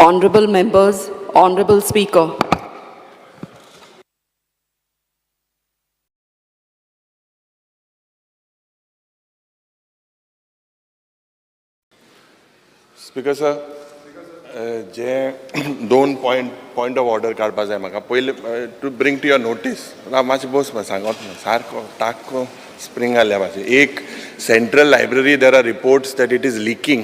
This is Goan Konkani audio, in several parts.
Honorable members, Honorable Speaker. Speaker sir, जे दोन पॉयंट ऑफ ऑर्डर काडपा जाय म्हाका. पयले, to bring to your notice. मातशें बस सांगत ना सारको टाको स्प्रींग आसल्या मातशें. एक, central library, there are reports that it is leaking,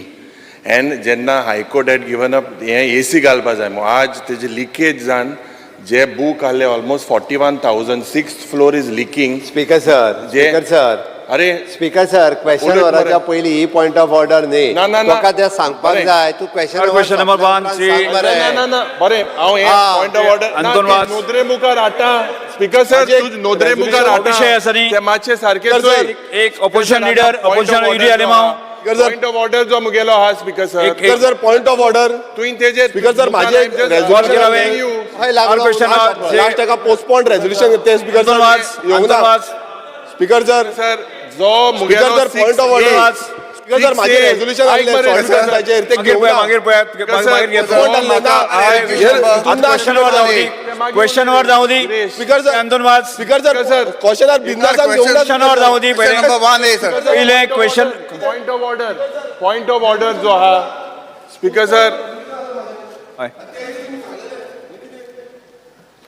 and जेन्ना हायकोर्ट हॅड गिवन अप हें एसी घालपा जाय म्हूण, आज तेजी लिकेज जावन जे बूक आहले almost 41,000, sixth floor is leaking. Speaker sir, speaker sir, अरे स्पीकर सर, क्वेश्चन उलयत मरे. वराच्या पयलीं ही पॉयंट ऑफ ऑर्डर न्ही. ना, ना, ना. तुका तें सांगपाक बरें. जाय. तूं question Question number one, Shri- ना ना ना ना, बरें, हांव हें पॉयंट ऑफ ऑर्डर अंतोन वाज. नोदरे मुखार हाडटा. स्पीकर सर, माझे तूं नोदरे मुखार हाडटा. विशय आसा न्ही. ते मातशें सारकें Speaker चोय. एक opposition leader, opposition Yuri Alemao. Point of order जो मुगेलो आहा स्पीकर सर, एक- speaker sir, point of order. तुवें तेजेर स्पीकर सर, माझे resolution हय लागलो. Question number- last एका पोस्टपोन रेजोल्युशन ते स्पीकर अंतोन सर वाज, येवंक अंतोन ना. वाज. स्पीकर सर, सर, जो speaker मुगेलो sir, point of order. Speaker sir, माझे रेजोल्युशन आसलें सॉलिड वेस्टाचेर ते मागीर घेवंक पळया, ना. मागीर पळया, मागीर घेतलो. Postpone आसलें ना. आतां क्वेश्चन वर जावं दी, क्वेश्चन वर जावं दी. Speaker sir, Anton Vaz. Speaker sir, sir. क्वेश्चनार बिझनेसान घेवंक ना. क्वेश्चन वर जावं दी पयलें. Number one A sir. पयलें question. Point of order, point of order जो आहा स्पीकर सर, हय.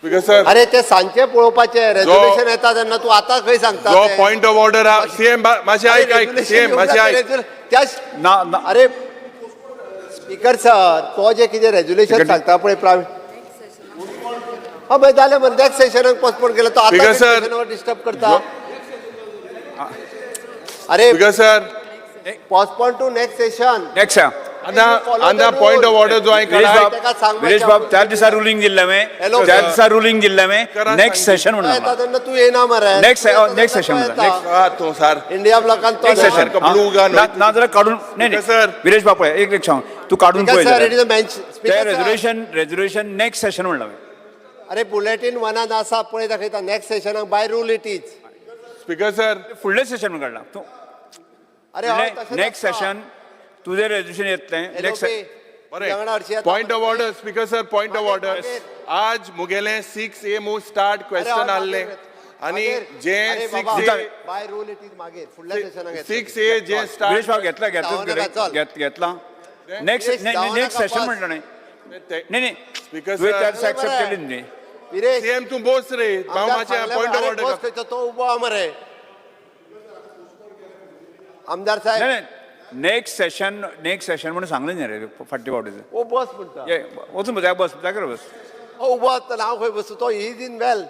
स्पीकर सर, अरे ते सांजचे पळोवपाचें रेजोल्युशन येता तेन्ना. तूं आतां खंय सांगता जो तें? पॉयंट ऑफ ऑर्डर आहा, सीएम, मातशें अरे आयक, आयक resolution CM, येवंक मातशें ना, आयक. त्या ना ना. अरे स्पीकर सर, तो जे कितें रेजोल्युशन सांगता पळय प्रावीण, हा मागीर जालें मरे. नेक्स्ट सेशनाक पोस्टपोन केलें. तो Speaker आतां sir, सेशनावर डिस्टर्ब करता. अरे speaker sir, postpone to next session. Next. आतां आतां पॉयंट ऑफ ऑर्डर जो हांवें विरेश काडला, बाब, ताका सांग विरेश बाब, त्याच दिसा रुलींग दिल्लें हांवें. Hello, त्याच sir. दिसा रुलींग दिल्लें हांवें, करा नेक्स्ट सांग. सेशन म्हणून. येता तेन्ना तूं येना मरे. Next- तूं येता next तेन्ना session तो म्हणटा. येता. हा तूं सार इंडिया ब्लॉकान तो नेक्स्ट ना. सेशन. ब्लू गान ना जाल्यार काडून, नाही Speaker नाही sir. Viresh बाब, पळय, एक एक सांग, तूं काडून स्पीकर पळय सर, it जाल्यार. Is a bench. ते speaker sir, resolution next session म्हणलां हांवें. अरे बुलेटीन वनान आसा पळय, दाखयता next सेशनाक by rule it is. Speaker sir, फुडलें सेशन म्हणून काडलां तूं. अरे हय, तशें नेक्स्ट नासता. सेशन तुजें रेजोल्युशन येतलें नेक्स्ट. LOP, तुज्या वांगडा हरशीं येता. Point of order, speaker sir, point of order. मागीर. आज मुगेले सिक्स ए मूव स्टार्ट क्वेश्चन अरे, आहले मागीर. आनी मागीर. जे अरे सिक्स बाबा, ए बाय रूल it is मागीर फुडल्या सेशनाक येतलें. सिक्स ए जे विरेश स्टार्ट बाब, घेतला, घेतला, धांवू नका, चल. घेतला. नेक्स्ट विरेश, धांवू नेक्स्ट नका, सेशन बस. म्हणलं नाही नाही नाही. स्पीकर तुवें सर. त्या दिसा एक्सेप्ट केली न्ही. विरेश, सीएम, तूं बोस रे हांव आमदार मातशें सांगलें, पॉयंट ऑफ अरे ऑर्डर. बस खंयचो तो उबो आहा मरे आमदार साहेब. नाही नेक्स्ट सेशन, नेक्स्ट सेशन म्हणून सांगलें न्ही रे फाटल्या फावटीचें. ओ बस म्हणटा. ये वचून बस, बस जाग्यार बस. ओ उबो आसतना हांव खंय बसूं? तो is in well.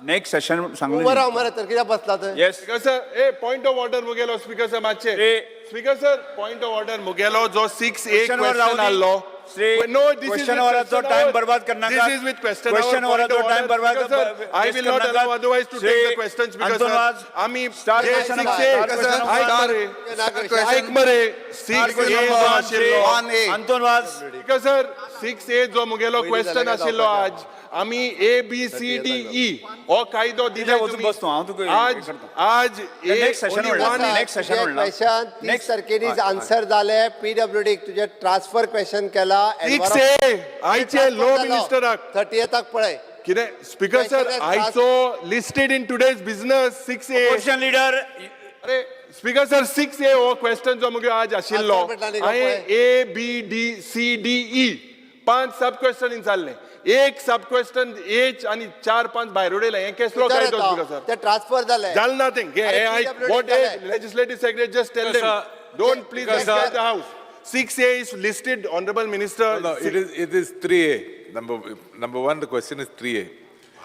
Next session सांगलें. उबो राव मरे, तर कित्याक बसला थंय? Yes. Speaker sir, a point of order मुगेलो speaker sir मातशें. ए. Speaker sir, point of order मुगेलो जो सिक्स ए Question वर क्वेश्चन रावू दी. आहलो. Shri no, this is question वराचो time बर्बाद करनाका. This is with question. Question वराचो time बर्बाद I will not allow otherwise to take the question, speaker Anton sir. Vaz. आमी Start जे question six number- ए start question number- आयक मरे, आयक मरे, सिक्स ए जो आशिल्लो. One A. Anton Vaz. Speaker sir, six A जो मुगेलो पयलीं क्वेश्चन जाल्यार आशिल्लो, जावपाचें. आज आमी A B C D E हो कायदो दिला. वचून बस तूं, हांव तुका हें आज करता. आज Next session म्हणलां. Next session म्हणलां. क्वेश्चन 30 Next- तारखेनीच हय, हय. आन्सर जाले. पीडब्ल्यूडी तुजे ट्रान्सफर क्वेश्चन केला. सिक्स ए आयचे लो मिनिस्टराक थर्टीएथाक पळय. कितें स्पीकर सर, आयचो listed in today's business six A. Opposition leader. अरे स्पीकर सर, सिक्स ए हो क्वेश्चन जो मुगे आज आशिल्लो, Answer म्हटला न्ही गो हांवें पळय. A B D C D E पांच सब क्वेश्चन विचारले. एक सब क्वेश्चन एच आणि चार पांच भायर उडयले. हें केसलो विचार कायदो येता. Speaker sir? ते ट्रान्सफर जाले. जालें ना तें घे. अरे हें आयक, PWD what जालें. Legislative secretary, just tell them, don't please Sir. The house. Six A is listed, honourable minister. No, it is 3A. Number one, the question is 3A.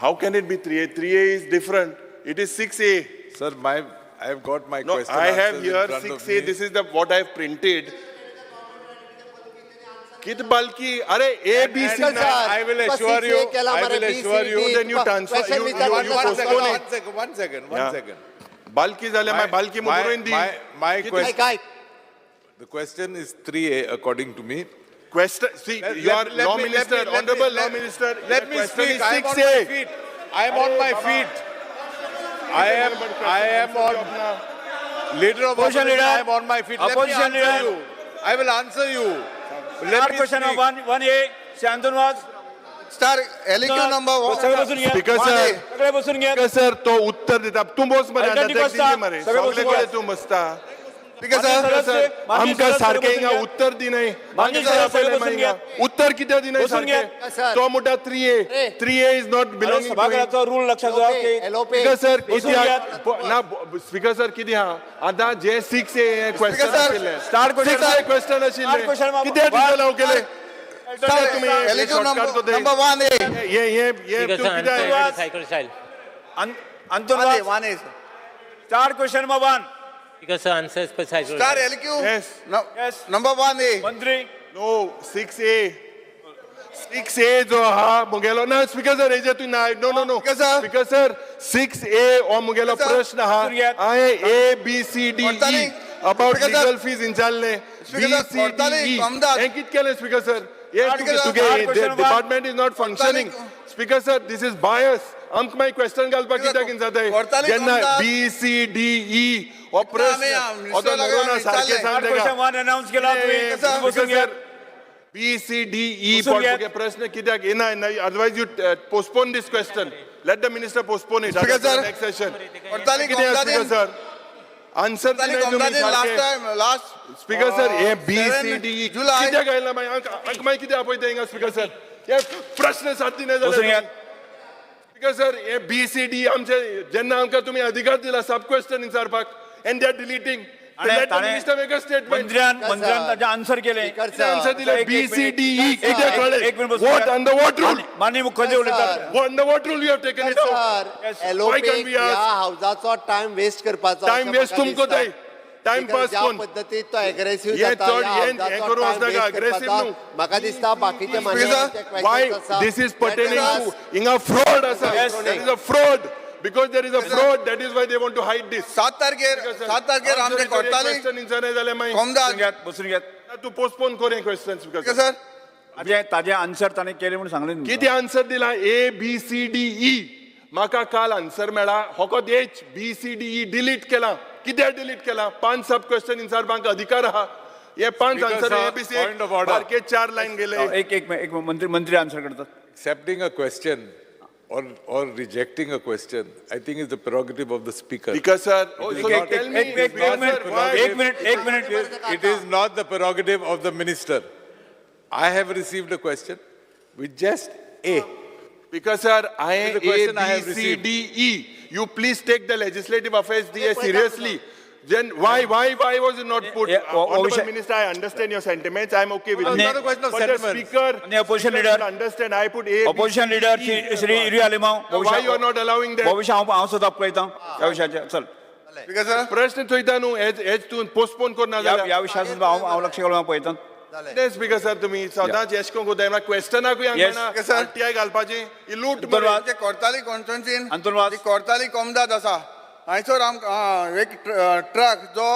How can it be three A? Three A is different. It is six A. Sir, I have got my No, question I have answers in here front of 6A. me. This is the what I have printed. कित बालकी, अरे A B C. Speaker sir, I will तुका assure 6A you, केला I मरे, will B, C, assure you, D, then you तुका transfer- question you- विचार you- म्हणटा you One तसो second, postpone ना. one second, one second, one Yeah. second. Balki जाल्यार मागीर बालकी मुगरून दी. My कित- question, आयक आयक. the question is 3A according to me. Question, see, Let- you are let- let law me- let minister, me- let me- honorable law let- minister. Let the me question speak. is I am on 6A. my feet. I am on my feet. I am on, leader of Opposition opposition, leader. I am on my feet. Let me Opposition answer leader. you. I will answer you. Let me question speak. 1A Shri Anton Vaz. Star LQ number सगळे बसून घ्या. Speaker sir. सगळे बसून घ्या. स्पीकर सर, तो उत्तर दिता. तूं बस मरे, अल्टरनेट आतां बसता. दिली मरे. सगळे सगळे बसून कडेन घ्या. तूं बसता. स्पीकर सर, सर, माननीय आमकां सदस्य सारकें बसून हिंगा घ्या. उत्तर दिनाय. माननीय सदस्य बसून घ्या. उत्तर कित्याक दिनाय बसून घ्या. सारकें? सर. तो म्हणटा 3A. 3A is not belonging to सभाघराचो रूल लक्षात दवरा की एलओपी. स्पीकर सर, बसून कित्याक ना स्पीकर सर, कितें आहा आतां जे 6A हे क्वेश्चन सर, आशिल्लें, star question. 6A question star question आशिल्लें, बाबा. कित्याक डिसअलाव केलें स्टार तुम्ही हे एलक्यू shortcut करता. Number 1A. हे हे हे Speaker तूं sir, कित्याक answer cycle style. Anton Vaz. 1A. Star question number 1. Speaker sir, answers per cycle star style. LQ Yes. Yes. Number 1A. मंत्री. नो, 6A, 6A जो आहा मुगेलो ना स्पीकर सर, हेजे तूं ना, no no no. Speaker sir. Speaker sir, 6A हो मुगेलो Speaker sir. प्रश्न आहा. बसून घेयात. हांवें A B C D E Cortalim. About Speaker sir. Legal fees विचारलें. Speaker B sir, C D Cortalim, E कमदाद. हें कितें केलें स्पीकर सर? हे Speaker sir, तुगे hard question one. Department is not functioning. Speaker sir, this is bias. आमकां मागीर क्वेश्चन घालपाक कित्याक जाताय Cortalim, जेन्ना कमदाद. बी सी डी ई हो प्रश्न आमी, हो तो मिनिस्टर नरोना सारकें विचारलें. सांग स्टार तेका. क्वेश्चन 1 अनाउन्स केला तुम्ही. बसून घ्या. बी सी डी ई बसून घ्या. प्रश्न कित्याक येना? Otherwise you postpone this question. Let the minister postpone it Speaker sir. Next session. Cortalim, कितें स्पीकर कमदादीन. Sir, answer last time last speaker sir, हे बी सी डी ई जुलय. कित्याक आयला मागीर? आमकां मागीर कितें आपयता हिंगा स्पीकर सर? हे प्रश्न साथ दिना बसून जाल्यार. घ्या. स्पीकर सर, हे बी सी डी आमचे जेन्ना आमकां तुमी अधिकार दिला सब क्वेश्चन विचारपाक, and they are deleting. Let the minister make a statement. मंत्र्यान मंत्र्यान ताचे आन्सर केले. स्पीकर आन्सर सर, दिले एक- बी एक सी मिनिट. डी ई एक- कित्याक एक कळ्ळें? मिनिट बसून what घ्या. Under what rule? माननीय मुख्यमंत्री उलयतात. Under what rule you have taken it? Sir, Yes. Why LOP can't we ह्या ask? हावजाचो टायम वेस्ट करपाचो टायम अशें वेस्ट म्हाका तुमकां दिसता. जाय. टायम Because पास ज्या कोण पद्दतीन तो एग्रेसिव्ह हे जाता, चड ह्या हे हे हावजाचो करूं टायम वचनाका, वेस्ट aggressive करपाचो न्हू. म्हाका दिसता. बाकीचे मान्यवरांचे Why questions आसा. this is pertaining Let to us- हिंगा fraud आसा. Yes. There is a fraud. Because there is a fraud, that is why they want to hide this. 7 तारखेर, 7 तारखेर आमचे कोर्टाली क्वेश्चन विचारना जाल्यार मागीर कमदाद. बसून घ्यात, बसून घ्यात. तूं पोस्टपोन कर हें क्वेश्चन स्पीकर. स्पीकर सर, ताजे आन्सर ताणें केले म्हणून सांगलें तुमकां. कितें आन्सर दिला? A B C D E. म्हाका काल आन्सर मेळ्ळा फकत H. B C D E delete केला. कित्याक डिलीट केला? 5 सब क्वेश्चन विचारपाक अधिकार आहा. हे 5 Speaker answer sir, A B C point of order. सारके 4 लायन गेले. एक एक एक मंत्री मंत्री आन्सर करतात. Accepting a question or rejecting a question, I think, is the prerogative of the speaker. Speaker sir, is so not- tell me, एक एक Speaker minute, sir, why- एक मिनिट, एक minute. It is not the prerogative of the minister. I have received a question with just A. Because sir, I This is the A question I B have C received. D E. You please take the legislative affairs DA seriously. Then why was it not put? Yeah, Honorable Abhishek- Minister, I understand your sentiments. I'm okay with It's it. not a question of But the sentiments. speaker, And the opposition speaker leader- should understand. I put A, B, opposition C, leader D, E. Shri Yuri Alemao. Why you are not allowing that? हो विशय हांव हांव सुद्दां पळयता ह्या विशयाचेर. चल. स्पीकर सर, प्रश्न चोयता न्हू, हेच हेच तूं पोस्टपोन करना ह्या जाल्यार. ह्या विशयार सुद्दां हांव हांव लक्ष घालून हांव पळयता. कितें स्पीकर सर, तुमी सदांच येश करूंक कोताय. क्वेश्चनाकूय Yes. हांगा Sir. RTI घालपाची ही लूट बरोबर. मरे. आमचे कोर्ताली कॉन्स्टिट्युन्सीन अंतोन वाज. कोर्ताली कोमदाद आसा, हांयसर आमकां एक ट्रक जो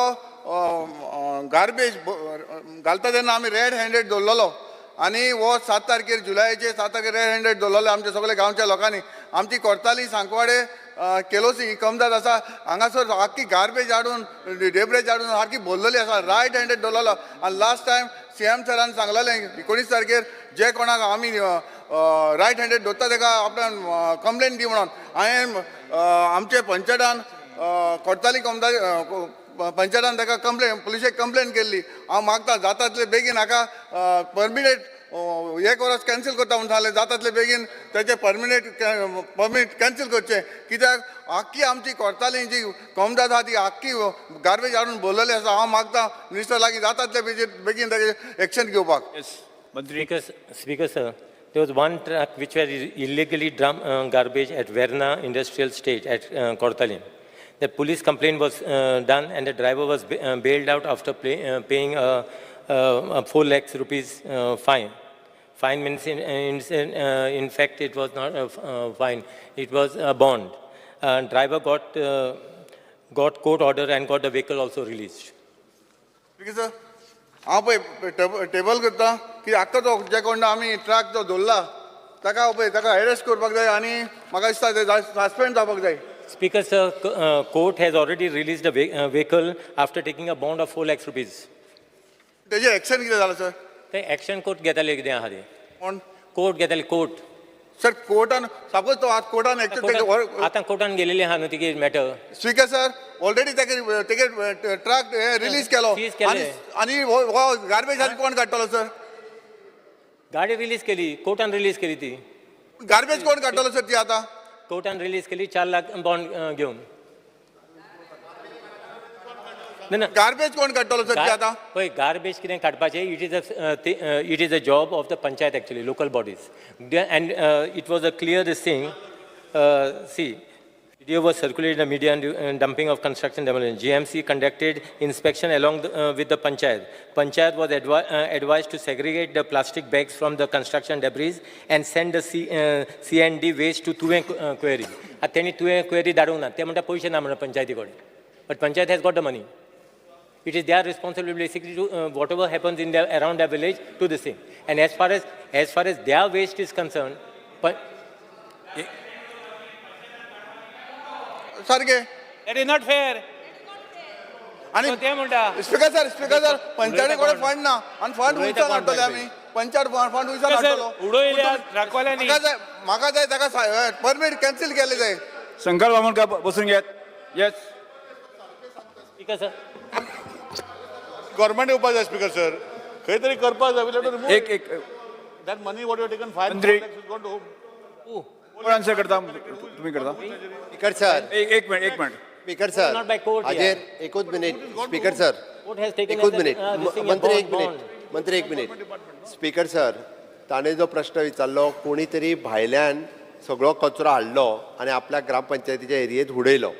गार्बेज घालता तेन्ना आमी रेड हँडेड दवरलेलो आनी हो 7 तारखेर, जुलयाचे 7 तारखेर रेड हँडेड दवरलेलो आमच्या सगल्या गांवच्या लोकांनी. आमची कोर्ताली, सांकवाडे, केलोसी ही कमदाद आसा, हांगासर आख्खी गार्बेज हाडून, डेब्रेज हाडून सारकी भरलेली आसा. रायट हँडेड दवरलेलो आनी लास्ट टायम सीएम सरान सांगलेलें 19 तारखेर जे कोणाक आमी रायट हँडेड दवरता तेका आपणान कंप्लेन दी म्हणून. हांवें आमचे पंचायतान, कोर्ताली कमदार पंचायतान ताका कंप्लेन, पुलिशेक कंप्लेन केल्ली. हांव मागता जाता तितले बेगीन हाका परमिनेट एक वर्स कॅन्सील करता म्हणून सांगलें. जाता तितले बेगीन तेचें परमिनेट परमीट कॅन्सील करचें, कित्याक आख्खी आमची कोर्ताली जी कोमदाद आहा ती आख्खी गार्बेज हाडून भरलेली आसा. हांव मागता मिनिस्टर लागीं जाता तितले बेगीन बेगीन ताजेर एक्शन घेवपाक. येस मंत्री. Speaker sir, there was one truck which was illegally dump garbage at Verna Industrial State at Cortalim. The police complaint was done and the driver was bailed out after paying 4 lakhs rupees fine. Fine means in fact it was not a fine, it was a bond. Driver got court order and got the vehicle also released. Speaker sir, हांव पळय टेबल करता की आख्खो तो जे कोण आमी ट्रक जो दवरला ताका पळय ताका एरेस्ट करपाक जाय आनी म्हाका दिसता ते सस्पेंड जावपाक जाय. Speaker sir, court has already released the vehicle after taking a bond of 4 lakhs rupees. तेजेर एक्शन कितें जालां सर? ते एक्शन कोर्ट घेताले कितें आहा ते. कोण? कोर्ट घेताले कोर्ट. सर कोर्टान सपोज तो आज कोर्टान आतां कोर्टान गेलेले आहा न्हू तिगे मॅटर. स्पीकर सर, ऑलरेडी तेगे तेगे ट्रक रिलीज केलो. Seize केले. आनी आनी हो गार्बेज आनी कोण काडटलो सर? गाडी रिलीज केली, कोर्टान रिलीज केली ती. गार्बेज कोण काडटलो सर ती आतां? कोर्टान रिलीज केली 4 लाख बॉन्ड घेवन. ना ना. गार्बेज कोण काडटलो सर ती आतां? पळय, गार्बेज कितें काडपाचें, it is a job of the panchayat actually, local bodies, and it was a clear this thing. See, video was circulated in the media and dumping of construction demolition. GMC conducted inspection along with the panchayat. Panchayat was advised to segregate the plastic bags from the construction debris and send the C&D waste to Tuem quarry. आतां तेणी तुवें क्वेरी धाडूंक ना. ते म्हणटा पयशे ना म्हणून पंचायती कडेन, but panchayat has got the money. It is their responsibility basically to whatever happens in their around their village to this thing. And as far as their waste is concerned, but सारकें. That is not fair. आनी ते म्हणटा. स्पीकर सर, स्पीकर सर, पंचायती कडेन फंड ना आनी फंड उलयता वयच्यान कोण हाडटले बाय? आमी? पंचायत फंड वयच्यान सर, हाडटलो? उडयल्या ट्रकवाल्यांनी. म्हाका जाय, म्हाका जाय ताका परमीट कॅन्सील केले जाय. शंकर बामणकर, बसून घेत. Yes. Speaker sir, government येवपा जाय स्पीकर सर, खंय तरी करपाक जाय. एक एक. That money what you taken, five मंत्री. गॉन टू कोण आन्सर करता? तुम्ही करता? Speaker sir. एक एक मिनिट, एक minute. Speaker sir. Not by court, हाजेर एकूच minute speaker sir. Court has taken एकूच as a, minute. This thing, a मंत्री bond, एक मिनिट. Bond. मंत्री एक मिनिट. स्पीकर सर, ताणें जो प्रश्न विचारलो, कोणी तरी भायल्यान सगळो कचरो हाडलो आनी आपल्या ग्रामपंचायतीच्या एरियेत उडयलो,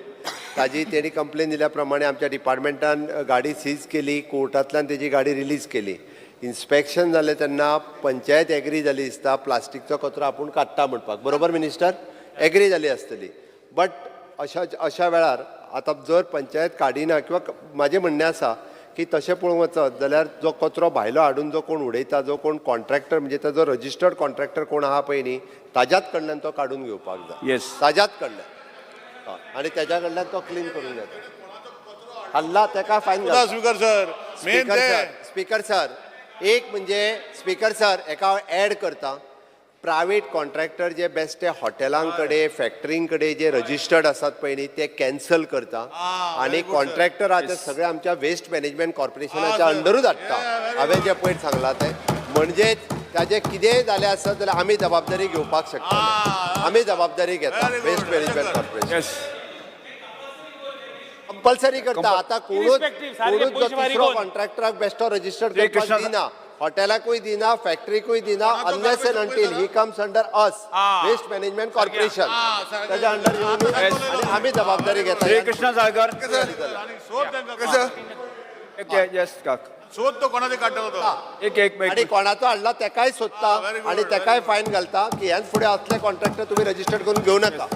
ताजी तेणी कंप्लेन दिल्या प्रमाणे आमच्या डिपार्टमेंटान गाडी सीज केली, कोर्टांतल्यान तेजी गाडी रिलीज केली. इन्स्पेक्शन जालें तेन्ना पंचायत एग्री जाली दिसता प्लास्टीकचो कचरो आपूण काडटा म्हणपाक. बरोबर मिनिस्टर? एग्री जाली आसतली. बट अशा अशा वेळार आतां जर पंचायत काडिना किंवा म्हाजें म्हणणें आसा की तशें पळोवंक वचत जाल्यार जो कचरो भायलो हाडून जो कोण उडयता, जो कोण कॉन्ट्रॅक्टर, म्हणजे ताजो रजिस्टर्ड कॉन्ट्रॅक्टर कोण आहा पळय न्ही, ताज्याच कडल्यान तो काडून घेवपाक जाय. ताज्याच कडल्यान. हय, आनी तेज्या कडल्यान तो क्लीन करून घेता. हाडला तेका फायन घालता. स्पीकर सर, मेन स्पीकर ते सर, स्पीकर सर, एक म्हणजे स्पीकर सर, एका हांव एड करता. प्रायवेट कॉन्ट्रॅक्टर जे बेश्टे हॉटेलां कडेन, फॅक्टरीं कडेन जे रजिस्टर्ड आसात पळय न्ही, ते कॅन्सल करता आनी कॉन्ट्रॅक्टर आहा ते सगळे आमच्या वेस्ट मॅनेजमेंट कॉर्पोरेशनाच्या अंडरूच हाडटा. हांवें जें पयर सांगलां तें म्हणजेच ताजें कितेंय जालें आसत जाल्यार आमी जबाबदारी घेवपाक शकता. आमी जबाबदारी घेता. Waste management corporation yes. Compulsory करता आतां. कोणूच Irrespective, सारके कोणूच जो पयशे फारीक तिसरो करून. कॉन्ट्रॅक्टराक बेश्टो रजिस्टर्ड श्री करपाक कृष्ण- दिना, हॉटेलाकूय दिना, फॅक्टरीकूय दिना, unless and until he comes under us, waste management corporation. ताच्या अंडर येवन आनी आमी जबाबदारी घेता. श्री कृष्णा साळकर. कसं? येस काक. सोद तो कोणाचे काडटलो तो. एक एक आनी एक. कोणाचो हाडला तेकाय सोदता Very good, आनी तेकाय फायन घालता की ह्यान फुडें असले कॉन्ट्रॅक्टर तुमी रजिस्टर्ड करून घेवं नाका.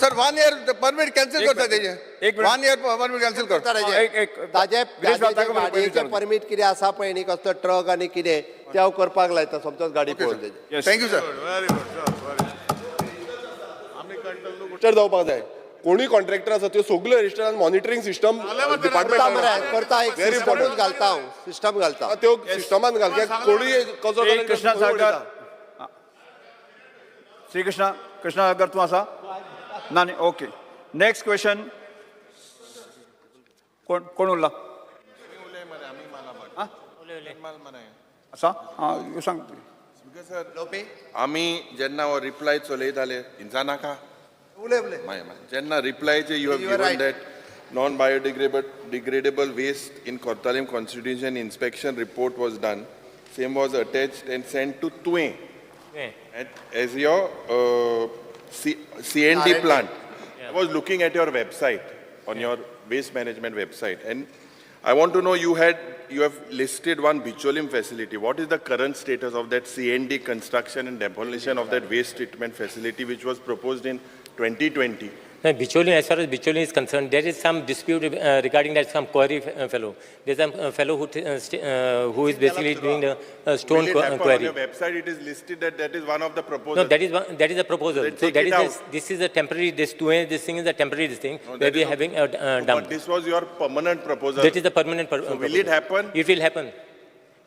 Sir, one year permit cancel एक करता मिनिट. तेजे. एक minute. One year permit cancel करता. एक एक. ताजे विरेश ताजे बाब, गाडयेचे विचारू. परमीट कितें आसा पळय न्ही, कसलो ट्रक आनी कितें, ते हांव करपाक लायता समजोच गाडी पळोवन तेजी. Yes. Thank you sir. Very good sir, very. Register जावपाक जाय. कोणूय कॉन्ट्रॅक्टर आसा त्यो सगल्यो रजिस्टर, मॉनिटरींग सिस्टम करता मरे, करता. एक Very सिस्टमूच important. घालता हांव, सिस्टम घालता. त्यो सिस्टमान घाल कित्याक कोणूय कचरो श्री कृष्णा साळकर, श्री कृष्णा कृष्णा साळकर, तूं आसा ना? न्ही? Okay, next question. कोण कोण उरला? आसा? आं, सांग. लोपे. आमी जेन्ना हो रिप्लाय चलयताले इंचा नाका. उलय, उलय. मागीर मागीर जेन्ना रिप्लायचे you have You are given right. That non biodegradable degradable waste in Cortalim constituency, inspection report was done, same was attached and sent to Tuem as your C&D R&D. Plant. I was looking at your website, on your waste management website, and I want to know, you have listed one Bicholim facility. What is the current status of that C&D construction and demolition of that waste treatment facility which was proposed in 2020? Now, Bicholim, as far as Bicholim is concerned, there is some dispute regarding that, some quarry fellow. There's some fellow who is basically doing the stone Will it happen? On quarry. your website, it is listed that that is one of the proposals. No, that is one, that is a proposal. Then So take that it is out. this is a temporary, this thing is a temporary this thing No, where that we is are having a No, dump. but this was your permanent proposal. That is the permanent So will proposal. it happen? It will happen.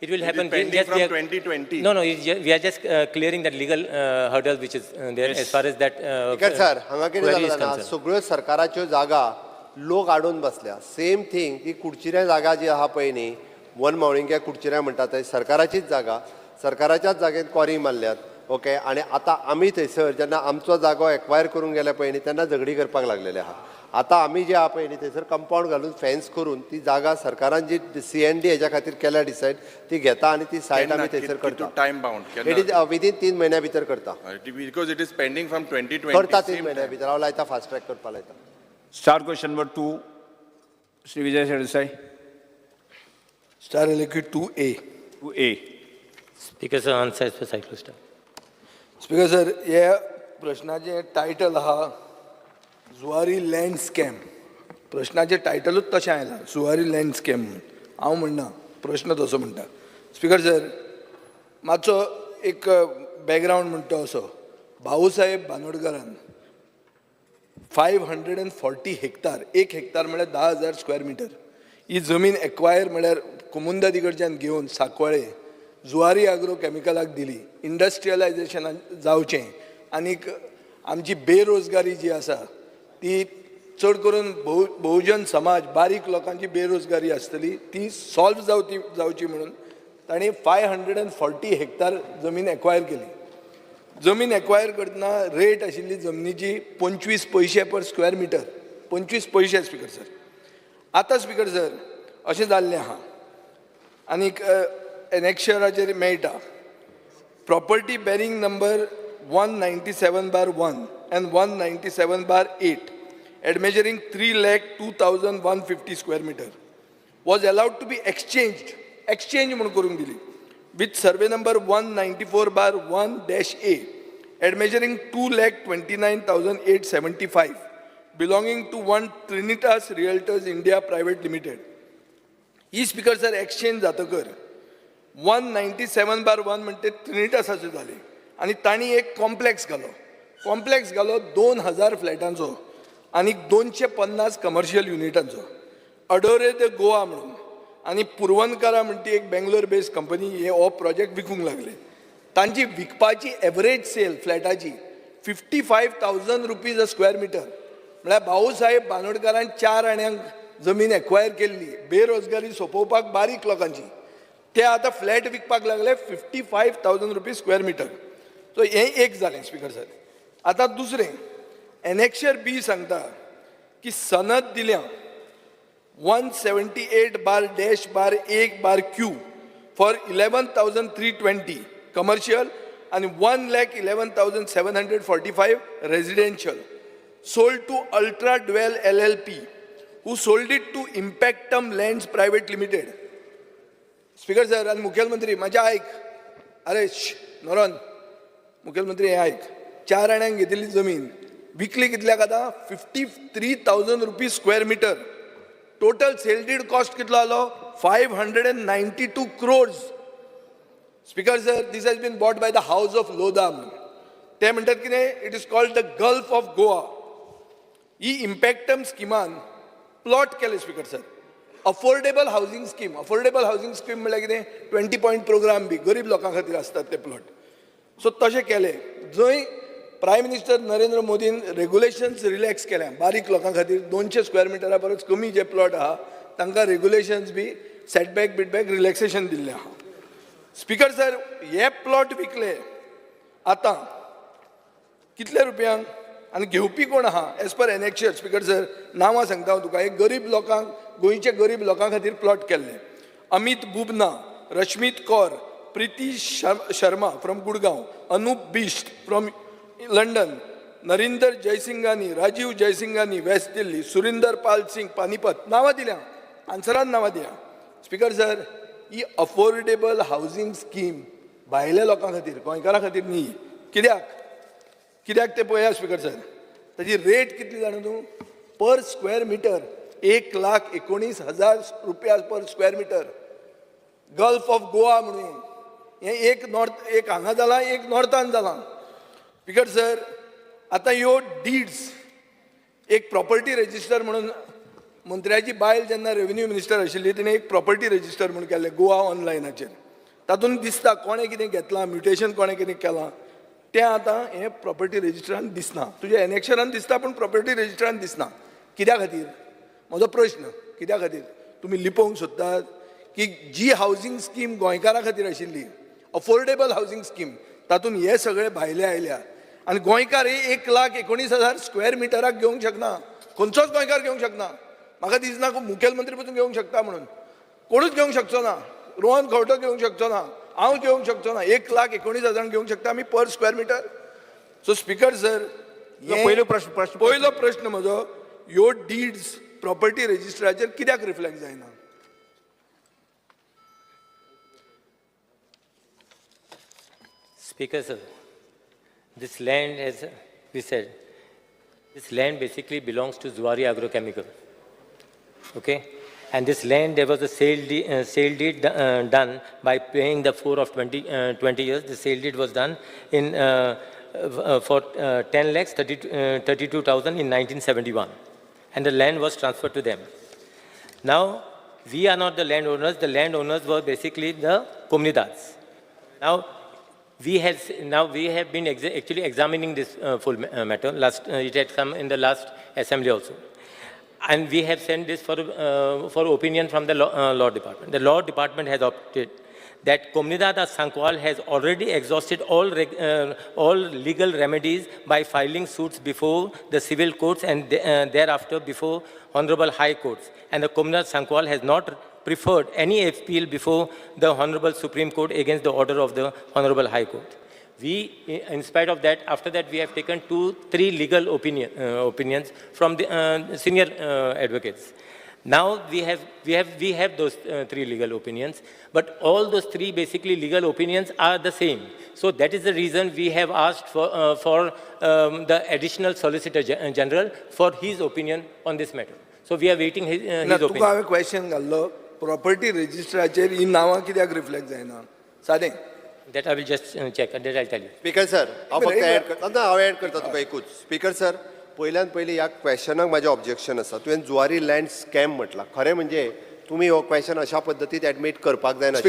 It will It is happen. We pending just- from we are- 2020. No, no, we are just clearing that legal hurdle which is there as far as that speaker sir हांगा कितें query जालां is जाणा concerned. सगळ्यो सरकाराच्यो जागा लोक आडून बसल्या. सेम थिंग ती कुडचिऱ्या जागा जी आहा पळय न्ही, वन मावळिंग्या कुडचिऱ्या म्हणटा थंय सरकाराचीच जागा, सरकाराच्याच जागेत क्वॉरी मारल्यात. ओके, आनी आतां आमी थंयसर जेन्ना आमचो जागो एक्वायर करूंक गेले पळय न्ही तेन्ना झगडी करपाक लागलेले आहा. आतां आमी जे आहा पळय न्ही थंयसर कंपावंड घालून फेन्स करून ती जागा सरकारान जी सी एन डी हेज्या खातीर केल्या डिसायड ती घेता आनी ती सायट आमी थंयसर करता. Time bound? It is within 3 म्हयन्या भितर करता. Because it is pending from 2020. करता 3 म्हयन्या भितर. हांव लायता, फास्ट ट्रॅक करपा लायता. Star question number 2, Shri Vijay Sardesai. Star LAQ 2A. 2A. Speaker sir, answer is for cyclostyle. Speaker sir, हे प्रश्नाचें टायटल आहा जुवारी लँड स्कॅम. प्रश्नाचें टायटलूच तशें आयलां, जुवारी लँड स्कॅम म्हूण. हांव म्हणना, प्रश्न तसो म्हणटा. स्पीकर सर, मातसो एक बॅकग्रावंड म्हणटा असो, भाऊसाहेब बांदोडकरान 540 हेक्तार, एक हेक्तार म्हळ्यार 10,000 स्क्वेअर मिटर ही जमीन एक्वायर म्हळ्यार कोमुंदादी कडच्यान घेवन सांकवाळे जुवारी आग्रो केमिकलाक दिली, इंडस्ट्रियलायजेशनान जावचें आनीक आमची बेरोजगारी जी आसा ती चड करून बहुजन समाज, बारीक लोकांची बेरोजगारी आसतली ती सॉल्व जावची म्हणून तांणी 540 हेक्तार जमीन एक्वायर केली. जमीन एक्वायर करतना रेट आशिल्ली जमनीची 25 पयशे पर स्क्वेअर मिटर, 25 पयशे स्पीकर सर. आतां स्पीकर सर अशें जाल्लें आहा आनीक एनेक्शराचेर मेळटा property bearing number 197/1 and 197/8 admeasuring 3,02,150 square meter was allowed to be exchange, exchange म्हणून करूंक दिली with survey number 194/1-A admeasuring 2,29,875 belonging to one Trinitas Realtors India Private Limited. He speaker sir exchange जातकर 197/1 म्हणटे ट्रिनिटासाचे जाले आनी तांणी एक कॉम्प्लेक्स घालो, कॉम्प्लेक्स घालो 2,000 फ्लॅटांचो आनी 250 कमर्शियल युनिटांचो, अडोरे the Goa म्हणून. आनी पुरवणकारा म्हणटी एक बेंगलोर बेस्ड कंपनी हे हो प्रोजेक्ट विकूंक लागले. तांची विकपाची average sale फ्लॅटाची 55,000 rupees a square meter. म्हळ्यार भाऊसाहेब बांदोडकारान 4 आण्यांक जमीन एक्वायर केल्ली बेरोजगारी सोंपोवपाक बारीक लोकांची, ते आतां फ्लॅट विकपाक लागले 55,000 रुपीज स्क्वेअर मिटर. सो हें एक जालें स्पीकर सर. आतां दुसरें एनेक्शर बी सांगता की सनद दिल्या 178/-/1/Q for 11,320 commercial आनी 1,11,745 residential, sold to Ultra Dwell LLP who sold it to Impactum Lands Private Limited. Speaker sir आनी मुखेलमंत्री म्हाजें आयक, अरे नोरन, मुखेलमंत्री हें आयक, 4 आण्यांक घेतिल्ली जमीन विकली कितल्याक आतां 53,000 rupees square meter. Total sale deed cost कितलो आलो 592 crores. Speaker sir, this has been bought by the house of Lodha. ते म्हणटात कितें, it is called the Gulf of Goa. ही इम्पॅक्टम स्किमान प्लॉट केले speaker sir, affordable housing scheme. Affordable housing scheme म्हणल्यार कितें, 20 पॉयंट प्रोग्राम बी गरीब लोकां खातीर आसतात ते प्लॉट. सो तशें केलें जंय प्रायम मिनिस्टर नरेंद्र मोदीन रेगुलेशन्स रिलॅक्स केल्या बारीक लोकां खातीर, 200 स्क्वेअर मिटरा परस कमी जे प्लॉट आहा तांकां रेगुलेशन्स बी सेटबॅक बिटबॅक रिलॅक्सेशन दिल्लें आहा. स्पीकर सर, हे प्लॉट विकले आतां कितले रुपयांक आनी घेवपी कोण आहा as per annexure. Speaker sir, नांवां सांगता हांव तुका. एक गरीब लोकांक, गोंयच्या गरीब लोकां खातीर प्लॉट केल्ले, अमीत बुबना, रश्मीत कौर, प्रिती Sharma from Gurgaon, Anup Bisht from London, Narinder Jaisinghani, Rajiv Jaisinghani waste Delhi, Surinder Pal Singh Panipat. नांवां दिल्या आन्सरान, नांवां दिया. स्पीकर सर, ही अफोर्डेबल हावजींग स्कीम भायल्या लोकां खातीर, गोंयकारां खातीर न्ही. कित्याक कित्याक ते पळया स्पीकर सर. ताजी रेट कितली जाणा तूं? पर स्क्वेअर मिटर 1,19,000 रुपया per square meter. Gulf of Goa म्हणून हें एक नॉर्थ, एक हांगा जालां, एक नॉर्थान जालां. स्पीकर सर, आतां ह्यो डीड्स एक प्रॉपर्टी रजिस्टर म्हणून मंत्र्याची बायल जेन्ना रेवेन्यू मिनिस्टर आशिल्ली तिणें एक प्रॉपर्टी रजिस्टर म्हणून केल्लें गोवा ऑनलायनाचेर. तातूंत दिसता कोणें कितें घेतलां, म्युटेशन कोणें कितें केलां, तें आतां हें प्रॉपर्टी रजिस्टरान दिसना. तुज्या एनेक्शरान दिसता पूण प्रॉपर्टी रजिस्टरान दिसना. कित्या खातीर म्हजो प्रश्न, कित्या खातीर तुमी लिपोवंक सोदतात की जी हावजींग स्कीम गोंयकारां खातीर आशिल्ली, अफोर्डेबल हावजींग स्कीम, तातूंत हे सगळे भायले आयल्या आनी गोंयकार हे 1,19,000 स्क्वेअर मिटराक घेवंक शकना. खंयचोच गोंयकार घेवंक शकना. म्हाका दिसना मुखेलमंत्री पसून घेवंक शकता म्हणून. कोणूच घेवंक शकचो ना. रोहन खंवटो घेवंक शकचो ना, हांव घेवंक शकचो ना. 1,19,000 घेवंक शकता आमी per square metre. So speaker sir, पयलो प्रश्न पयलो प्रश्न म्हजो, ह्यो डीड्स प्रॉपर्टी रजिस्टराचेर कित्याक रिफ्लेक्ट जायना? Speaker sir, this land, as we said, this land basically belongs to Zuari Agrochemical. Okay? And this land, there was a sale deed done by paying the 4 of 20 years. The sale deed was done in for 10 lakhs 32,000 in 1971. And the land was transferred to them. Now, we are not the landowners. The landowners were basically the comunidades. Now, we have been actually examining this full matter. Last, it had come in the last assembly also. And we have sent this for opinion from the law department. The law department has opted that Comunidade of Sancoale has already exhausted all legal remedies by filing suits before the civil courts and thereafter before Honorable High Courts. And the Comunidade Sancoale has not preferred any appeal before the Honorable Supreme Court against the order of the Honorable High Court. We, in spite of that, after that we have taken 2-3 legal opinions from the senior advocates. Now we have those 3 legal opinions, but all those 3 basically legal opinions are the same. So that is the reason we have asked for the additional Solicitor General for his opinion on this matter. So we are waiting his opinion. तुका हांवें क्वेश्चन घाल्लो, प्रॉपर्टी रजिस्टराचेर ही नांवां कित्याक रिफ्लेक्ट जायना? सादें. That I will just check and that I will tell you. Speaker sir, हांव फक्त ऍड करता, ना हांव ऍड करता तुका एकूच. स्पीकर सर, पयल्यान पयलीं ह्या क्वेश्चनाक म्हाजें ऑब्जेक्शन आसा. तुवें जुवारी लँड स्कॅम म्हटला. खरें म्हणजे तुमी हो क्वेश्चन अशा पद्दतीत एडमीट करपाक जायना.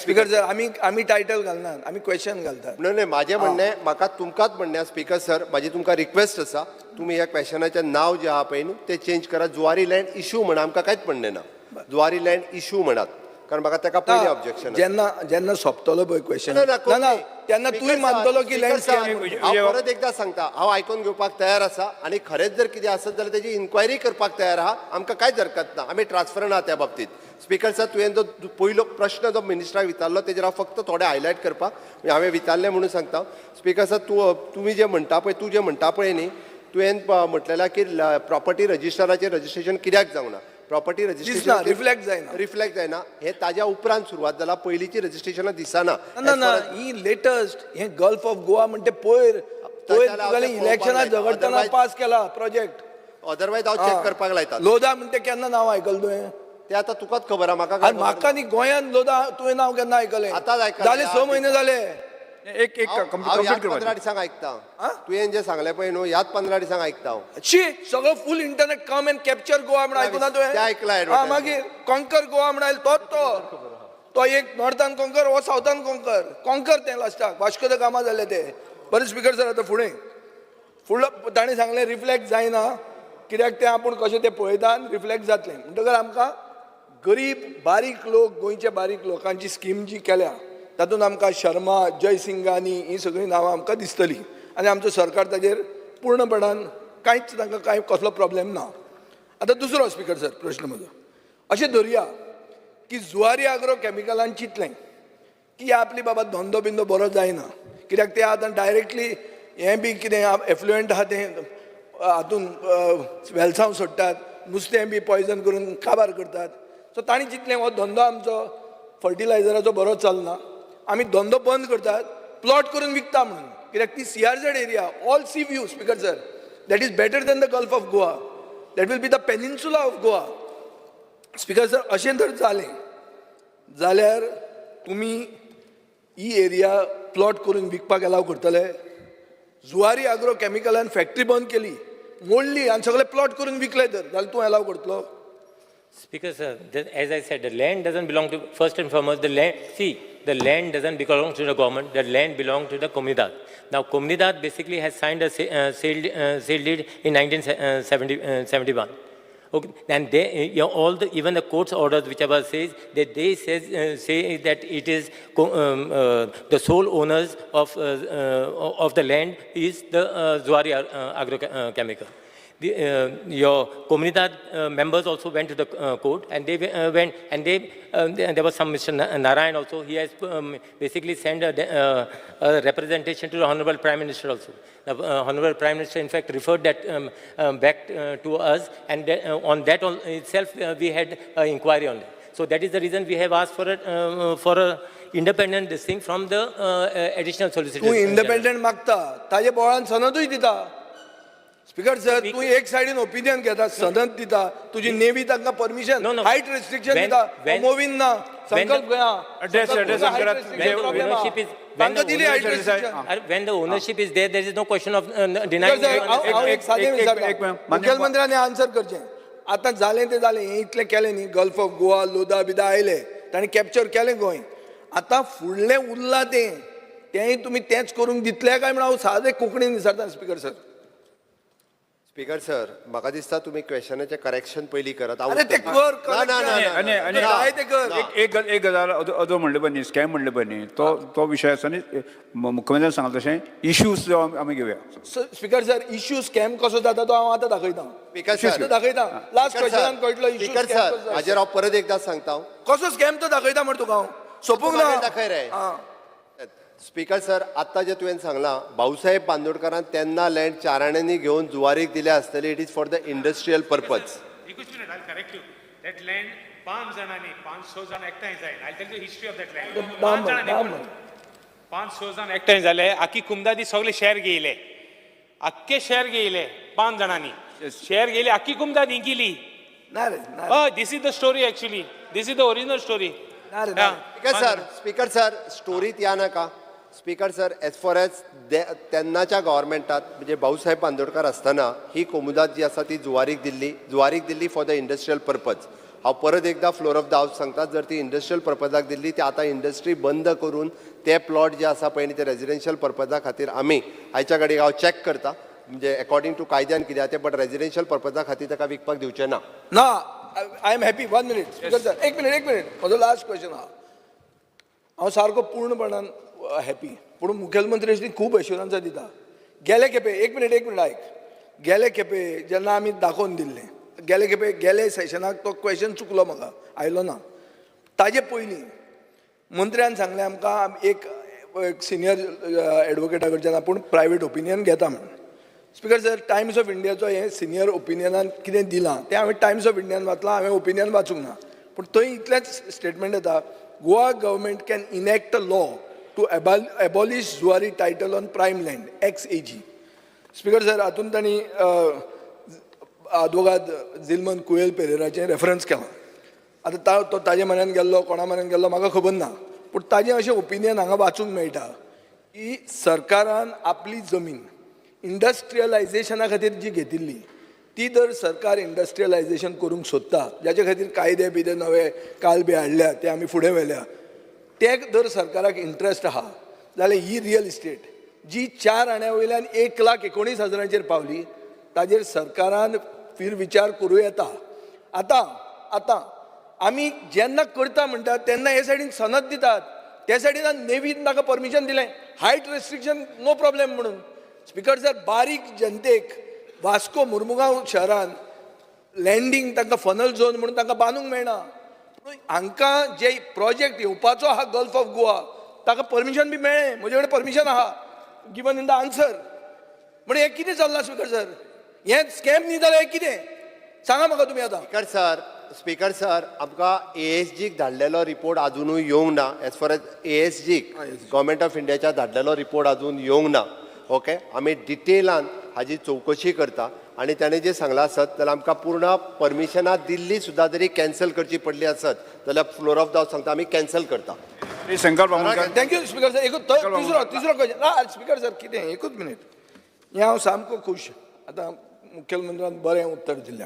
स्पीकर सर, आमी टायटल घालनात, आमी क्वेश्चन घालतात. न्हय, म्हाजें म्हणणें, म्हाका तुमकांच म्हणणें आसा स्पीकर सर, म्हाजी तुमकां रिक्वेस्ट आसा, तुमी ह्या क्वेश्चनाचें नांव जें आहा पळय न्हू तें चेंज करात. जुवारी लँड इशू म्हणा, आमकां कांयच म्हणणें ना. जुवारी लँड इशू म्हणात, कारण म्हाका ताका पयलीं ऑब्जेक्शन. जेन्ना जेन्ना सोंपतलो पळय क्वेश्चन, ना तेन्ना तूंय मानतलो की लँड स्कॅम. हांव परत एकदां सांगता, हांव आयकून घेवपाक तयार आसा आनी खरेंच जर कितें आसत जाल्यार तेजी इन्क्वायरी करपाक तयार आहा. आमकां कांयच हरकत ना, आमी ट्रान्सपरंट आहा त्या बाबतींत. स्पीकर सर, तुवें जो पयलो प्रश्न जो मिनिस्टराक विचारलो तेजेर हांव फक्त थोडें हायलायट करपाक हांवें विचारलें म्हणून सांगता. स्पीकर सर, तुमी जें म्हणटा पळय, तूं जें म्हणटा पळय न्ही, तुवें म्हटलेलें की प्रॉपर्टी रजिस्टराचेर रजिस्ट्रेशन कित्याक जावंक ना. प्रॉपर्टी रजिस्ट्रेशन रिफ्लेक्ट जायना, रिफ्लेक्ट जायना हे ताज्या उपरांत सुरवात जाला, पयलींची रजिस्ट्रेशनां दिसना. ना ना, ही लेटस्ट हे गल्फ ऑफ गोवा म्हणटे पयर पयर इलेक्शनां झगडटना पास केला प्रोजेक्ट. अदरवायज हांव चॅक करपाक लायता. लोधा म्हणटे केन्ना नांव आयकलें तुवें? ते आतां तुकाच खबर आहा, म्हाका म्हाका न्ही. गोंयांत लोधा तुवें नांव केन्ना आयकलें? आतांच आयकलें. जाले 6 म्हयने जाले. एक एक ह्याच 15 दिसांक आयकता. तुवें जें सांगलें पळय न्हू, ह्याच 15 दिसांक आयकता हांव. शी, सगळो full internet come and capture Goa म्हण आयकुना तुवें? तें आयकलां. मागीर कॉन्कर गोवा म्हण आयलो तोच तो. तो एक नॉर्थान कॉन्कर हो सावथान कॉन्कर, कॉन्कर तें लास्टाक वास्को the Gama जालें तें. बरें स्पीकर सर, आतां फुडें फुडलो ताणें सांगलें रिफ्लेक्ट जायना कित्याक तें आपूण कशें तें पळयता आनी रिफ्लेक्ट जातलें. म्हणटकर आमकां गरीब बारीक लोक, गोंयचे बारीक लोकांची स्कीम जी केल्या तातूंत आमकां शर्मा, जयसिंगानी ही सगळीं नांवां आमकां दिसतलीं आनी आमचो सरकार ताजेर पूर्णपणान कांयच तांकां कांय कसलो प्रॉब्लेम ना. आतां दुसरो स्पीकर सर प्रश्न म्हजो, अशें धरया की जुवारी आग्रो कॅमिकलान चिंतलें की आपली बाबा धंदो बिंदो बरो जायना कित्याक ते आतां डायरेक्टली हें बी कितें एफ्लुएंट आहा तें हातून वेलसांव सोडटात, नुस्तें बी पॉयजन करून काबार करतात. सो तांणी चिंतलें हो धंदो आमचो फर्टिलायझराचो बरो चलना, आमी धंदो बंद करतात, प्लॉट करून विकता म्हणून. कित्याक ती CRZ area, all sea view speaker sir, that is better than the Gulf of Goa, that will be the peninsula of Goa. Speaker sir, अशें जर जालें जाल्यार तुमी ही एरिया प्लॉट करून विकपाक एलाव करतले? जुवारी आग्रो कॅमिकलान फॅक्टरी बंद केली, मोडली आनी सगळे प्लॉट करून विकले तर जाल्यार तूं एलाव करतलो? Speaker sir, as I said, the land doesn't belong to, first and foremost, the land, see, the land doesn't belong to the government, the land belonged to the Comunidad. Now, Comunidad basically has signed a sale deed in 1971. Okay, and they, you know, all the, even the court's orders, whichever says that they say that it is the sole owners of the land is the Zuari Agrochemical. Your Comunidad members also went to the court, and they went, and they there was some Mr. Narayan also. He has basically sent a representation to the Honorable Prime Minister also. The Honorable Prime Minister, in fact, referred that back to us, and on that itself we had an inquiry on that. So that is the reason we have asked for a independent this thing from the additional solicitor. तूं इंडिपेंडंट मागता, ताजे बोळान सनदूय दिता. स्पीकर सर, तूं एक सायडीन ओपिनियन घेता, सनद दिता, तुजी नेवी तांकां परमिशन, हायट रेस्ट्रिक्शन दिता, मोवीन ना, संकल्प गोया. तांकां दिली height restriction. When the ownership is there, there is no question of denying. हांव एक सादें विचारता, मुखेलमंत्र्यान आन्सर करचें. आतां जालें तें जालें, हें इतलें केलें न्ही, गल्फ ऑफ गोवा, लोदा बिदा आयले, तांणी कॅप्चर केलें गोंय. आतां फुडलें उरलां तें, तेंय तुमी तेंच करूंक दितले काय म्हण हांव सादें कोंकणीन विचारता स्पीकर सर. स्पीकर सर, म्हाका दिसता तुमी क्वेश्चनाचें करेक्शन पयलीं करात. अरे ते कर. ना ना. जाय ते कर. एक एक गजाल अदो म्हणलें पळय न्ही, स्कॅम म्हणलें पळय न्ही, तो विशय आसा न्ही, मुख्यमंत्र्यान सांगला तशें इश्यूज आमी घेवया. स्पीकर सर, इश्यू स्कॅम कसो जाता तो हांव आतां दाखयता. स्पीकर सर, दाखयता लास्ट क्वेश्चनान कळटलो इश्यू. स्पीकर सर, हाजेर हांव परत एकदां सांगता, कसो स्कॅम तो दाखयता म्हण तुका हांव सोंपूंक ना. दाखय रे. स्पीकर सर, आत्तां जें तुवें सांगलां, भाऊसाहेब बांदोडकारान तेन्ना लँड 4 आण्यांनी घेवन जुवारीक दिल्या आसतली. It is for the industrial purpose. एकूच minute, I correct you. That land 5 जाणांनी, 5-6 जाण एकठांय जायन. I tell you history of that land. 5 जाणांनी, 5-6 जाण एकठांय जाले, आखी कुमदादी सगळे शेअर घेयले, आख्खे शेअर घेयले 5 जाणांनी शेअर घेयले, आखी कुमदाद इंकिली. ना रे. हय, this is the story actually, this is the original story. Speaker sir, speaker sir, स्टोरीत या नाका. Speaker sir, as far as तेन्नाच्या गव्हर्मेंटात म्हणजे भाऊसाहेब बांदोडकर आसतना ही कोमुदाद जी आसा ती जुवारीक दिल्ली, जुवारीक दिल्ली फॉर the industrial purpose. हांव परत एकदां फ्लोर ऑफ the house सांगता, जर ती इंडस्ट्रियल पर्पजाक दिल्ली ती आतां इंडस्ट्री बंद करून ते प्लॉट जे आसा पळय न्ही ते रेजिडेन्शियल पर्पजा खातीर आमी आयच्या घडयेक हांव चॅक करता, म्हणजे एकॉर्डिंग टू कायद्यान कितें आहा तें, बट रेजिडेन्शियल पर्पजा खातीर ताका विकपाक दिवचें ना. ना, I am happy. 1 minute speaker sir, एक मिनीट, एक मिनीट, म्हजो लास्ट क्वेश्चन आहा. हांव सारको पूर्णपणान हॅपी, पूण मुखेलमंत्री खूब एश्युरन्सां दिता. गेले खेपे, एक मिनीट, एक मिनीट आयक, गेले खेपे जेन्ना आमी दाखोवन दिल्लें, गेले खेपे गेले सेशनाक तो क्वेश्चन चुकलो, म्हाका आयलो ना. ताजे पयलीं मंत्र्यान सांगलें आमकां एक सिनियर एडवोकेटा कडच्यान आपूण प्रायवेट ओपिनियन घेता म्हूण. स्पीकर सर, टायम्स ऑफ इंडियाचो हें सिनियर ओपिनियनान कितें दिलां तें हांवें टायम्स ऑफ इंडियान वाचलां, हांवें ओपिनियन वाचूंक ना, पूण थंय इतलेंच स्टेटमेंट येता, Goa government can enact a law to abolish Zuari title on prime land ex A G. Speaker sir, हातून तांणी आदवोगाद जिलमन कुएल पेरेराचें रेफरन्स केलां. आतां तो ताजे म्हऱ्यान गेल्लो, कोणा म्हऱ्यान गेल्लो म्हाका खबर ना, पूण ताजें अशें ओपिनियन हांगा वाचूंक मेळटा की सरकारान आपली जमीन इंडस्ट्रियलायझेशना खातीर जी घेतिल्ली ती जर सरकार इंडस्ट्रियलायझेशन करूंक सोदता, जाचे खातीर कायदे बिदे नवे काल बी हाडल्या ते आमी फुडें व्हेल्या, ते जर सरकाराक इंट्रस्ट आहा जाल्यार ही रियल इस्टेट जी 4 आण्या वयल्यान 1,19,000 पावली ताजेर सरकारान फिरविचार करूं येता. आतां आतां आमी जेन्ना करता म्हणटा तेन्ना हे सायडीन सनद दितात, त्या सायडीन नेवीन ताका परमिशन दिलें, हायट रेस्ट्रिक्शन नो प्रॉब्लेम म्हणून. स्पीकर सर, बारीक जनतेक वास्को मुर्मुगांव शहरान लँडींग तांकां फनल झोन म्हणून तांकां बांदूंक मेळना. हांकां जे प्रोजेक्ट येवपाचो आहा गल्फ ऑफ गोवा ताका परमिशन बी मेळ्ळें, म्हजे कडेन परमिशन आहा गिवन इन the answer. म्हणजे हें कितें चल्लां स्पीकर सर, हें स्कॅम न्ही जाल्यार हें कितें सांगा म्हाका तुमी आतां. स्पीकर सर, स्पीकर सर, आमकां एएसजीक धाडलेलो रिपोर्ट आजुनूय येवंक ना. एज फार एज एएसजीक गव्हर्मेंट ऑफ इंडियाच्या धाडलेलो रिपोर्ट अजून येवंक ना. ओके, आमी डिटेलान हाजी चवकशी करता आनी ताणें जें सांगलां आसत जाल्यार आमकां पूर्ण परमिशनां दिल्ली सुद्दां जरी कॅन्सल करची पडली आसत जाल्यार फ्लोर ऑफ the house सांगता आमी कॅन्सल करता. Sankalp Amonkar. Thank you speaker sir. एकूच तिसरो तिसरो क्वेश्चन. ना स्पीकर सर, कितें एकूच मिनीट, हें हांव सामको खूश. आतां मुखेलमंत्र्यान बरें उत्तर दिलें.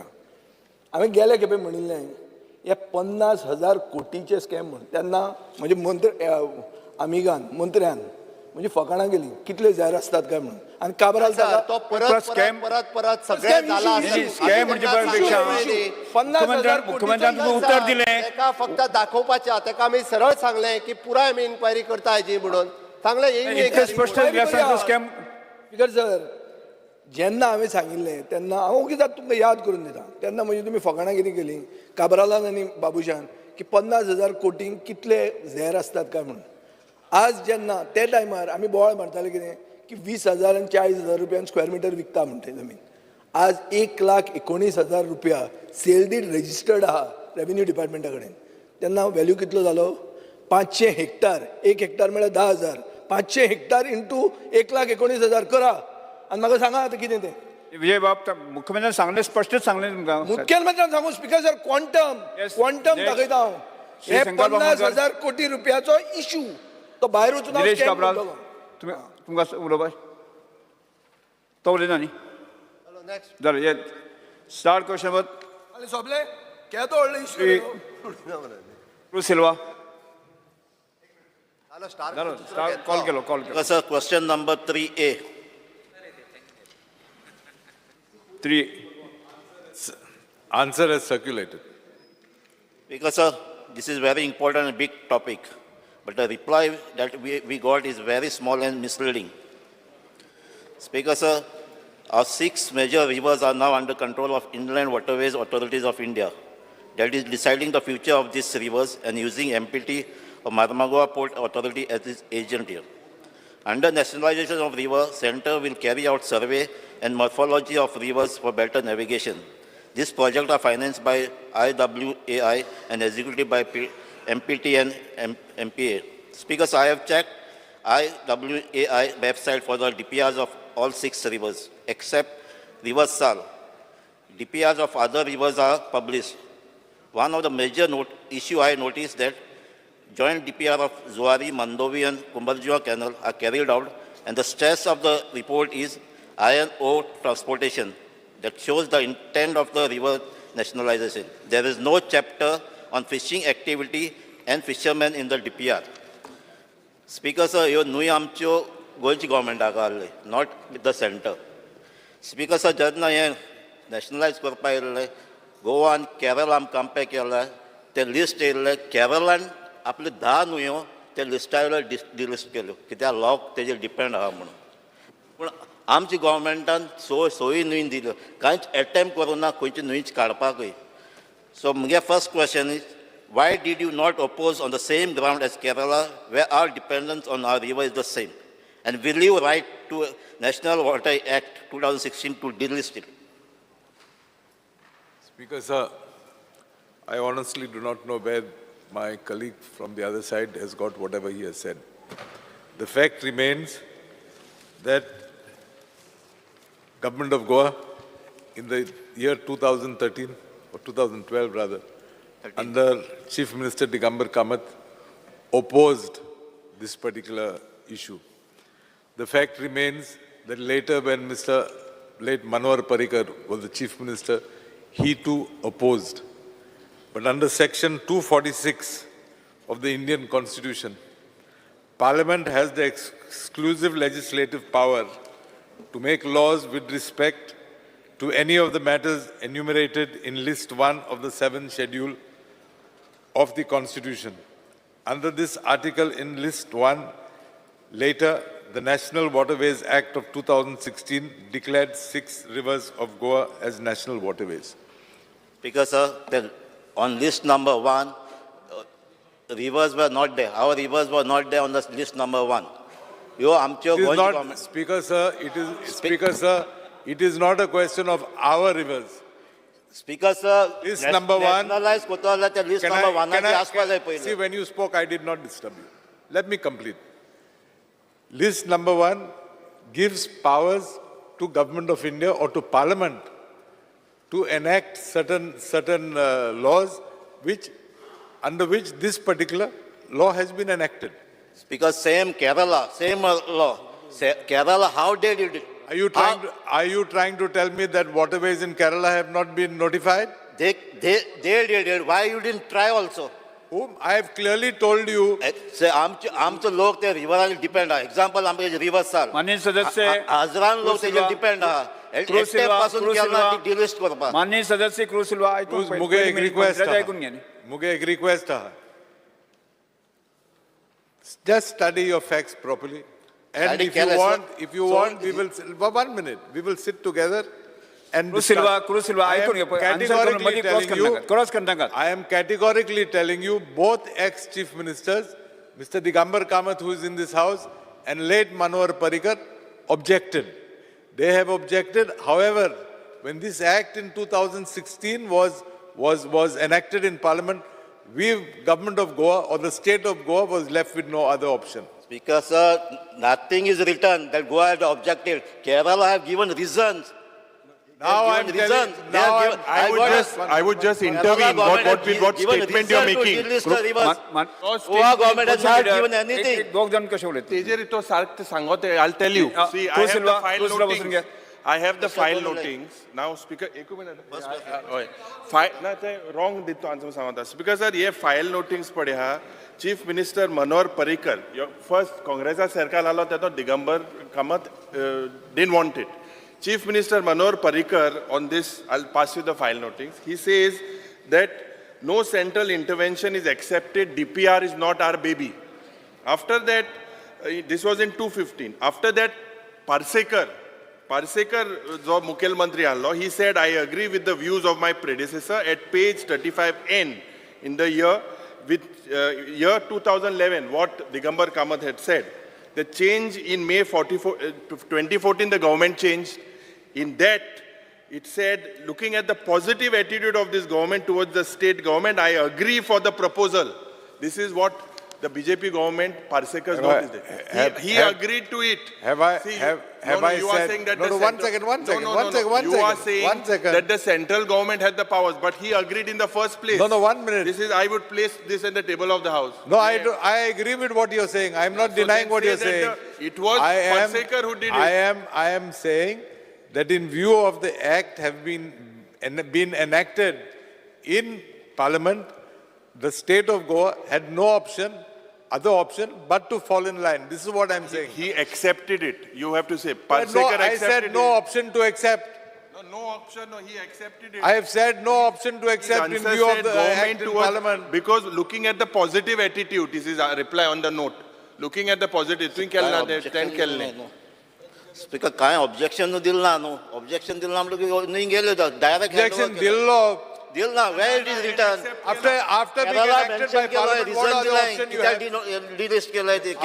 हांवें गेले खेपे म्हणिल्लें हे 50,000 कोटीचे स्कॅम म्हूण तेन्ना म्हणजे मंत्र आमिगान मंत्र्यान म्हणजे फकाणां केली कितले झेर आसतात काय म्हणून आनी काबराल सर, तो परत Plus परत scam. परत परत सगळें Scam जाला issue, आसा. issue. Scam म्हणजे पेक्षा 50,000 मुख्यमंत्र्यान तुमकां उत्तर दिलें. ताका फक्त दाखोवपाचें ताका आमी सरळ सांगलें की पुराय आमी इन्क्वायरी करता हेजी म्हणून सांगलें ही इतकें स्पश्ट दिलें आसतना तो स्कॅम स्पीकर सर, जेन्ना हांवें सांगिल्लें तेन्ना हांव ओगीच आतां तुमकां याद करून दिता. तेन्ना म्हणजे तुमी फकाणां कितें केलीं काबरालान आनी बाबूशान की 50,000 कोटींक कितले झेर आसतात काय म्हणून. आज जेन्ना ते टायमार आमी बोवाळ मारताले कितें की 20,000 आनी 40,000 रुपयान स्क्वेअर मिटर विकता म्हणटा जमीन. आज 1,19,000 रुपया सेल did registered आहा रेवेन्यू डिपार्टमेंटा कडेन. तेन्ना व्हॅल्यू कितलो जालो? 500 हेक्टर, 1 हेक्टर म्हळ्यार 10,000, 500 हेक्टर इंटू 1,19,000 करा आनी म्हाका सांगा आतां कितें तें. विजय बाब, मुख्यमंत्र्यान सांगलें, स्पश्टच सांगलें तुमकां. मुख्यमंत्र्यान सांगू स्पीकर सर, क्वांटम क्वांटम दाखयता हांव. श्री हे शंकर बाब 50,000 कोटी रुपयाचो इशू तो भायर वचून हांव निलेश scam Cabral, करतलो. तुमी तुमकां उलोवपा तो उलयना न्ही? जालें, ये स्टार्ट क्वेश्चन आनी सोंपलें? केदो व्हडलो इशू. क्रुज सिल्वा जालो, कॉल केलो, कॉल केलो. Sir, question number 3A. 3. Answer has circulated. Because, sir, this is very important and big topic. But the reply that we got is very small and misleading. Speaker, sir, our 6 major rivers are now under control of Inland Waterways Authorities of India. That is deciding the future of these rivers and using MPT or Marmagoa Port Authority as its agent here. Under nationalization of river, center will carry out survey and morphology of rivers for better navigation. These projects are financed by IWAI and executed by MPT and MPA. Speakers, I have checked IWAI website for the DPRs of all 6 rivers, except River Sal. DPRs of other rivers are published. One of the major issue I noticed that joint DPR of Zuari, Mandovi and Cumbarjua Canal are carried out, and the stress of the report is iron ore transportation that shows the intent of the river nationalization. There is no chapter on fishing activity and fishermen in the DPR. Speaker sir, ह्यो न्हूय आमच्यो गोंयची गव्हर्मेंटाक आहले, not with the centre. Speaker sir, जेन्ना हें नॅशनलायज करपा येयल्लें, गोवा आनी केरळ आमी कंपेर केलें, तें लिस्ट येयल्लें, केरळान आपल्यो 10 न्हंयो ते लिस्टा वयल्यो डिलिस्ट केल्यो, कित्याक लोक तेजेर डिपेंड आहा म्हणून. पूण आमच्या गव्हर्मेंटान सोयी न्हंय दिल्यो, कांयच एटेम्प करूं ना खंयची न्हंयच काडपाकूय. सो म्हगे first question is, why did you not oppose on the same ground as Kerala, where our dependence on our river is the same? And will you write to National Water Act 2016 to delist it? Speaker, sir, I honestly do not know where my colleague from the other side has got whatever he has said. The fact remains that Government of Goa in the year 2013 or 2012 rather, 13. Under Chief Minister Digambar Kamath, opposed this particular issue. The fact remains that later when Mr. late Manohar Parrikar was the Chief Minister, he too opposed. But under Section 246 of the Indian Constitution, Parliament has the exclusive legislative power to make laws with respect to any of the matters enumerated in List 1 of the 7th Schedule of the Constitution. Under this article in List 1, later, the National Waterways Act of 2016 declared 6 rivers of Goa as national waterways. Because, sir, on list number 1, rivers were not there. Our rivers were not there on the list number 1. Yo, It is not, Speaker, sir, it is, Speaker, sir, it is not a question of our rivers. Speaker, sir, list number 1. Nationalize कोतो त्या list number 1 आसपा जाय पयलीं. See, when you spoke, I did not disturb you. Let me complete. List number 1 gives powers to Government of India or to Parliament to enact certain laws under which this particular law has been enacted. Because same Kerala, same law. Kerala, how did it? Are you trying to tell me that waterways in Kerala have not been notified? They did it. Why you didn't try also? Whom I have clearly told you. आमचे आमचो लोक ते रिवरार डिपेंड आहा. एग्जाम्पल आमचे रिवर साल माननीय सदस्य हजरान लोक तेजेर डिपेंड आहा. एकटे पासून केला डिलिस्ट करपाक. माननीय सदस्य क्रूज सिल्वा आयकून मुगे एक रिक्वेस्ट आयकून घे. मुगे एक रिक्वेस्ट आहा. Just study your facts properly. And if you want, we will, 1 minute, we will sit together and discuss. Cruz Silva, I am categorically telling you, both ex-chief ministers, Mr. Digambar Kamath, who is in this house, and late Manohar Parrikar, objected. They have objected. However, when this act in 2016 was enacted in Parliament, we, government of Goa or the state of Goa, was left with no other option. Speaker, sir, nothing is written that Goa had objected. Kerala have given reasons. Now I'm telling. Now I would just intervene. What statement you are making? Goa government has not given anything. I'll tell you. See, I have the file notings. I have the file notings. Now, Speaker, एक minute. ना ते wrong दितो answer सांगता. Speaker sir, ये file notings पडे हा. Chief Minister Manohar Parrikar, first Congress सरकार आलो तेतो Digambar Kamat didn't want it. Chief Minister Manohar Parrikar, on this, I'll pass you the file notings. He says that no central intervention is accepted. DPR is not our baby. After that, this was in 2015. After that, Parsekar, जो मुखेल मंत्री आसलो, he said, I agree with the views of my predecessor at page 35N in the year year 2011, what Digambar Kamath had said. The change in May 2014, the government changed. In that, it said, looking at the positive attitude of this government towards the state government, I agree for the proposal. This is what the BJP government, Parsekar's notice did. He agreed to it. Have I said? You are saying that No, 1 second, 1 second, 1 second. You are saying that the central government had the powers, but he agreed in the first place. No, 1 minute. This is, I would place this in the table of the house. No, I agree with what you're saying. I'm not denying what you're saying. It was Parsekar who did it. I am saying that in view of the act have been enacted in Parliament, the state of Goa had no option, other option, but to fall in line. This is what I'm saying. He accepted it. You have to say. Parsekar no, I said no option to accept. No, no option. No, he accepted it. I have said no option to accept in view of the act in Parliament. Because looking at the positive attitude, this is a reply on the note. Looking at the positive, तुवें केलें ना तें stand केलें न्ही. Speaker, काय objection दिल ना न्हू. Objection दिल ना म्हणटकीर न्हय गेले direct. Objection दिल्लो. Dil na, where it is written? After being enacted by Parliament, what other option you have?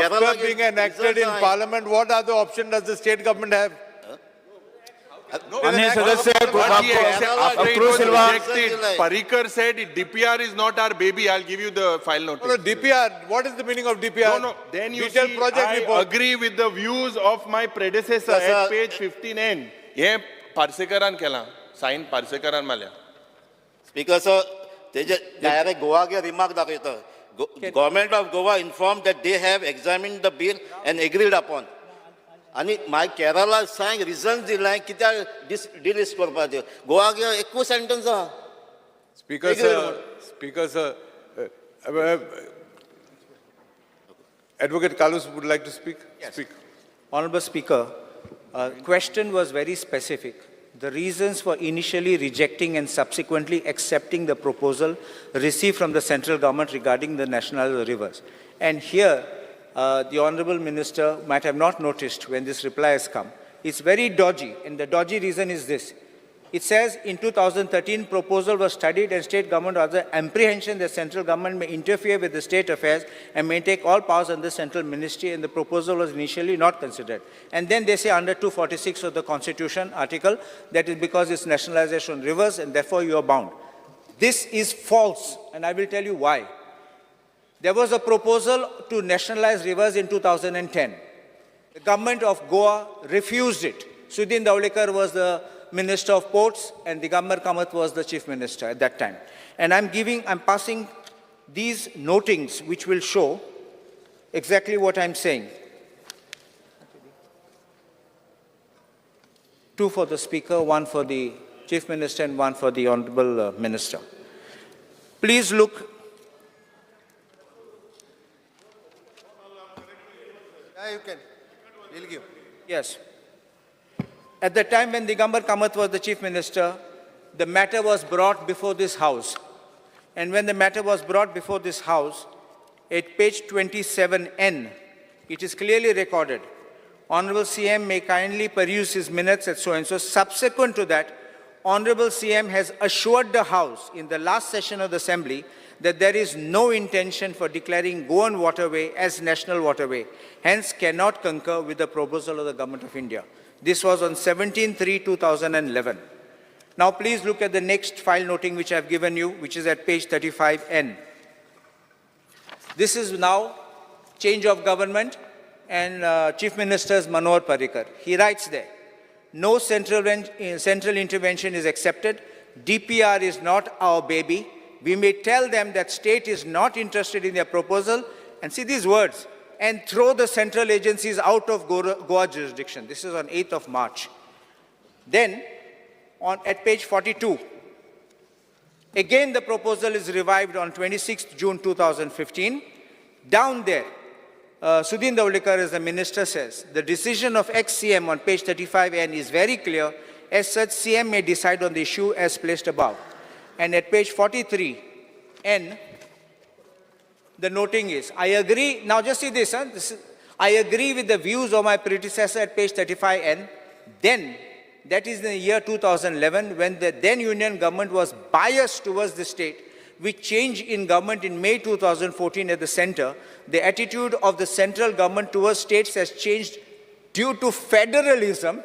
After being enacted in Parliament, what other option does the state government have? After it was rejected, Parrikar said DPR is not our baby. I'll give you the file notice. No, DPR, what is the meaning of DPR? No, no. Then you see, I agree with the views of my predecessor at page 15N. हे पार्सेकरान केला, sign पार्सेकरान मारल्या. Speaker sir, तेजे direct Goa के remark दाखयता. Government of Goa informed that they have examined the bill and agreed upon. आनी मागीर केरला सांग रिजन दिलां कित्याक डिलिस्ट करपाचें. गोवा एकूच सेंटन्स आहा. Speaker sir, Advocate Carlos would like to speak. Yes. Speak. Honorable Speaker, question was very specific. The reasons for initially rejecting and subsequently accepting the proposal received from the central government regarding the national rivers. And here, the Honorable Minister might have not noticed when this reply has come. It's very dodgy, and the dodgy reason is this. It says in 2013, proposal was studied and state government was the apprehension that central government may interfere with the state affairs and may take all powers under central ministry, and the proposal was initially not considered. And then they say under 246 of the Constitution article, that is because it's nationalization rivers and therefore you are bound. This is false, and I will tell you why. There was a proposal to nationalize rivers in 2010. The government of Goa refused it. Sudin Dhavalikar was the Minister of Ports and Digambar Kamath was the Chief Minister at that time. And I'm passing these notings which will show exactly what I'm saying. 2 for the Speaker, 1 for the Chief Minister and one for the Honorable Minister. Please look. Yeah, you can. We'll give. Yes. At the time when Digambar Kamath was the Chief Minister, the matter was brought before this House. And when the matter was brought before this House, at page 27N, it is clearly recorded, Honorable CM may kindly peruse his minutes at so and so. Subsequent to that, Honorable CM has assured the House in the last session of the Assembly that there is no intention for declaring Goan waterway as national waterway, hence cannot concur with the proposal of the Government of India. This was on 17/3/2011. Now please look at the next file noting which I have given you, which is at page 35N. This is now change of government and Chief Minister's Manohar Parrikar. He writes there, no central intervention is accepted. DPR is not our baby. We may tell them that state is not interested in their proposal, and see these words, and throw the central agencies out of Goa jurisdiction. This is on 8th of March. Then, at page 42, again the proposal is revived on 26th June 2015. Down there, Sudin Dhavalikar, as the minister, says, the decision of ex-CM on page 35N is very clear. As such, CM may decide on the issue as placed above. And at page 43N, the noting is, I agree, now just see this, huh? This is, I agree with the views of my predecessor at page 35N. Then, that is in the year 2011, when the then union government was biased towards the state, with change in government in May 2014 at the center, the attitude of the central government towards states has changed due to federalism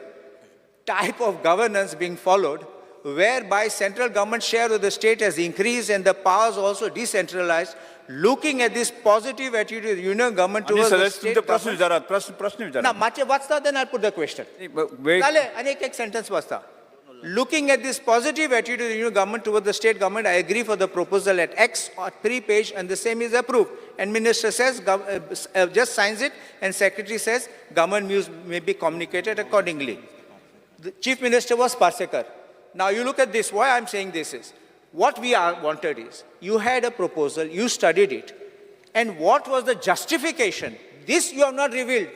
type of governance being followed, whereby central government share of the state has increased and the powers also decentralized. Looking at this positive attitude of the union government towards the state government. प्रश्न ना, मातशें वाचता, then I'll put the question. जालें, आनी एक एक sentence वाचता. Looking at this positive attitude of the union government towards the state government, I agree for the proposal at X or 3 page and the same is approved. And minister says, just signs it, and secretary says, government views may be communicated accordingly. The chief minister was Parsekar. Now you look at this, why I'm saying this is, what we are wanted is, you had a proposal, you studied it, and what was the justification? This you have not revealed,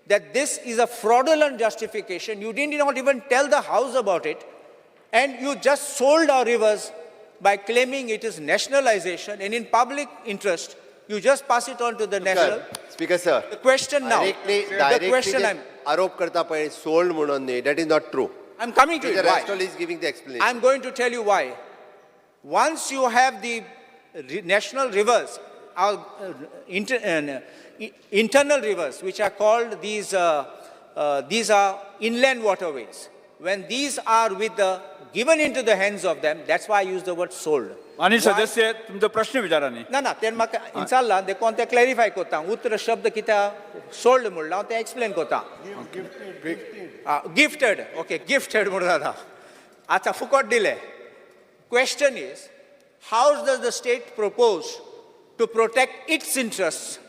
that this is a fraudulent justification. You did not even tell the House about it, and you just sold our rivers by claiming it is nationalization, and in public interest, you just pass it on to the national. Speaker sir. The question now, directly the question I'm... आरोप करता पळय sold म्हणून न्ही, that is not true. I'm coming to it. Why? Rastol is giving the explanation. I'm going to tell you why. Once you have the national rivers, our internal rivers, which are called these are inland waterways. When these are with the given into the hands of them, that's why I use the word sold. माननीय सदस्य, तुमचो प्रश्न विचारा न्ही. ना ना, तेन्ना म्हाका विचारला देखून तें क्लॅरिफाय करता. उतर शब्द कित्याक सोल्ड म्हणला हांव तें एक्सप्लेन करता. गिफ्टेड, ओके, गिफ्टेड म्हणून जाता. आतां फुकट दिलें. Question is, how does the state propose to protect its interests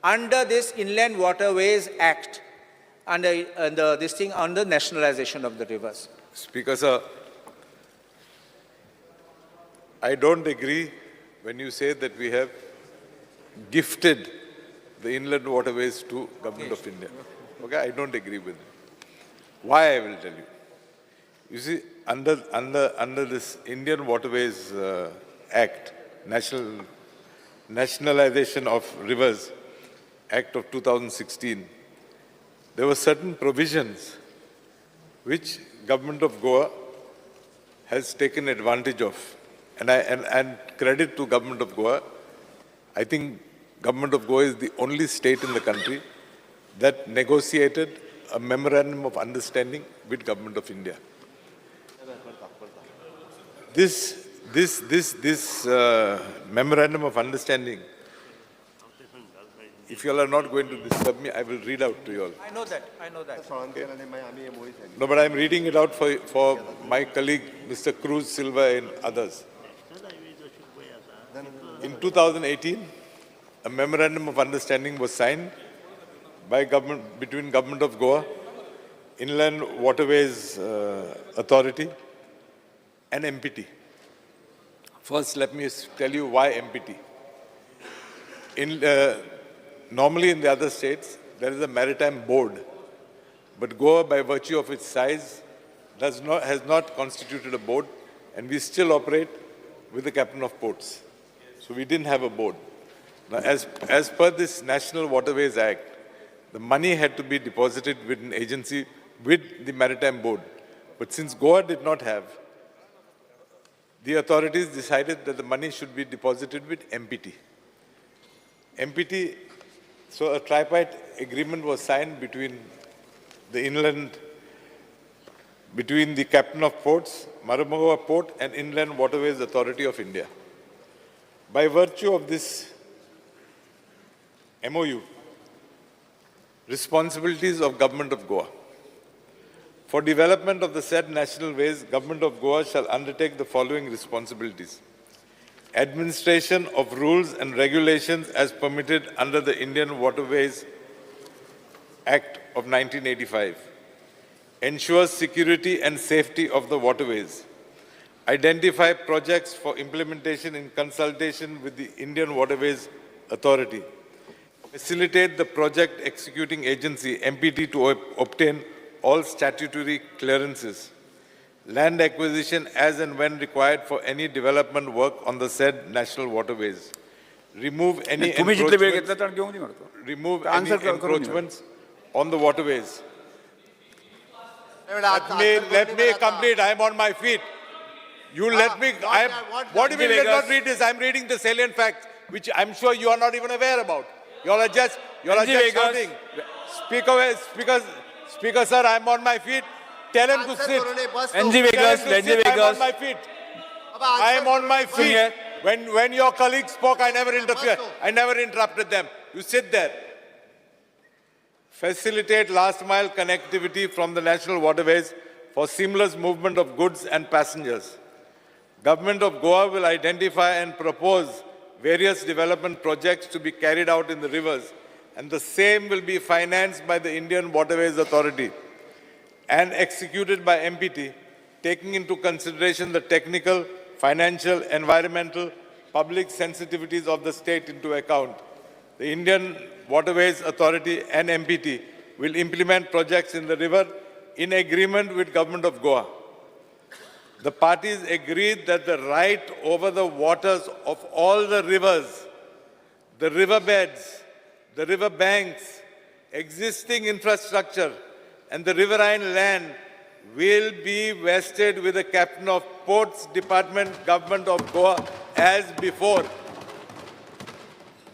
under this Inland Waterways Act, under this thing, under nationalization of the rivers? Speaker sir, I don't agree when you say that we have gifted the inland waterways to Government of India. Okay, I don't agree with it. Why, I will tell you. You see, under this Indian Waterways Act, Nationalization of Rivers Act of 2016, there were certain provisions which Government of Goa has taken advantage of. And credit to Government of Goa, I think Government of Goa is the only state in the country that negotiated a memorandum of understanding with Government of India. This memorandum of understanding, if you all are not going to disturb me, I will read out to you all. I know that, I know that. Okay. No, but I am reading it out for my colleague, Mr. Cruz Silva and others. In 2018, a memorandum of understanding was signed by government, between Government of Goa, Inland Waterways Authority, and MPT. First, let me tell you why MPT. Normally in the other states, there is a maritime board, but Goa, by virtue of its size, has not constituted a board, and we still operate with the captain of ports. So we didn't have a board. Now, as per this National Waterways Act, the money had to be deposited with an agency with the Maritime Board. But since Goa did not have, the authorities decided that the money should be deposited with MPT. MPT, so a tripartite agreement was signed between the inland, between the Captain of Ports, Marmugao Port, and Inland Waterways Authority of India. By virtue of this MOU, responsibilities of Government of Goa. For development of the said national ways, Government of Goa shall undertake the following responsibilities. Administration of rules and regulations as permitted under the Indian Waterways Act of 1985. Ensure security and safety of the waterways. Identify projects for implementation in consultation with the Indian Waterways Authority. Facilitate the project executing agency, MPT, to obtain all statutory clearances. Land acquisition as and when required for any development work on the said national waterways. Remove any तुम्ही जितले वेळ encroachments, घेतला तर घेऊन दे म्हणतो. Remove any Answer करून घे. Encroachments on the waterways. Let Let me complete. I'm on my feet. You let me. Not that, what What do you mean? Let Vegas. not read this. I'm reading the salient facts, which I'm sure you are not even aware about. You all are NG just Vegas. Shouting. Speaker, speaker, speaker, sir, I'm on my feet. Tell him to Answer sit. करू नये, बस NG तू. Tell him Vegas, to NG sit. I'm on Vegas. my feet. Baba, answer I am on करू my नये, बस. feet. When your colleagues spoke, I never interfered. Bus. I never interrupted them. You sit there. Facilitate last mile connectivity from the national waterways for seamless movement of goods and passengers. Government of Goa will identify and propose various development projects to be carried out in the rivers, and the same will be financed by the Indian Waterways Authority and executed by MPT, taking into consideration the technical, financial, environmental, public sensitivities of the state into account. The Indian Waterways Authority and MPT will implement projects in the river in agreement with Government of Goa. The parties agreed that the right over the waters of all the rivers, the riverbeds, the river banks, existing infrastructure, and the riverine land will be vested with the Captain of Ports Department, Government of Goa, as before.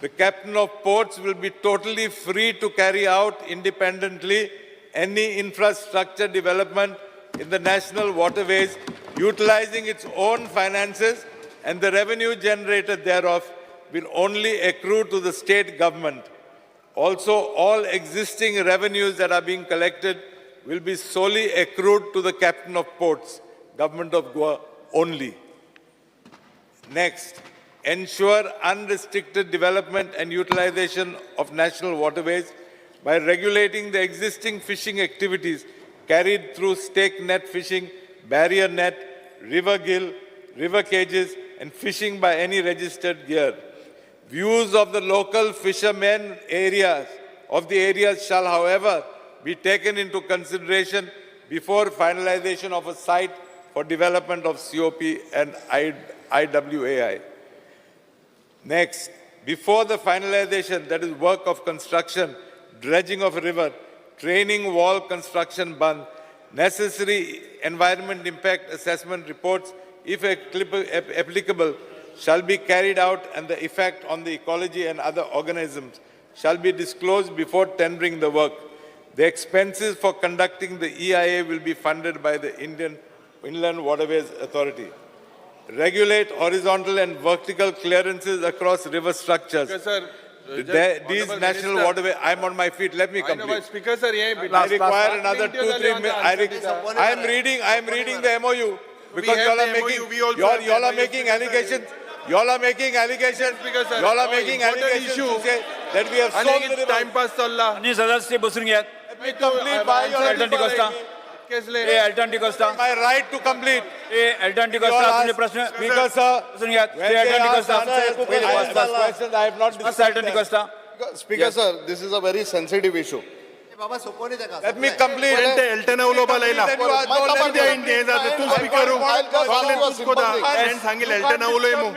The Captain of Ports will be totally free to carry out independently any infrastructure development in the national waterways, utilizing its own finances, and the revenue generated thereof will only accrue to the state government. Also, all existing revenues that are being collected will be solely accrued to the Captain of Ports, Government of Goa only. Next, ensure unrestricted development and utilization of national waterways by regulating the existing fishing activities carried through stake net fishing, barrier net, river gill, river cages, and fishing by any registered gear. Views of the local fishermen areas of the areas shall, however, be taken into consideration before finalization of a site for development of COP and IWAI. Next, before the finalization, that is work of construction, dredging of a river, training wall construction ban, necessary environment impact assessment reports, if applicable, shall be carried out, and the effect on the ecology and other organisms shall be disclosed before tendering the work. The expenses for conducting the EIA will be funded by the Indian Inland Waterways Authority. Regulate horizontal and vertical clearances across river structures. Speaker sir, These Honorable national Minister. waterway, I'm on my feet, let me I know, complete. but Speaker sir, hey I require another 2-3 minutes. I am reading the MOU because have y'all are the MOU, making, we also y'all, have the y'all are MOU, making Speaker sir. allegations. Y'all are making allegations. Speaker sir, Y'all are no, making important allegations issue. to say that we have आणि sold the river. Timepass चल्ला. आणि सदस्य बसून घ्यात. Let me complete. Why you are Elton D'Costa. A Elton D'Costa. My right to complete. A Elton D'Costa, तुमचे प्रश्न Speaker, sir. बसून घेयात. When Shri they Elton ask D'Costa. answers, I ask questions, I have not bus disturbed Elton them. D'Costa. Speaker sir, this is a very sensitive issue. बाबा सोपोनी ताका. Let me complete. एल्टन उलोवपा लायला. Then you are- no, let me हे जाता तूं स्पीकर सगळें तूंच कोता. तेणें सांगिल्लें एल्टना उलय मू.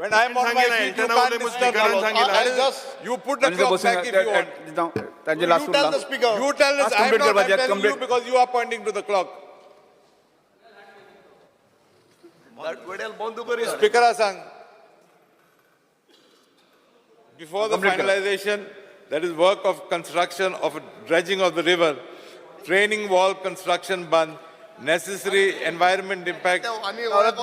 When I am on my सांगिल्लें, feet, you एल्टना can't उलय मू disturb स्पीकरान me. सांगिल्लें. You put the तांचे clock बसून back if you want. तांचे last You tell the speaker. You tell us, Last I am complete not, करपाचे, I'm telling you complete. because you are pointing to the clock. Speaker सांग. Before the Complete करा. Finalization, that is work of construction of dredging of the river, training wall construction ban, necessary environment impact.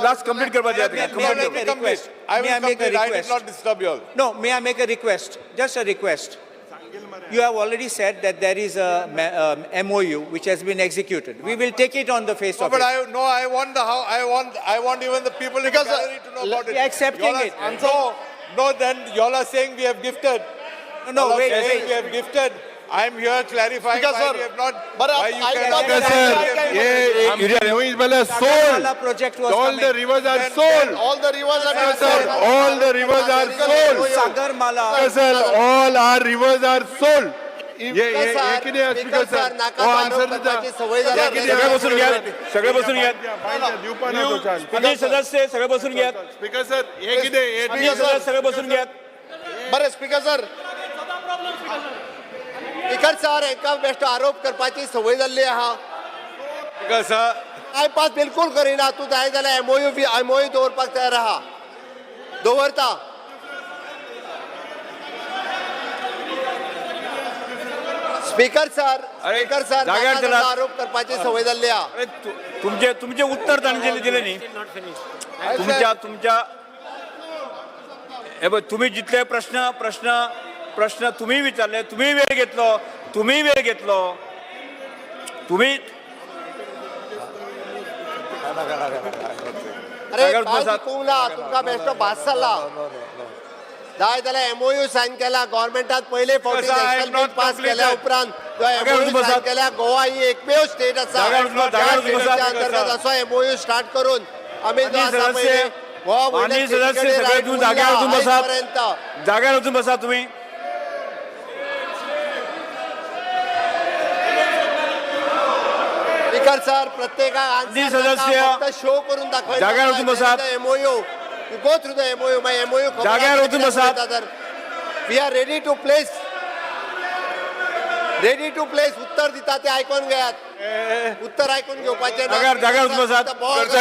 Last complete करपाचे. Let me May I make a complete. Request? I May I will make a complete. I did request? not disturb you all. No, may I make a request? Just a request. You have already said that there is a MOU which has been executed. We will take it on the face No, of but it. I no, I want the how I want even the people in the Because, gallery to know about it. We are accepting Y'all are- it. No, no, then y'all are saying we have gifted. No, no, Y'all are wait, saying wait. we have gifted. I am here clarifying Because, why sir, we have not. but why you I cannot. thought Sir, हे आमची न्हंय जाल्यार sold. Sagarmala project was All the coming. rivers are sold. All the rivers are Sir, all the rivers are sold. Sagarmala. Sir, all our rivers are sold. हे हे हे कितें स्पीकर सर, नाका हो आरोप आन्सर दिता. करपाची सवय जाल्या. हे कितें? सगळे बसून घेयात, सगळे बसून घेयात. दिवपा ना तो चान्स. माननीय सदस्य, सगळे बसून घेयात. स्पीकर सर, हे कितें हे माननीय सदस्य, सगळे बसून घेयात. बरें स्पीकर सर, स्पीकर सर, हेंका बेश्टो आरोप करपाची संवय जाल्ली आहा. Speaker, sir, टायमपास बिलकुल करिना तूं. जाय जाल्यार एमओयू एमओयू दवरपाक तयार आहा, दवरता. स्पीकर सर, अरे, स्पीकर सर, जाग्यार नाका चलात. जाल्लो आरोप करपाची संवय जाल्ली आहा. अरे, तुमचे तुमचे उत्तर तांणी दिले दिले न्ही तुमच्या तुमच्या. हे बघ, तुम्ही जितले प्रश्न प्रश्न प्रश्न तुम्ही विचारले, तुम्ही वेळ घेतलो, तुम्ही वेळ घेतलो, तुम्ही अरे, जाग्यार काय बसात. शिकूंक ना तुमकां? बेश्टो भास जाला. जाय जाल्यार एमओयू सायन केला गव्हर्मेंटान पयले फावटी. Sir, I have national bill not pass केल्या completed. उपरांत जो जाग्यार एमओयू बसात. सायन केल्या, गोवा ही एकमेव स्टेट आसा जाग्यार बसात, त्या जाग्यार बसात. स्टेटीच्या अंतर्गत असो एमओयू स्टार्ट करून आमी जो माननीय आसा सदस्य, पळय गोवा वयल्या माननीय सदस्य, स्टेटी कडेन सगळे right तूं जाग्यार उरला वचून बसात. आयजपर्यंत. जाग्यार वचून बसा तुम्ही. स्पीकर सर, प्रत्येकाक माननीय आन्सर नाका, सदस्य, फक्त शो करून दाखयता. जाग्यार वचून बसात. MOU, you go through the MOU. मागीर एमओयू जाग्यार वचून बसात. We are ready to place, ready to place. उत्तर दिता ते आयकून घेयात. उत्तर आयकून घेवपाचें ना. जाग्यार- जाग्यार वचून बसात.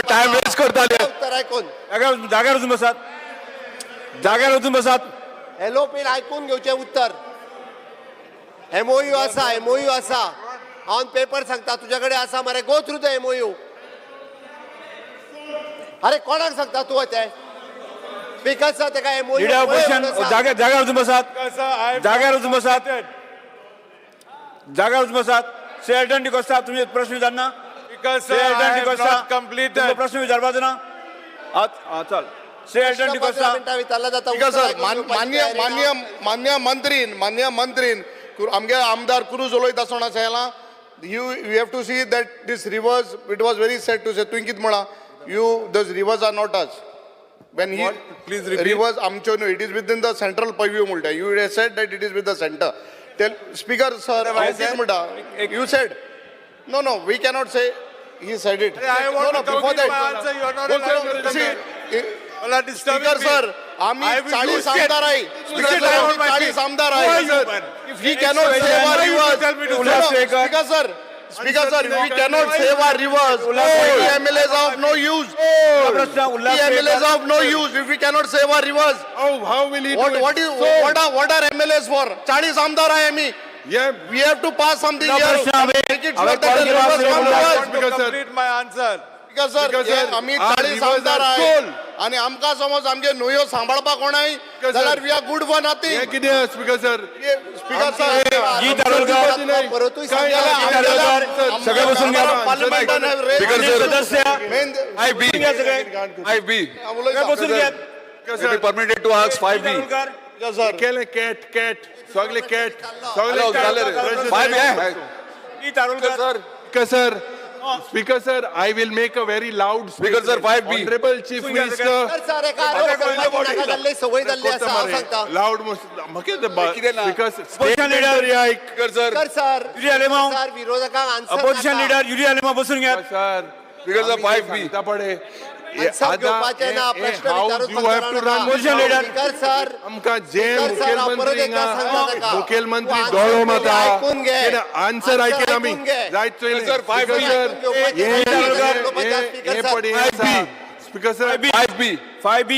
टायम वेस्ट करताले. उत्तर आयकून जाग्यार जाग्यार वचून बसात, जाग्यार वचून बसात. एलओपीन आयकून घेवचें उत्तर. एमओयू आसा, एमओयू आसा. ऑन पेपर सांगता, तुज्या कडेन आसा मरे. Go through the MOU. अरे, कोणाक सांगता तूं तें? स्पीकर सर, तेका एमओयू लिडर ऑपोजिशन, जाग्यार जाग्यार वचून बसात. Speaker, sir, I have जाग्यार not वचून बसात. completed. जाग्यार वचून बसात. श्री एल्टन डिकोस्ता, तुमचे प्रश्न विचारना. Speaker, Shri sir, I Elton have D'Costa, not तुमचो completed. प्रश्न विचारपाचो ना. आं आं, चल, श्री एल्टन डिकोस्ता. मिनटां विचारला जाता. स्पीकर उत्तर सर, आयकून घेवपाची मान्य तयारी ना. मान्य मान्य मंत्रीन मान्य मंत्रीन आमगे आमदार क्रूज उलयता आसतना सांगलां, you have to see that this rivers, it was very sad to say. तुवें कितें म्हळां? You those rivers are not us. When he What? Please repeat. Rivers आमच्यो न्हू, it is within the central purview म्हणटा. You said that it is with the centre. Speaker sir, I हांव कितें said? म्हणटा, you said no no we cannot say he said it. I want no to before complete that my answer. You are not allowed to see complete. All are disturbing speaker me. Sir, आम्ही I will 40 use it. आमदार आहे. Use it, I want my 40 feet. आमदार Who are आहे. you, man? If we cannot save our Why you rivers, tell me to no, Ulhas no, Shekhar. Speaker sir, Speaker sir, we cannot save our rivers. Ulhas We Shekhar. MLAs are of no use. प्रश्न We Ulhas MLAs Shekhar. are of no use if we cannot save our rivers. How will he do What it? what is what are MLAs for? 40 आमदार आहे आम्ही. Yeah. We have to pass something No here. प्रश्न आम्ही- Make it आम्ही sure that the call केला rivers असेल come to Ulhas. us. I want to Speaker, sir. complete my answer. Speaker sir, Speaker sir, हे आम्ही our 40 rivers आमदार are आहे sold. आणि आमकां समज आमगे न्हंयो सांबाळपाक कोणाय sir. जाल्यार we are good for nothing. हे कितें speaker sir? Speaker sir, जी दारोलकर. परतूय काय सांगता. दारोलकर, सगळे बसून घ्या. स्पीकर सर, सदस्य I B बसून घ्या सगळे. I B सगळे बसून घ्या. Be permitted to ask 5B. Sir, केलें कॅट कॅट सगळे कॅट हॅलो, सगळे जालें रे. 5B. जी दारोलकर. Sir, speaker sir, Speaker sir, I will make a very loud Speaker sir, 5B. Honourable chief minister. Sir, एका आरोप करपाची नाका जाल्ली संवय जाल्ली आसा हांव सांगता. लाऊड म्हाका कितें ना? Speaker Opposition leader. Speaker sir, speaker sir, Yuri Alemao. Sir, विरोधकांक आन्सर अपोजिशन नाका. लिडर युरी आलेमाव बसून घेयात. Sir, Speaker sir, 5B. सांगता पडे. आन्सर घेवपाचें ना, प्रश्न विचारूच you have to run Opposition leader. Speaker sir, आमकां जे स्पीकर सर, हांव परत मुखेलमंत्री एकदा सांगता ताका. मुखेलमंत्री तूं दोळो आन्सर माता आयकून घे. आन्सर आयकेल आमी आयकून घे. जायत चोयलें. Sir, 5B. Speaker sir, speaker हे सर, पडे 5B. Speaker sir, 5B. 5B.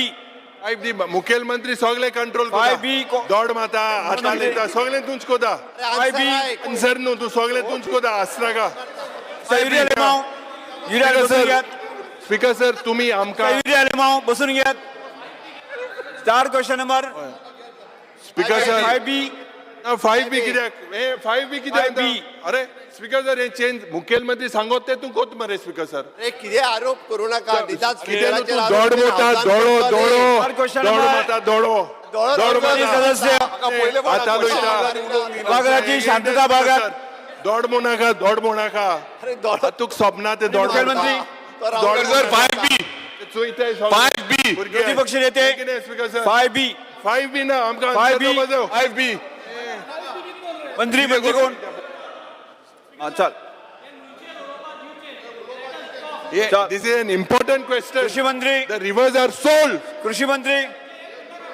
5B. मुखेलमंत्री सगळे कंट्रोल 5B. दोड माता आतां उलयता सगळें तूंच कोता. आन्सर आयक. आन्सर न्हू तूं सगळें तूंच कोता आसनाका. युरी आलेमाव, युरी आलेमाव बसून घेयात. स्पीकर सर, तुमी आमकां युरी आलेमाव बसून घेयात. 4 question number. Speaker sir, 5B. 5B कित्याक? हे 5B कित्याक? 5B. अरे स्पीकर सर, हे चेंज मुखेलमंत्री सांगत ते तूं कोत मरे स्पीकर सर. अरे कितें आरोप करू नाका. निदान कितें न्हू स्पीकराचेर तूं आरोप दोड करून मोता हावजान दोळो करतले. दोळो चार question दोड number. माता दोळो दोळो दोड दोड माता. सदस्य पयले आतां उलयता. सभागृहाची शांतता बाळगात. दोड मोनाका, दोड मोनाका. अरे दोडो तुका सपना ते दोड. मुखेलमंत्री. दोड. Speaker sir, 5B. चोयताय 5B. विरोधी पक्ष नेते. कितें स्पीकर सर? 5B. 5B ना आमकां 5B. answer दिवपा जाय. 5B. मंत्री मंत्री कोण? हा, चल. This is an important question. कृषी मंत्री. The rivers are sold. कृषी मंत्री.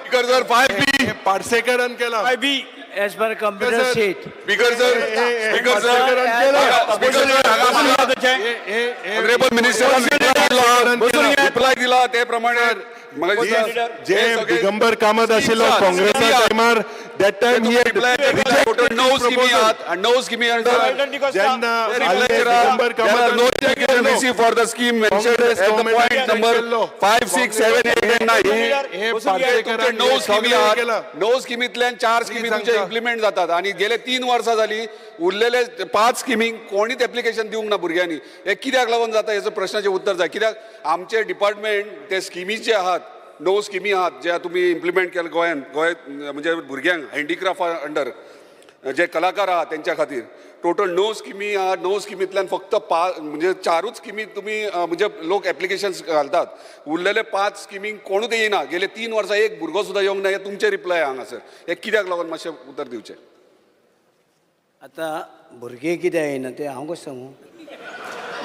Speaker sir, 5B. हे पार्सेकरान केला. 5B. As per computer Sir. sheet. Speaker sir, speaker sir, पार्सेकरान केला. स्पीकर सर, ऑनरेबल मिनिस्टरान रिप्लाय दिला ते प्रमाणे म्हाका दिसता जे हे सगळे दिगंबर कामत आशिल्लो schemes आहात, काँग्रेसा schemes आहात. टायमार, that time he reply total 9 स्किमी आहात आणि 9 स्किमी अंडर जेन्ना आले Digambar Kamat no received for the scheme mentioned Congress at the government point number केल्लो. 5, 6, 7, 8 and 9. हे तुमचे पार्सेकरान 9 स्किमी सगळें केलां. आहात, 9 स्किमींतल्यान 4 स्किमी तुमचे सांगता. इम्प्लिमेंट जातात आणि गेले 3 वर्सां जाली उरलेले 5 स्किमींक कोणीच एप्लिकेशन दिवंक ना भुरग्यांनी. हे कित्याक लागून जाता हेचो प्रश्नाचें उत्तर जाय. कित्याक आमचे डिपार्टमेंट ते स्किमी जे आहात, 9 स्किमी आहात ज्या तुमी इम्प्लिमेंट केले गोंयांत, गोंय म्हणजे भुरग्यांक हँडीक्राफ्ट अंडर जे कलाकार आहात तेंच्या खातीर टोटल 9 स्किमी आहात. 9 स्किमींतल्यान फक्त म्हणजे 4 स्किमी तुमी म्हणजे लोक एप्लिकेशन्स घालतात, उरलेले 5 स्किमींक कोणूच येयना. गेले 3 वर्सां एक भुरगो सुद्दां येवंक ना. हे तुमचे रिप्लाय हांगासर, हे कित्याक लागून मातशें उतर दिवचें. आतां भुरगे कित्याक येयना तें हांव कशें सांगू?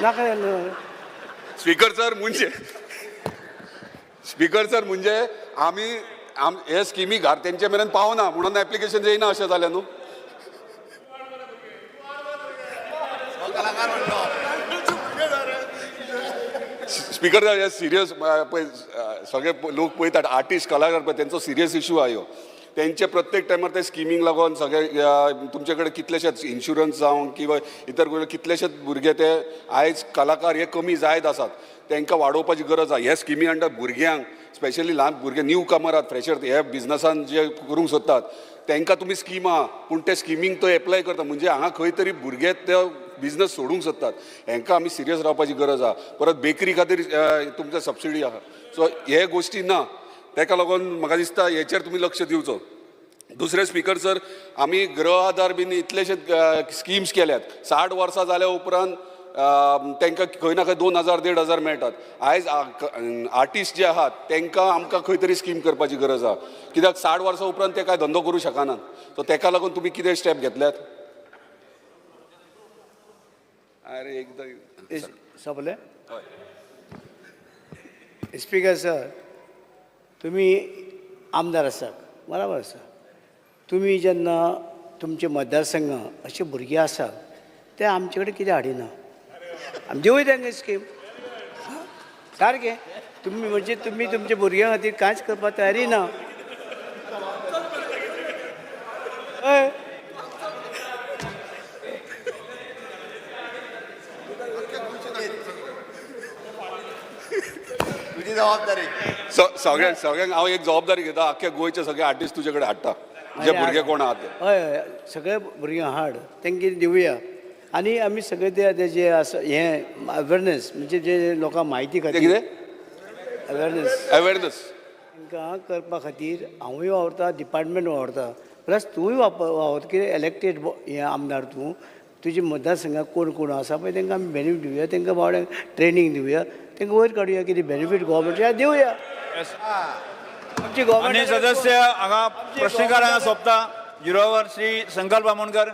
नाका जाल्यार. स्पीकर सर म्हणजे, स्पीकर सर म्हणजे आमी हे स्किमी घर तेंचे मेरेन पावना म्हणून एप्लिकेशन येयना अशें जालें न्हू. स्पीकर सर, हे सिरियस पळय सगळे लोक पळयतात, आर्टिस्ट कलाकार पळय तेंचो सिरियस इशू आहा ह्यो. तेंचे प्रत्येक टायमार ते स्किमींक लागून सगळे तुमचे कडेन कितलेशेच इन्शुरन्स जावं किंवा इतर कितलेशेच भुरगे ते आयज कलाकार हे कमी जायत आसात, तांकां वाडोवपाची गरज आहा. हे स्किमी अंडर भुरग्यांक स्पेशली ल्हान भुरगे न्यू कमर आहात, फ्रेशर हे बिजनसान जे करूंक सोदतात तांकां तुमी स्कीम आहा, पूण ते स्किमींक तो एप्लाय करता म्हणजे हांगा खंय तरी भुरगे ते बिजनस सोडूंक सोदतात. हांकां आमी सिरियस रावपाची गरज आहा. परत बेकरी खातीर तुमकां सबसिडी आहा. सो हे गोश्टी ना, ताका लागून म्हाका दिसता हेचेर तुमी लक्ष दिवचो. दुसरें स्पीकर सर, आमी गृह आधार बीन इतलेशे स्किम्स केल्यात. 60 वर्सां जाल्या उपरांत तांकां खंय ना खंय 2000 1500 मेळटात. आयज आर्टिस्ट जे आहात तांकां आमकां खंय तरी स्कीम करपाची गरज आहा. कित्याक 60 वर्सां उपरांत ते कांय धंदो करूं शकनात. सो ताका लागून तुमी कितें स्टेप घेतल्यात? अरे एकदां सोंपलें? स्पीकर सर, तुमी आमदार आसात, बराबर आसा. तुमी जेन्ना तुमचे मतदारसंघात अशे भुरगे आसात ते आमचे कडेन कितें हाडिना? आमी दिवूय तांकां स्कीम. सारकें तुमी म्हणजे तुमी तुमच्या भुरग्यां खातीर कांयच करपाक तयारी ना. हय. तुजी जबाबदारी. सगळ्यांक सगळ्यांक हांव एक जबाबदारी घेता, आख्ख्या गोंयचे सगळे आर्टिस्ट तुजे कडेन हाडटा, जे भुरगे कोण आहात ते. हय हय, सगळे भुरग्यांक हाड, तांकां दिवया. आनी आमी सगळे ते जे आसा हें अवेरनेस म्हणजे जे लोकांक म्हायती खातीर कितें? अवेरनेस, अवेरनेस तांकां करपा खातीर हांवूय वावुरता, डिपार्टमेंट वावुरता, प्लस तूंय वावरता, कितें इलेक्टेड हें आमदार तूं, तुजे मतदारसंघात कोण कोण आसा पळय तांकां आमी बेनिफीट दिवया, तांकां बावड्यांक ट्रेनींग दिवया, तांकां वयर काडुया, कितें बेनिफीट गोवोरमेंट दिवया. आमची मान्य सदस्य हांगा प्रश्नकाळ हांगा सोंपता. झिरोवर श्री संकल्प आमोणकर.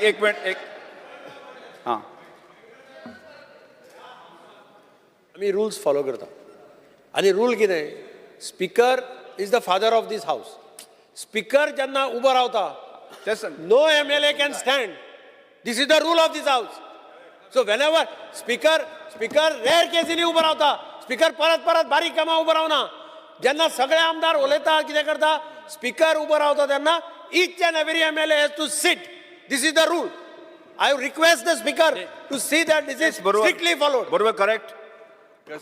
एक मिनिट एक हां. आमी रुल्स फॉलो करता आनी रूल कितें, speaker is the father of this house. Speaker जेन्ना उबो रावता, no MLA can stand. This is the rule of this house. So whenever speaker rare केसीनी उबो रावता, स्पीकर परत परत बारीक कामां उबो रावना. जेन्ना सगळे आमदार उलयता कितें करता, स्पीकर उबो रावता तेन्ना each and every MLA has to sit. This is the rule. I request the speaker to see that this is strictly followed. बरोबर, करेक्ट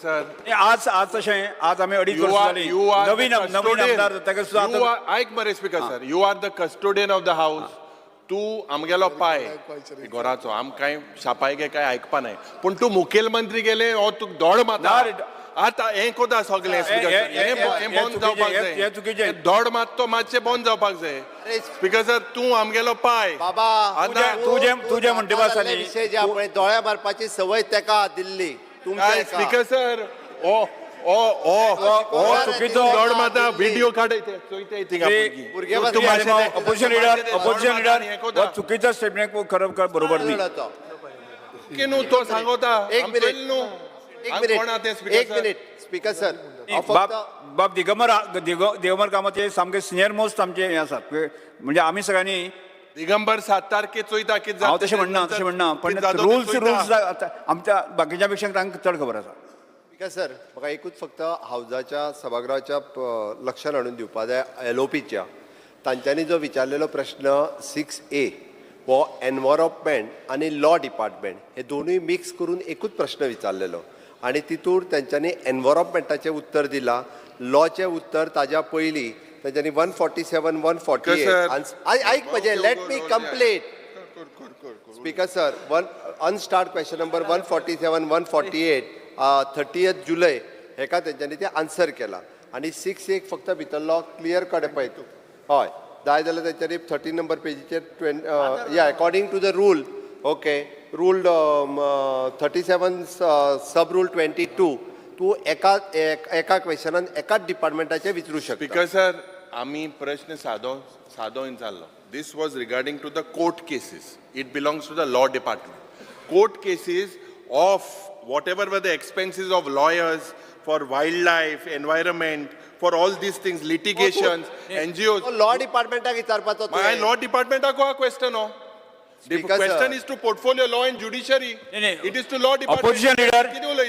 सर. आज आज तशें आज आमी अडीच वर्सां जालीं नवीन नवीन आमदार ताका सुद्दां आतां आयक मरे speaker sir, you are the custodian of the house. तूं आमगेलो पाय घराचो, आम कांय शापाय काय आयकपा नाय, पूण तूं मुखेलमंत्री गेले हो तुका दोड मारता. आतां हें कोता सगळें स्पीकर सर, हें बंद जावपाक जाय. दोड मात तो मातशें बंद जावपाक जाय स्पीकर सर. तूं आमगेलो पाय बाबा, तुजें म्हणटा आसा विशय जे पळय दोळ्या मारपाची संवय तेका दिल्ली. स्पीकर सर, ओ ओ ओ ओ चुकीचो दोड मारता, व्हिडिओ काडय चोयताय थिंगा भुरगीं. अपोजिशन लिडर, अपोजिशन लिडर हो चुकीचो स्टेटमेंट खरं बरोबर न्ही. न्हू तो सांगता. एक मिनिट, एक मिनिट, एक मिनिट स्पीकर सर. बाब दिगंबर दिगंबर कामत हे सामके सिनियर मोस्ट आमचे हे आसात, म्हणजे आमी सगळ्यांनी दिगंबर 7 तारखे चोयता कितें. हांव तशें म्हणना, तशें म्हणना, पण रुल्स रुल्स आमच्या बाकीच्या पेक्षा तांकां चड खबर आसा. स्पीकर सर, म्हाका एकूच फक्त हावजाच्या सभागृहाच्या लक्षात हाडून दिवपा जाय, एलओपीच्या तांच्यांनी जो विचारलेलो प्रश्न 6A हो एनवायरोमेंट आनी लॉ डिपार्टमेंट हे दोनूय मिक्स करून एकूच प्रश्न विचारलेलो आनी तितूर तेंच्यांनी एनवायरोमेंटाचें उत्तर दिलां, लॉचें उत्तर ताज्या पयलीं तेंच्यांनी 147, 148. आयक म्हजें, let me complete. Speaker sir, one unstarred question number 147, 148 30 जुलय हेका तेंच्यांनी तें आन्सर केलां आनी 6A फक्त भितरलो क्लियर कट पळय तूं. हय, जाय जाल्यार तेंच्यांनी 13 नंबर पेजीचेर या according to the rule, okay, rule 37 sub rule 22 तूं एका एका क्वेश्चनान एकाच डिपार्टमेंटाचेर विचारू शकता. स्पीकर सर, आमी प्रश्न सादो सादो विचारलो. This was regarding to the court cases. It belongs to the law department. Court cases of whatever were the expenses of lawyers for wildlife, environment, for all these things, litigations, NGOs. Law डिपार्टमेंटाक विचारपाचो. My law डिपार्टमेंटाक हो क्वेश्चन हो. The question is to portfolio law and judiciary. It is to law department. Opposition leader,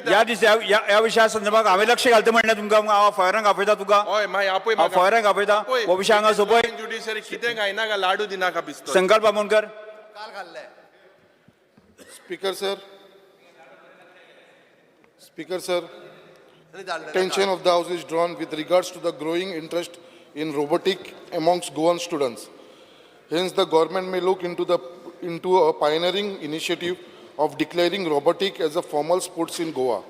ह्या दिसा ह्या विशया संदर्भात हांवें लक्ष घालता म्हणलें तुमकां, हांव फॉयरांक आपयता तुका. हय, मागीर आपय, हांव फॉयरांक आपयता. हो विशय हांगा सोंपय. ज्युडिशरी कितें घायनाका, लाडू दिनाका पिस्तोल. Sankalp Amonkar. Speaker sir, speaker sir, attention of the house is drawn with regards to the growing interest in robotic amongst Goan students. Hence, the government may look into a pioneering initiative of declaring robotic as a formal sports in Goa.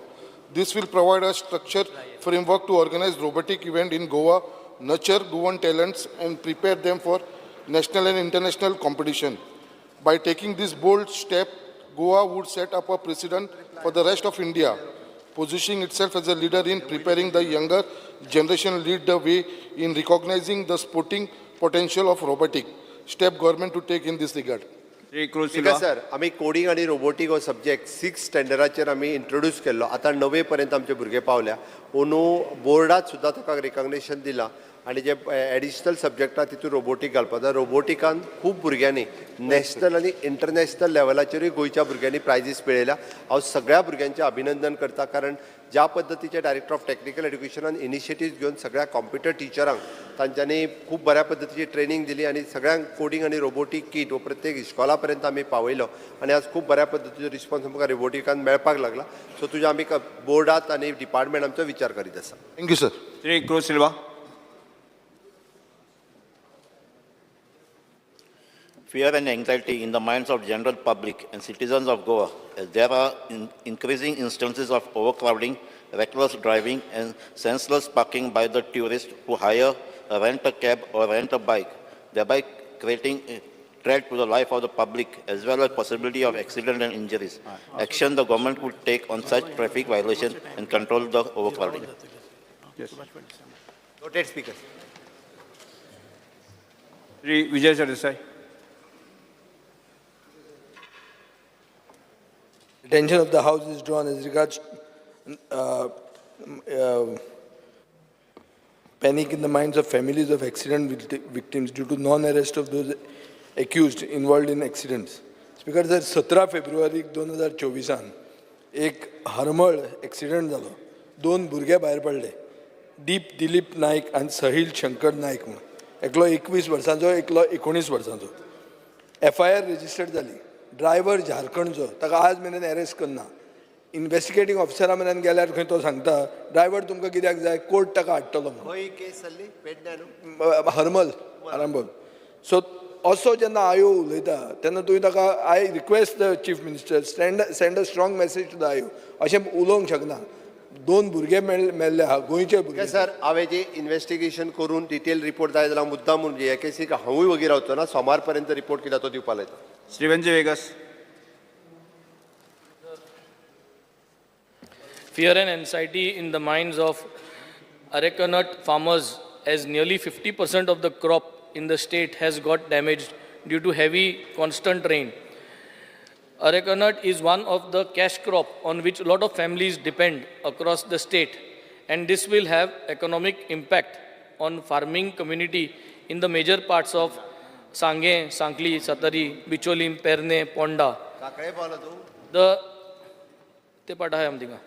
This will provide a structured framework to organize robotic event in Goa, nurture Goan talents and prepare them for national and international competition. By taking this bold step, Goa would set up a precedent for the rest of India, positioning itself as a leader in preparing the younger generation lead the way in recognizing the sporting potential of robotic. Step government to take in this regard. Speaker sir, आमी कोडींग आनी रोबोटीक हो सब्जेक्ट 6 स्टँडर्डाचेर आमी इंट्रोड्यूस केल्लो. आतां 9 पर्यंत आमचे भुरगे पावल्या. अंदू बोर्डात सुद्दां ताका रिकॉग्निशन दिलां आनी जे एडिशनल सब्जेक्ट आहा तितून रोबोटीक घालपाक जाय. रोबोटिकान खूब भुरग्यांनी नॅशनल आनी इंटरनॅशनल लेवलाचेरूय गोंयच्या भुरग्यांनी प्रायजीस मेळयल्या. हांव सगळ्या भुरग्यांचें अभिनंदन करता, कारण ज्या पद्दतीचे डायरेक्टर ऑफ टॅक्निकल एड्युकेशनान इनिशिएटीव्स घेवन सगळ्या कॉम्प्युटर टिचरांक तांच्यांनी खूब बऱ्या पद्दतीची ट्रेनींग दिली आनी सगळ्यांक कोडींग आनी रोबोटीक कीट हो प्रत्येक इस्कॉला पर्यंत आमी पावयलो आनी आज खूब बऱ्या पद्दतीचो रिस्पॉन्स आमकां रोबोटिकान मेळपाक लागला. सो तुज्या आमी बोर्डात आनी डिपार्टमेंट आमचो विचार करीत आसा. Thank you sir. Shri Cruz Silva. Fear and anxiety in the minds of general public and citizens of Goa, as there are increasing instances of overcrowding, reckless driving and senseless parking by the tourists who hire rent a cab or rent a bike, thereby creating a threat to the life of the public as well as possibility of accident and injuries. Action the government could take on such traffic violation and control the overcrowding. Yes. Noted, Speaker. Shri Vijay Sardesai. Attention of the House is drawn as regards panic in the minds of families of accident victims due to non-arrest of those accused involved in accidents. Speaker sir, 17 फेब्रुवारीक 2024 एक हरमळ एक्सिडंट जालो. 2 भुरगे भायर पडले, दीप दिलीप नायक आनी सहील शंकर नायक म्हूण. एकलो 21 वर्सांचो, एकलो 19 वर्सांचो. एफआयआर रजिस्टर्ड जाली. ड्रायव्हर झारखंडचो, ताका आज मेरेन अरेस्ट करना. इन्वेस्टिगेटींग ऑफिसरा मेरेन गेल्यार खंय तो सांगता ड्रायव्हर तुमकां कित्याक जाय, कोर्ट ताका हाडटलो म्हणून. खंय केस जाल्ली? पेडण्या न्हू? हरमल आरांबोल. सो असो जेन्ना आयो उलयता तेन्ना तुवें ताका, I request the chief minister send a strong message to the आयो. अशें उलोवंक शकना. 2 भुरगे मेल्ले आहा, गोंयचे भुरगे. सर, हांवें जे इन्वेस्टिगेशन करून डिटेल रिपोर्ट जाय जाल्यार मुद्दाम म्हणून हे केसीक हांवूय वगीर रावचो ना, सोमार पर्यंत रिपोर्ट कितें तो दिवपा लायता. Shri Venzy Viegas. Fear and anxiety in the minds of arecanut farmers as nearly 50% of the crop in the state has got damaged due to heavy constant rain. Arecanut is one of the cash crop on which a lot of families depend across the state, and this will have economic impact on farming community in the major parts of Sange, Sankli, Satari, Bicholim, Perne, Ponda. The ते पाठ आहे आमदिंगा.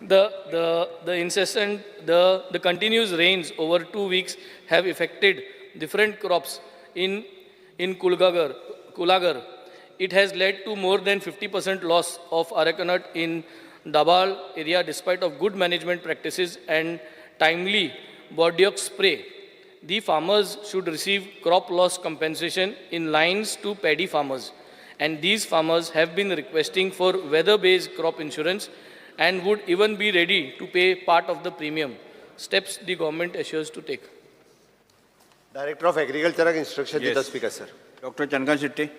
The incessant, the continuous rains over 2 weeks have affected different crops in Kulagar. It has led to more than 50% loss of arecanut in Dabal area despite of good management practices and timely Bordeaux spray. The farmers should receive crop loss compensation in lines to paddy farmers. And these farmers have been requesting for weather-based crop insurance and would even be ready to pay part of the premium. Steps the government assures to take. Director of Agriculture instruction dita, Speaker sir. Dr. Chandrakant Shetty.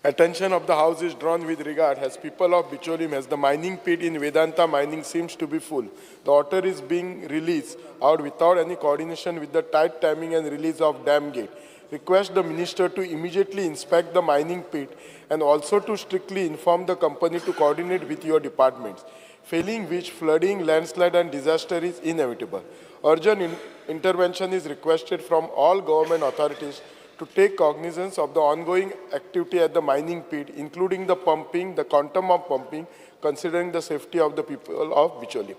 Attention of the House is drawn with regard as people of Bicholim as the mining pit in Vedanta mining seems to be full. The water is being released out without any coordination with the tight timing and release of dam gate. Request the minister to immediately inspect the mining pit and also to strictly inform the company to coordinate with your departments. Failing which, flooding, landslide and disaster is inevitable. Urgent intervention is requested from all government authorities to take cognizance of the ongoing activity at the mining pit, including the pumping, the quantum of pumping, considering the safety of the people of Bicholim.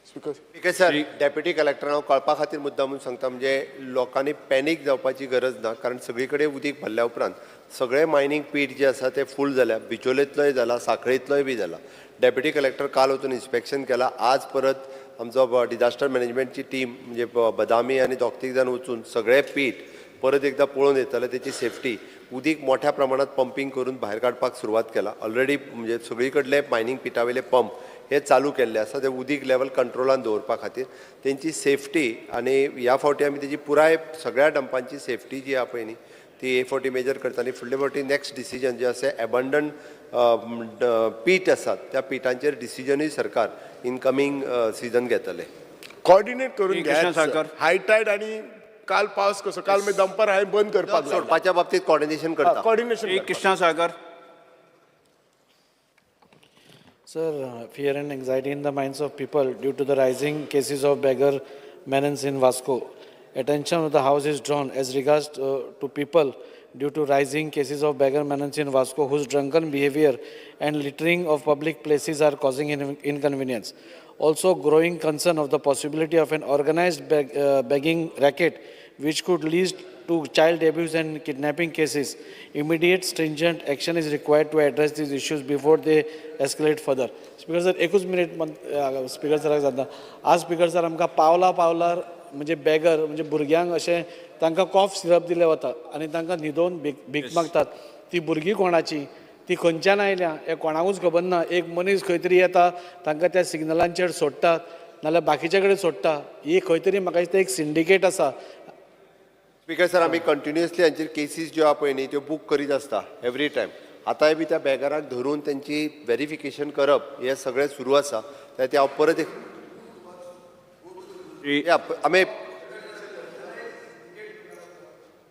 Speaker sir, deputy collector हांव कळपा खातीर मुद्दाम म्हणून सांगता, म्हणजे लोकांनी पॅनीक जावपाची गरज ना, कारण सगळी कडेन उदीक भरल्या उपरांत सगळे मायनींग पीट जे आसा ते फूल जाल्या, बिचोलेंतलोय जाला, साखळेंतलोय बी जाला. डेप्युटी कलेक्टर काल वचून इन्स्पेक्शन केला. आज परत आमचो डिजास्टर मॅनेजमेंटची टीम म्हणजे बदामी आनी दोग तीग जाण वचून सगळे पीट परत एकदा पळोवन येतले, तेची सेफ्टी. उदीक मोठ्या प्रमाणात पंपींग करून भायर काडपाक सुरवात केला. ऑलरेडी म्हणजे सगळी कडले मायनींग पिटावेले पंप हे चालू केल्ले आसा, ते उदीक लेवल कंट्रोलान दवरपा खातीर तेंची सेफ्टी. आनी ह्या फावटी आमी तेजी पुराय सगळ्या डंपांची सेफ्टी जी आहा पळय न्ही ती हे फावटी मेजर करता. आनी फुडले फावटी नेक्स्ट डिसिजन जे आसा एबंडन पीट आसात त्या पिटांचेर डिसिजनूय सरकार इनकमींग सिजन घेतले. कॉर्डिनेट करून घ्या. हाय टायड आनी काल पावस कसो, काल मागीर दंपर हांवें बंद करपाक सोडपाच्या बाबतीत कॉर्डिनेशन करता. Coordination. Krishna Sagar. Sir, fear and anxiety in the minds of people due to the rising cases of beggar menace in Vasco. Attention of the House is drawn as regards to people due to rising cases of beggar menace in Vasco whose drunken behavior and littering of public places are causing inconvenience. Also, growing concern of the possibility of an organized begging racket which could lead to child abuse and kidnapping cases. Immediate stringent action is required to address these issues before they escalate further. Speaker sir, एकूच मिनिट स्पीकर सराक जाता. आज स्पीकर सर आमकां पावला पावलार म्हणजे बेगर म्हणजे भुरग्यांक अशें तांकां कॉफ सिरप दिलें वता आनी तांकां न्हिदोवन भीक मागतात. ती भुरगीं कोणाची, ती खंयच्यान आयल्या हें कोणाकूच खबर ना. एक मनीस खंय तरी येता, तांकां त्या सिग्नलांचेर सोडटात नाल्यार बाकीच्या कडेन सोडटा. ही खंय तरी म्हाका दिसता एक सिंडिकेट आसा. स्पीकर सर, आमी कंटिन्युअसली हांचेर केसीस ज्यो आहा पळय न्ही त्यो बूक करीत आसता एवरी टायम. आतांय बी त्या बेगराक धरून तेंची वेरिफिकेशन करप हें सगळें सुरू आसा. ते हांव परत एक या, आमी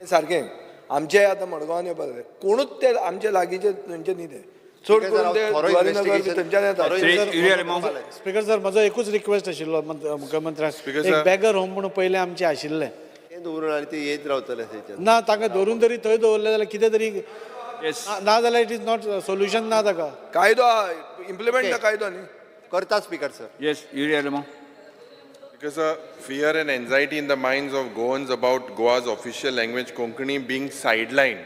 सारकें आमचे आतां मडगांवान येवपाक जाय, कोणूच ते आमचे लागींचे थंयचे न्ही, ते चड करून ते जुवारी नगर बी थंयच्यान येता. स्पीकर सर, म्हजो एकूच रिक्वेस्ट आशिल्लो मुख्यमंत्र्याक, एक बेगर होम म्हणून पयलें आमचें आशिल्लें, तें दवरून आनी ते येत रावतले थंयच्यान. ना तांकां धरून तरी थंय दवरलें जाल्यार कितें तरी, ना जाल्यार it is not solution ना ताका. कायदो इम्प्लिमेंट, कायदो न्ही करता speaker sir. Yes, Yuri Alemao. Because fear and anxiety in the minds of Goans about Goa's official language Konkani being sidelined.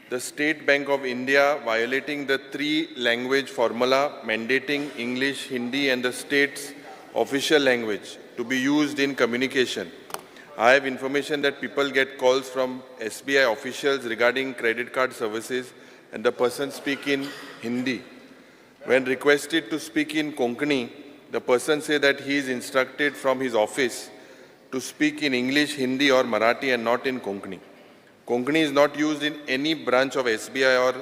The State Bank of India violating the three language formula mandating English, Hindi and the state's official language to be used in communication. I have information that people get calls from SBI officials regarding credit card services and the person speak in Hindi. When requested to speak in Konkani, the person say that he is instructed from his office to speak in English, Hindi or Marathi and not in Konkani. Konkani is not used in any branch of SBI or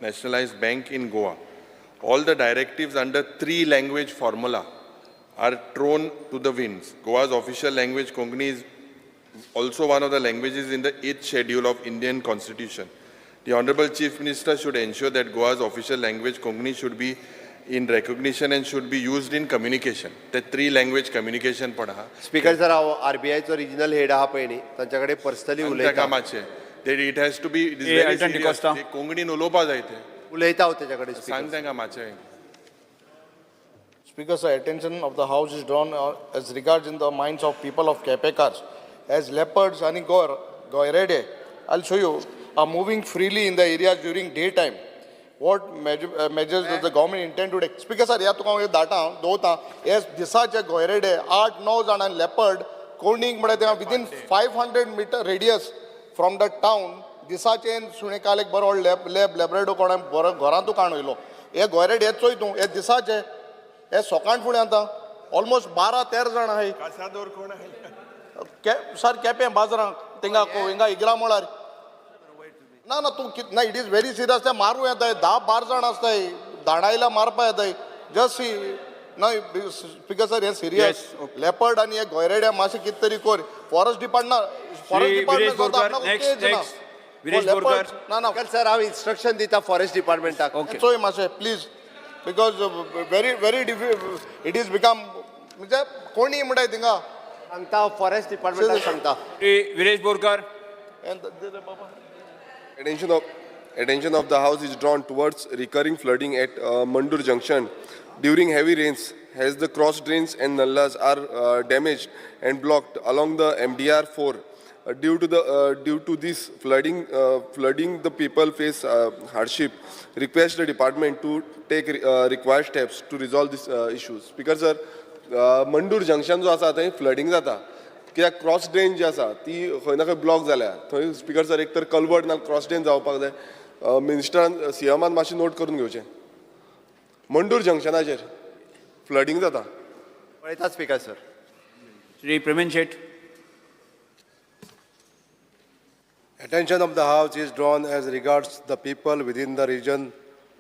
nationalized bank in Goa. All the directives under three language formula are thrown to the winds. Goa's official language Konkani is also one of the languages in the 8th schedule of Indian Constitution. The Honorable Chief Minister should ensure that Goa's official language Konkani should be in recognition and should be used in communication. The three language communication पण आहा. स्पीकर सर, हांव आरबीआयचो रिजनल हेड आहा पळय न्ही तांच्या कडेन पर्सनली ताका उलयता. मातशें that it has to be, it is A, very Alton serious. D'Costa. ते कोंकणीन उलोवपा जाय ते. उलयता हांव तेच्या कडेन. सांग तांकां मातशें. Speaker, sir, attention of the House is drawn as regards in the minds of people of Kepekars, as leopards and goirede, I'll show you, are moving freely in the area during daytime. What measures does the government intend to take? Speaker, sir, ह्या तुका हांव डाटा दवरता. हे दिसाचे गोयरेडे 8-9 जाणां लेपर्ड कोणीक म्हळ्यार ते within 500 meter radius from the town दिसाचे. सुणे काल एक बरो लॅब लॅब लेब्रेडो कोणा बरो घरांतू काण वयलो. हे गोयरेडे हे चोय तूं, हे दिसाचे, हे सकाळ फुडें आतां ऑलमोस्ट 12-13 जाण आहाय. सर, केपें बाजारांक थिंगा हिंगा इगरा मळार. ना ना, तूं ना, it is very serious. ते मारूं येताय, 10-12 जाण आसताय, धाडायला मारपा येताय. जस्ट सी न्हय स्पीकर सर, हे सिरियस लेपर्ड आनी हे गोयरेडे मातशें कितें तरी कर. फॉरेस्ट डिपार्टमेंट, फॉरेस्ट डिपार्टमेंट ना. ना ना सर, हांव इन्स्ट्रक्शन दिता फॉरेस्ट डिपार्टमेंटाक. चोय मातशें please, because very very it is become म्हणजे कोणी म्हणटाय थिंगा. सांगता, फॉरेस्ट डिपार्टमेंटाक सांगता. Viresh Borkar. Attention of the House is drawn towards recurring flooding at Mandur Junction during heavy rains, as the cross drains and nallas are damaged and blocked along the MDR 4. Due to this flooding, the people face hardship. Request the department to take required steps to resolve these issues. Speaker sir, Mandur Junction जो आसा थंय फ्लडिंग जाता कित्याक क्रॉस ड्रेन जी आसा ती खंय ना खंय ब्लॉक जाल्या. थंय स्पीकर सर, एक तर कलवर्ट ना क्रॉस ड्रेन जावपाक जाय. मिनिस्टरान, सीएमान मातशें नोट करून घेवचें, मंडूर जंक्शनाचेर फ्लडिंग जाता. पळयता speaker sir. Shri Praveen Shet. Attention of the House is drawn as regards the people within the region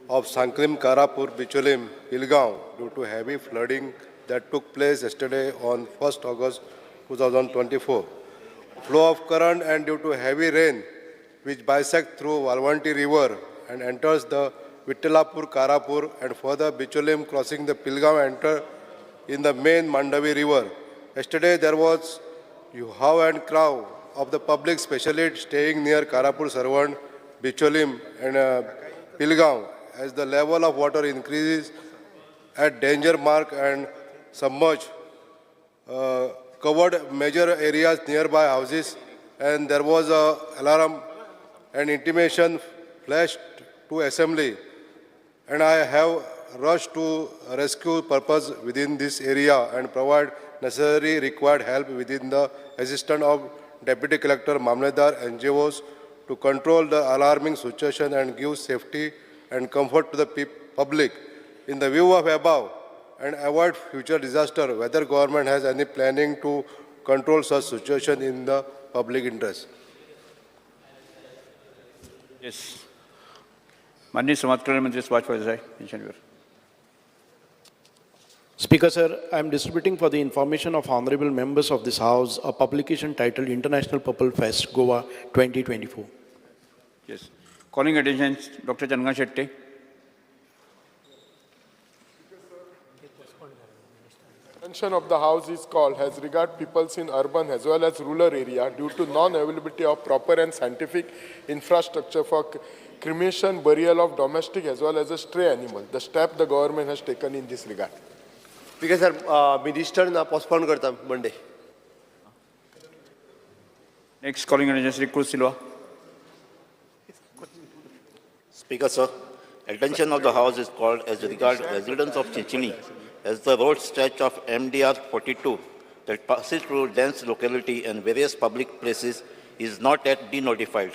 of Sankrim, Karapur, Bicholim, Pilgaon due to heavy flooding that took place yesterday on 1st August 2024. Flow of current and due to heavy rain which bisect through Valvanti River and enters the Vittalapur, Karapur and further Bicholim crossing the Pilgaon enter in the main Mandavi River. Yesterday there was how and crow of the public, especially staying near Karapur, Sarvan, Bicholim and Pilgaon, as the level of water increases at danger mark and submerge covered major areas nearby houses, and there was a alarm and intimation flashed to assembly, and I have rushed to rescue purpose within this area and provide necessary required help within the assistance of Deputy Collector, Mamledar, NGOs to control the alarming situation and give safety and comfort to the public. In the view of above and avoid future disaster, whether government has any planning to control such situation in the public interest. Yes. माननीय समाज कल्याण मंत्री सुभाष फळदेसाय यांच्यावर. Speaker, sir, I am distributing for the information of honorable members of this House a publication titled International Purple Fest Goa 2024. Yes. Calling attention, Dr. Chandrakant Shetty. Attention of the House is called as regard peoples in urban as well as rural area due to non-availability of proper and scientific infrastructure for cremation, burial of domestic as well as a stray animal. The step the government has taken in this regard. Speaker sir, minister ना postpone करता Monday. Next calling attention, Shri Cruz Silva. Speaker, sir, attention of the House is called as regard residents of Chinchinim as the road stretch of MDR 42 that passes through dense locality and various public places is not yet denotified,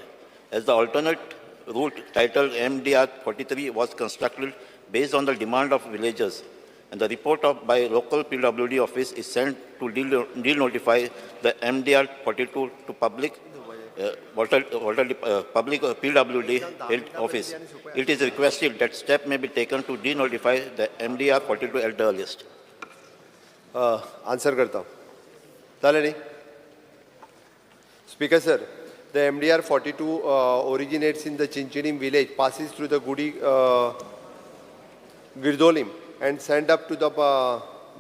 as the alternate route titled MDR 43 was constructed based on the demand of villagers, and the report of by local PWD office is sent to denotify the MDR 42 to public public PWD health office. It is requested that step may be taken to denotify the MDR 42 at the earliest. Answer करता जालें न्ही. Speaker sir, the MDR 42 originates in the Chinchinim village, passes through the Gudi Girdolim and send up to the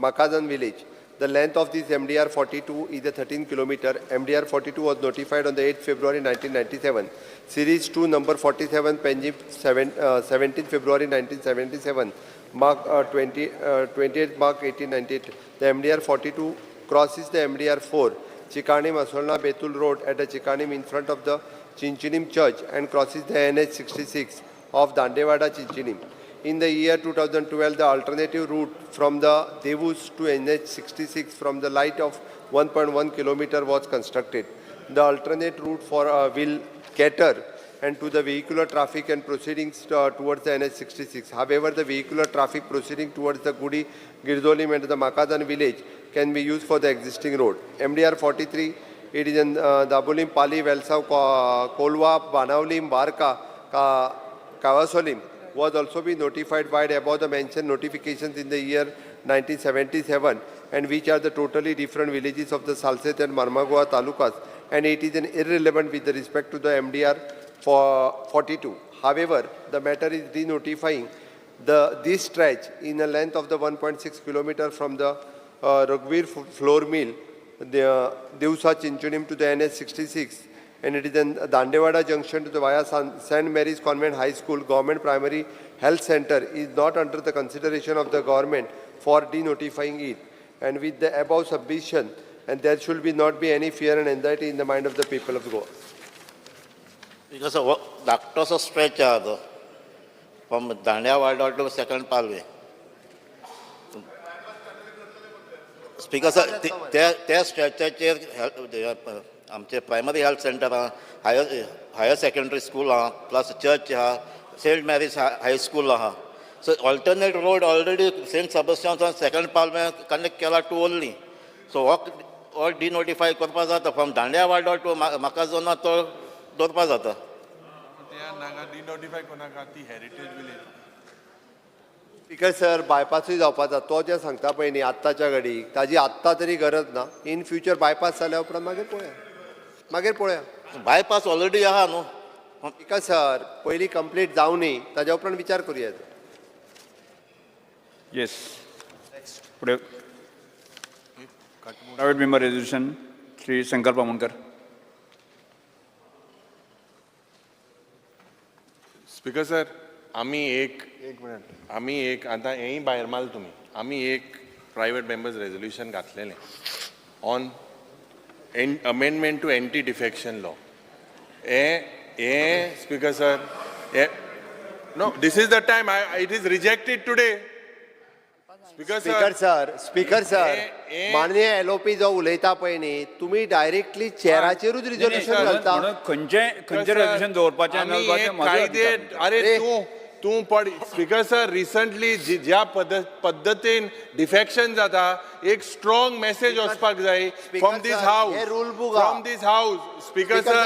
Makazan village. The length of this MDR 42 is a 13 kilometer. MDR 42 was notified on the 8th February 1997. Series 2 number 47 Panjim 17 February 1977, Mark 28 Mark 1898. The MDR 42 crosses the MDR 4 Chikanim Asolna Betul Road at the Chikanim in front of the Chinchinim Church and crosses the NH 66 of Dandewada Chinchinim. In the year 2012, the alternative route from the Devus to NH 66 from the light of 1.1 kilometer was constructed. The alternate route for will cater and to the vehicular traffic and proceedings towards the NH 66. However, the vehicular traffic proceeding towards the Gudi, Girdolim and the Makadan village can be used for the existing road. MDR 43, it is in Dabolim, Pali, Velsav, Kolwa, Banavlim, Barka, Kavasolim was also be notified by the above the mentioned notifications in the year 1977, and which are the totally different villages of the Salcete and Marmagoa talukas, and it is an irrelevant with respect to the MDR for 42. However, the matter is denotifying this stretch in a length of the 1.6 kilometer from the Raghuvir floor mill, the Devsa Chinchinim to the NH 66, and it is in Dandewada junction to the via St. Mary's Convent High School Government Primary Health Center is not under the consideration of the government for denotifying it. And with the above submission, and there should be not be any fear and anxiety in the mind of the people of Goa. Because धाकटोसो stretch आहा तो from Dandewada to second Palve. Speaker sir, त्या स्ट्रेचाचेर आमचे प्रायमरी हेल्थ सेंटर आहा, हायर सेकंडरी स्कूल आहा, प्लस चर्च आहा, सेंट मॅरीज हाय स्कूल आहा. So alternate road already Saint Sebastian second Palve connect केला टू ओन्ली. सो हो डिनोटिफाय करपा जाता फ्रॉम दांड्यावाडो टू माकाजोना तो दवरपा जाता. डिनोटिफाय कोणाक ती हेरिटेज विलेज. स्पीकर सर, बायपासूय जावपाचा तो जें सांगता पळय न्ही आत्ताच्या घडीक ताजी आत्तां तरी गरज ना. इन फ्युचर बायपास जाल्या उपरांत मागीर पळोवया, मागीर पळोवया. बायपास ऑलरेडी आहा न्हू. स्पीकर सर, पयलीं कंप्लीट जावनी ताज्या उपरांत विचार करुया. येस. फुडें private member resolution Shri Sankalp Amonkar. Speaker sir, आमी एक आमी एक आतां हेंय भायर मारल तुमी. आमी एक प्रायवेट मेंबर्स रेजोल्युशन घातलेलें on amendment to anti defection law. हे स्पीकर सर, हे no, this is the time it is rejected today. Speaker speaker sir, speaker sir, माननीय एलओपी जो उलयता पळय न्ही, तुमी डायरेक्टली चेराचेरूच रिजोल्युशन घालता. खंयचें खंयचें रेजोल्युशन दवरपाचें. अरे तूं तूं पड. स्पीकर सर, रिसंटली ज्या पद्दतीन डिफेक्शन जाता, एक स्ट्रॉंग मेसेज वचपाक जाय from this house, from this house. Speaker sir,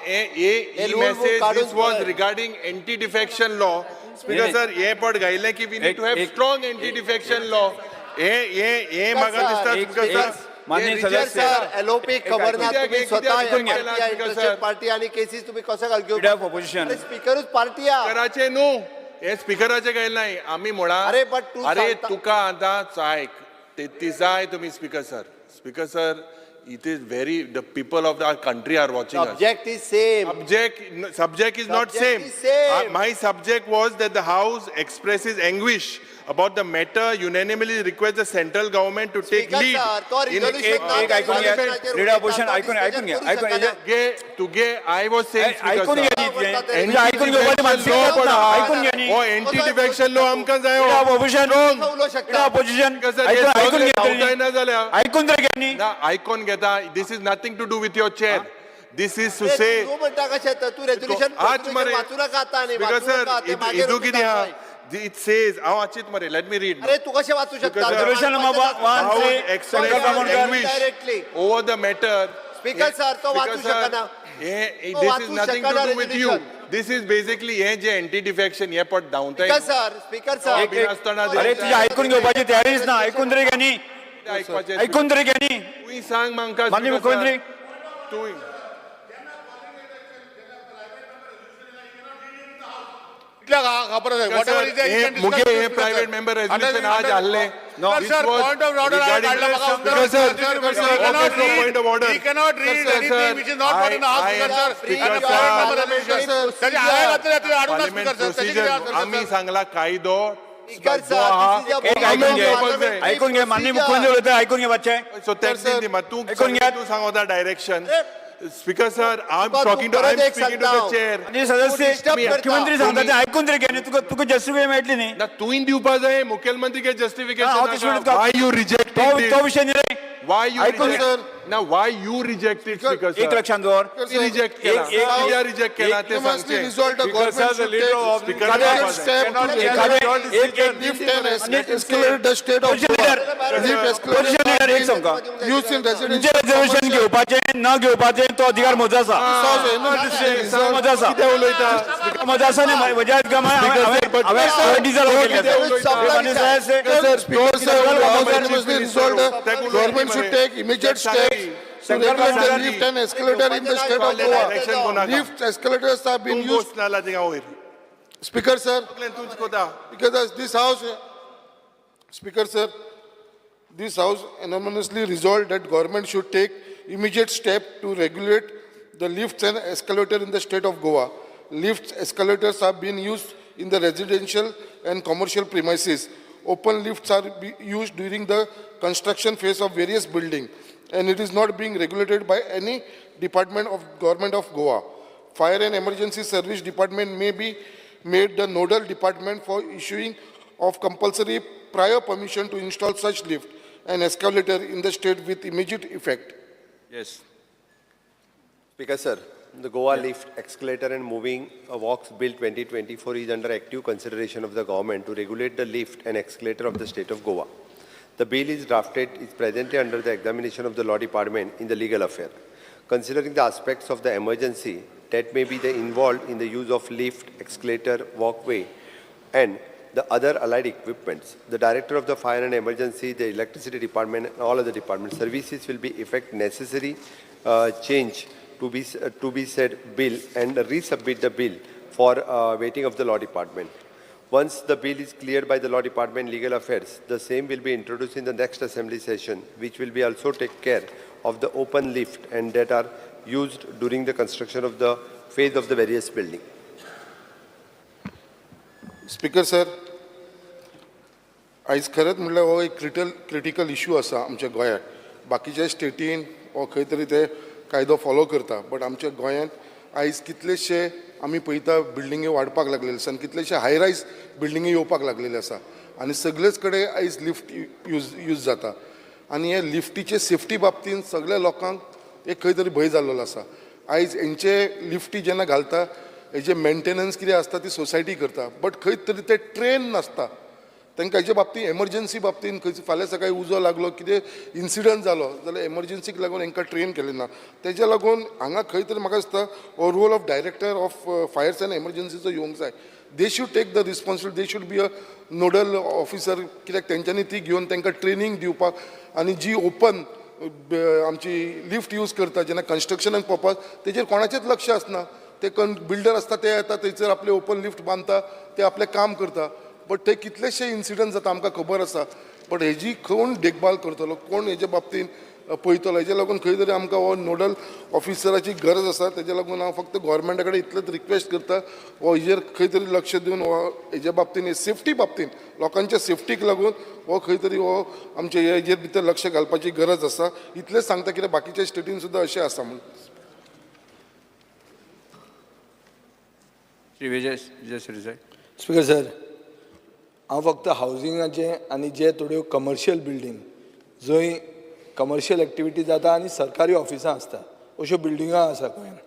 हे message, this was regarding anti defection law. Speaker sir, हे पड घायलें की we need to have strong anti defection law. हे हे हे म्हाका दिसता, स्पीकर सर. माननीय सदस्य, एलओपी खबर ना, तुम्ही स्वतः पार्टी आणि केसीस तुम्ही कसं घाल? ऑपोजिशन स्पीकरूच पार्टी स्पीकराचे न्हू, हे स्पीकराचे काय नाही आम्ही म्हणा. अरे बट अरे तुका आतां आयक ते जाय तुम्ही. Speaker sir, speaker sir, it is very, the people of our country are watching. Subject is same. Subject is not same. My subject was that the house expresses anguish about the matter, unanimously requests the central government to take lead. In एक ऐकून घ्या, leader opposition, ऐकून ऐकून घ्या, ऐकून तुगे I was saying, ऐकून घ्या, ऐकून घेवपाची मानसिकता, ऐकून घ्या. हो, एंटी डिफेक्शन लॉ आमकां जाय. ऑपोजिशन, ऑपोजिशन, ऐकून घ्या, ऐकून तरी घ्या न्ही. ना, आयकून घेता. This is nothing to do with your chair. This is to say तूं म्हणटा कशें? तूं रेजोल्युशन वाचू नाका आतां. स्पीकर सर, हितू कितें आहा, it says, हांव वाचीत मरे, let me read. अरे तू कशें वाचू शकता? Resolution number 1 over the matter. Speaker sir, तो वाचू शकना. This is nothing to do with you. This is basically हे जे एंटी डिफेक्शन हे पट धांवताय. स्पीकर सर, स्पीकर सर, अरे तुझी ऐकून घेवपाची तयारीच ना. ऐकून तरी घ्या न्ही, ऐकून तरी घ्या न्ही. तूं सांग म्हाका. माननीय मुख्यमंत्री, तूं मुगे हे प्रायव्हेट मेंबर रेजोल्युशन आज हाडलें. Point of order. He cannot read anything which is not put in the house, Speaker, sir. आमी सांगला कायदो. ऐकून घे, माननीय मुख्यमंत्री उलयता, ऐकून घे मातशें. सो तूं ऐकून घे, तूं सांगता direction. Speaker sir, I am talking to, I am speaking to the chair. आनी सदस्य, मुख्यमंत्री सांगता ते ऐकून तरी घे न्ही. तुका तुका जस्टिफिकेशन मेळटली न्ही. ना, तुवें दिवपा जाय मुख्यमंत्री K justification. Why you rejected? तो विशय न्ही रे. Why you reject? ना, why you rejected, speaker sir? एक लक्षात दवर, रिजेक्ट केला, कित्याक रिजेक्ट केला ते सांगचें. एक सांगका, तुमचें रेजोल्युशन घेवपाचें न घेवपाचें तो अधिकार म्हजो आसा, म्हजो आसा, म्हजो आसा न्ही. म्हज्या हांवें diesel. Government should take immediate steps to regulate the lift and escalator in the state of Goa. Lift escalators have been used. Speaker sir, because this house, Speaker sir, this house unanimously resolved that government should take immediate step to regulate the lifts and escalator in the state of Goa. Lifts, escalators have been used in the residential and commercial premises. Open lifts are used during the construction phase of various buildings, and it is not being regulated by any department of government of Goa. Fire and Emergency Service Department may be made the nodal department for issuing of compulsory prior permission to install such lift and escalator in the state with immediate effect. Yes. Speaker sir, the Goa Lift, Escalator and Moving Walks Bill 2024 is under active consideration of the government to regulate the lift and escalator of the state of Goa. The bill is drafted, is presently under the examination of the law department in the legal affair. Considering the aspects of the emergency that may be the involved in the use of lift, escalator, walkway, and the other allied equipments, the director of the fire and emergency, the electricity department, and all other department services will be effect necessary change to be said bill and resubmit the bill for waiting of the law department. Once the bill is cleared by the law department legal affairs, the same will be introduced in the next assembly session, which will be also take care of the open lift and that are used during the construction of the phase of the various building. Speaker sir, आयज खरेंच म्हणल्यार हो एक क्रिटिकल इशू आसा आमच्या गोंयांत. बाकीच्या स्टेटीन हो खंय तरी ते कायदो फॉलो करता, बट आमच्या गोंयांत आयज कितलेशे आमी पळयता बिल्डिंगे वाडपाक लागलेले आसा आनी कितलेशे हाय रायज बिल्डिंगे येवपाक लागलेले आसा आनी सगळेच कडेन आयज लिफ्ट यूज जाता आनी हे लिफ्टीचे सेफ्टी बाबतींत सगळ्या लोकांक एक खंय तरी भंय जाल्लो आसा. आयज हेंचे लिफ्टी जेन्ना घालता हेजे मेंटेनन्स कितें आसता ती सोसायटी करता, बट खंय तरी ते ट्रेन नासता. तांकां हेजे बाबतींत, एमर्जन्सी बाबतींत खंय फाल्यां सकाळीं उजो लागलो, कितें इन्सिडंट जालो जाल्यार एमर्जन्सीक लागून हांकां ट्रेन केलें ना. तेज्या लागून हांगा खंय तरी म्हाका दिसता हो role of director of fires and एमर्जन्सीचो येवंक जाय. They should take the responsibility, they should be a nodal officer, कित्याक तेंच्यांनी ती घेवन तांकां ट्रेनींग दिवपाक. आनी जी ओपन आमची लिफ्ट यूज करता जेन्ना कन्स्ट्रक्शनाक पळोवपाक, तेजेर कोणाचेंच लक्ष आसना. ते बिल्डर आसता, ते येता थंयसर आपले ओपन लिफ्ट बांदता, ते आपलें काम करता, बट ते कितलेशे इन्सिडंट जाता आमकां खबर आसा. बट हेजी कोण देखभाल करतलो, कोण हेजे बाबतींत पळयतलो, हेजे लागून खंय तरी आमकां हो नोडल ऑफिसराची गरज आसा. तेजे लागून हांव फक्त गोवोरमेंटा कडेन इतलेंच रिक्वेस्ट करता, हो हेजेर खंय तरी लक्ष दिवन हो हेज्या बाबतींत, सेफ्टी बाबतींत, लोकांच्या सेफ्टीक लागून हो खंय तरी हो आमचे हेजेर भितर लक्ष घालपाची गरज आसा. इतलेंच सांगता, कित्याक बाकीच्या स्टेटीन सुद्दां अशें आसा म्हूण. श्री विजय विजय सरदेसाय. स्पीकर सर, हांव फक्त हावजिंगाचें आनी जे थोड्यो कमर्शियल बिल्डींग जंय कमर्शियल एक्टिविटी जाता आनी सरकारी ऑफिसां आसता अश्यो बिल्डिंगां आसा गोंयांत,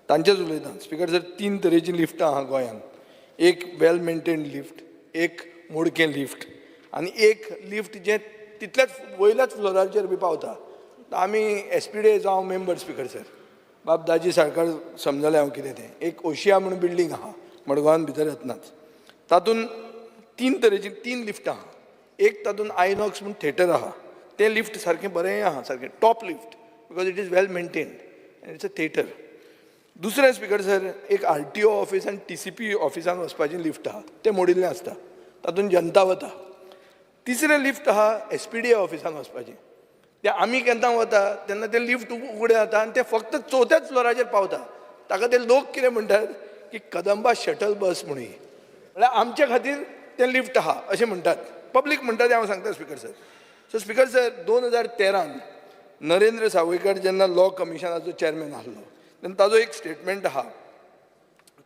तांचेच उलयता. स्पीकर सर, तीन तरेचीं लिफ्टां आहा गोंयांत. एक वेल मेंटेन्ड लिफ्ट, एक मोडकें लिफ्ट आनी एक लिफ्ट जें तितल्याच वयल्याच फ्लोराचेर बी पावता. आमी एसपीडीएचो हांव मेंबर स्पीकर सर, बाब दाजी साळकार समजलें हांव कितें तें. एक ओशिया म्हणून बिल्डींग आहा मडगांवान भितर येतनाच, तातूंत तीन तरेचीं तीन लिफ्टां आहा. एक तातूंत आयनॉक्स म्हूण थेटर आहा, तें लिफ्ट सारकें बरें आहा, सारकें top lift because it is well maintained and it's a theatre. दुसरें स्पीकर सर, एक आरटीओ ऑफीस आनी टीसीपी ऑफिसान वचपाचें लिफ्ट आहा, तें मोडिल्लें आसता, तातूंत जनता वता. तिसरें लिफ्ट आहा एसपीडीए ऑफिसान वचपाचें, तें आमी केन्ना वता तेन्ना तें लिफ्ट उगडें जाता आनी तें फक्त चवथ्याच फ्लोराचेर पावता. ताका ते लोक कितें म्हणटात की कदंबा शटल बस म्हणून, म्हळ्यार आमचे खातीर तें लिफ्ट आहा अशें म्हणटात, पब्लीक म्हणटा तें हांव सांगता speaker sir. So speaker sir, 2013 Narendra Sawaikar जेन्ना लॉ कमिशनाचो चॅरमॅन आसलो तेन्ना ताजो एक स्टेटमेंट आहा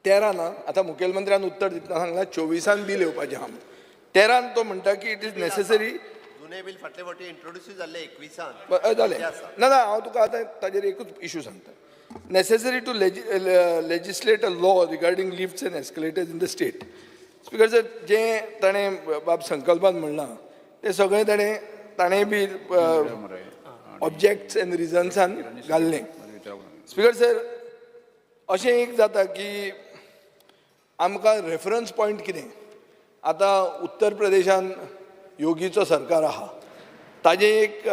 13 ना, आतां मुखेलमंत्र्यान उत्तर दितना सांगलां 24 बील येवपाचें आहा. 13 तो म्हणटा की it is necessary. जुने बील फाटले फावटी इंट्रोड्यूस जाल्ले 21. जालें ना ना, हांव तुका आतां ताजेर एकूच इशू सांगता. Necessary to legislate a law regarding lifts and escalators in the state. Speaker sir, जें ताणें बाब संकल्पान म्हणलां तें सगळें ताणें ताणें बी ऑब्जेक्ट्स एंड रिजन्सान घाल्लें. स्पीकर सर, अशें एक जाता की आमकां रेफरन्स पॉयंट कितें, आतां उत्तर प्रदेशान योगीचो सरकार आहा, ताजें एक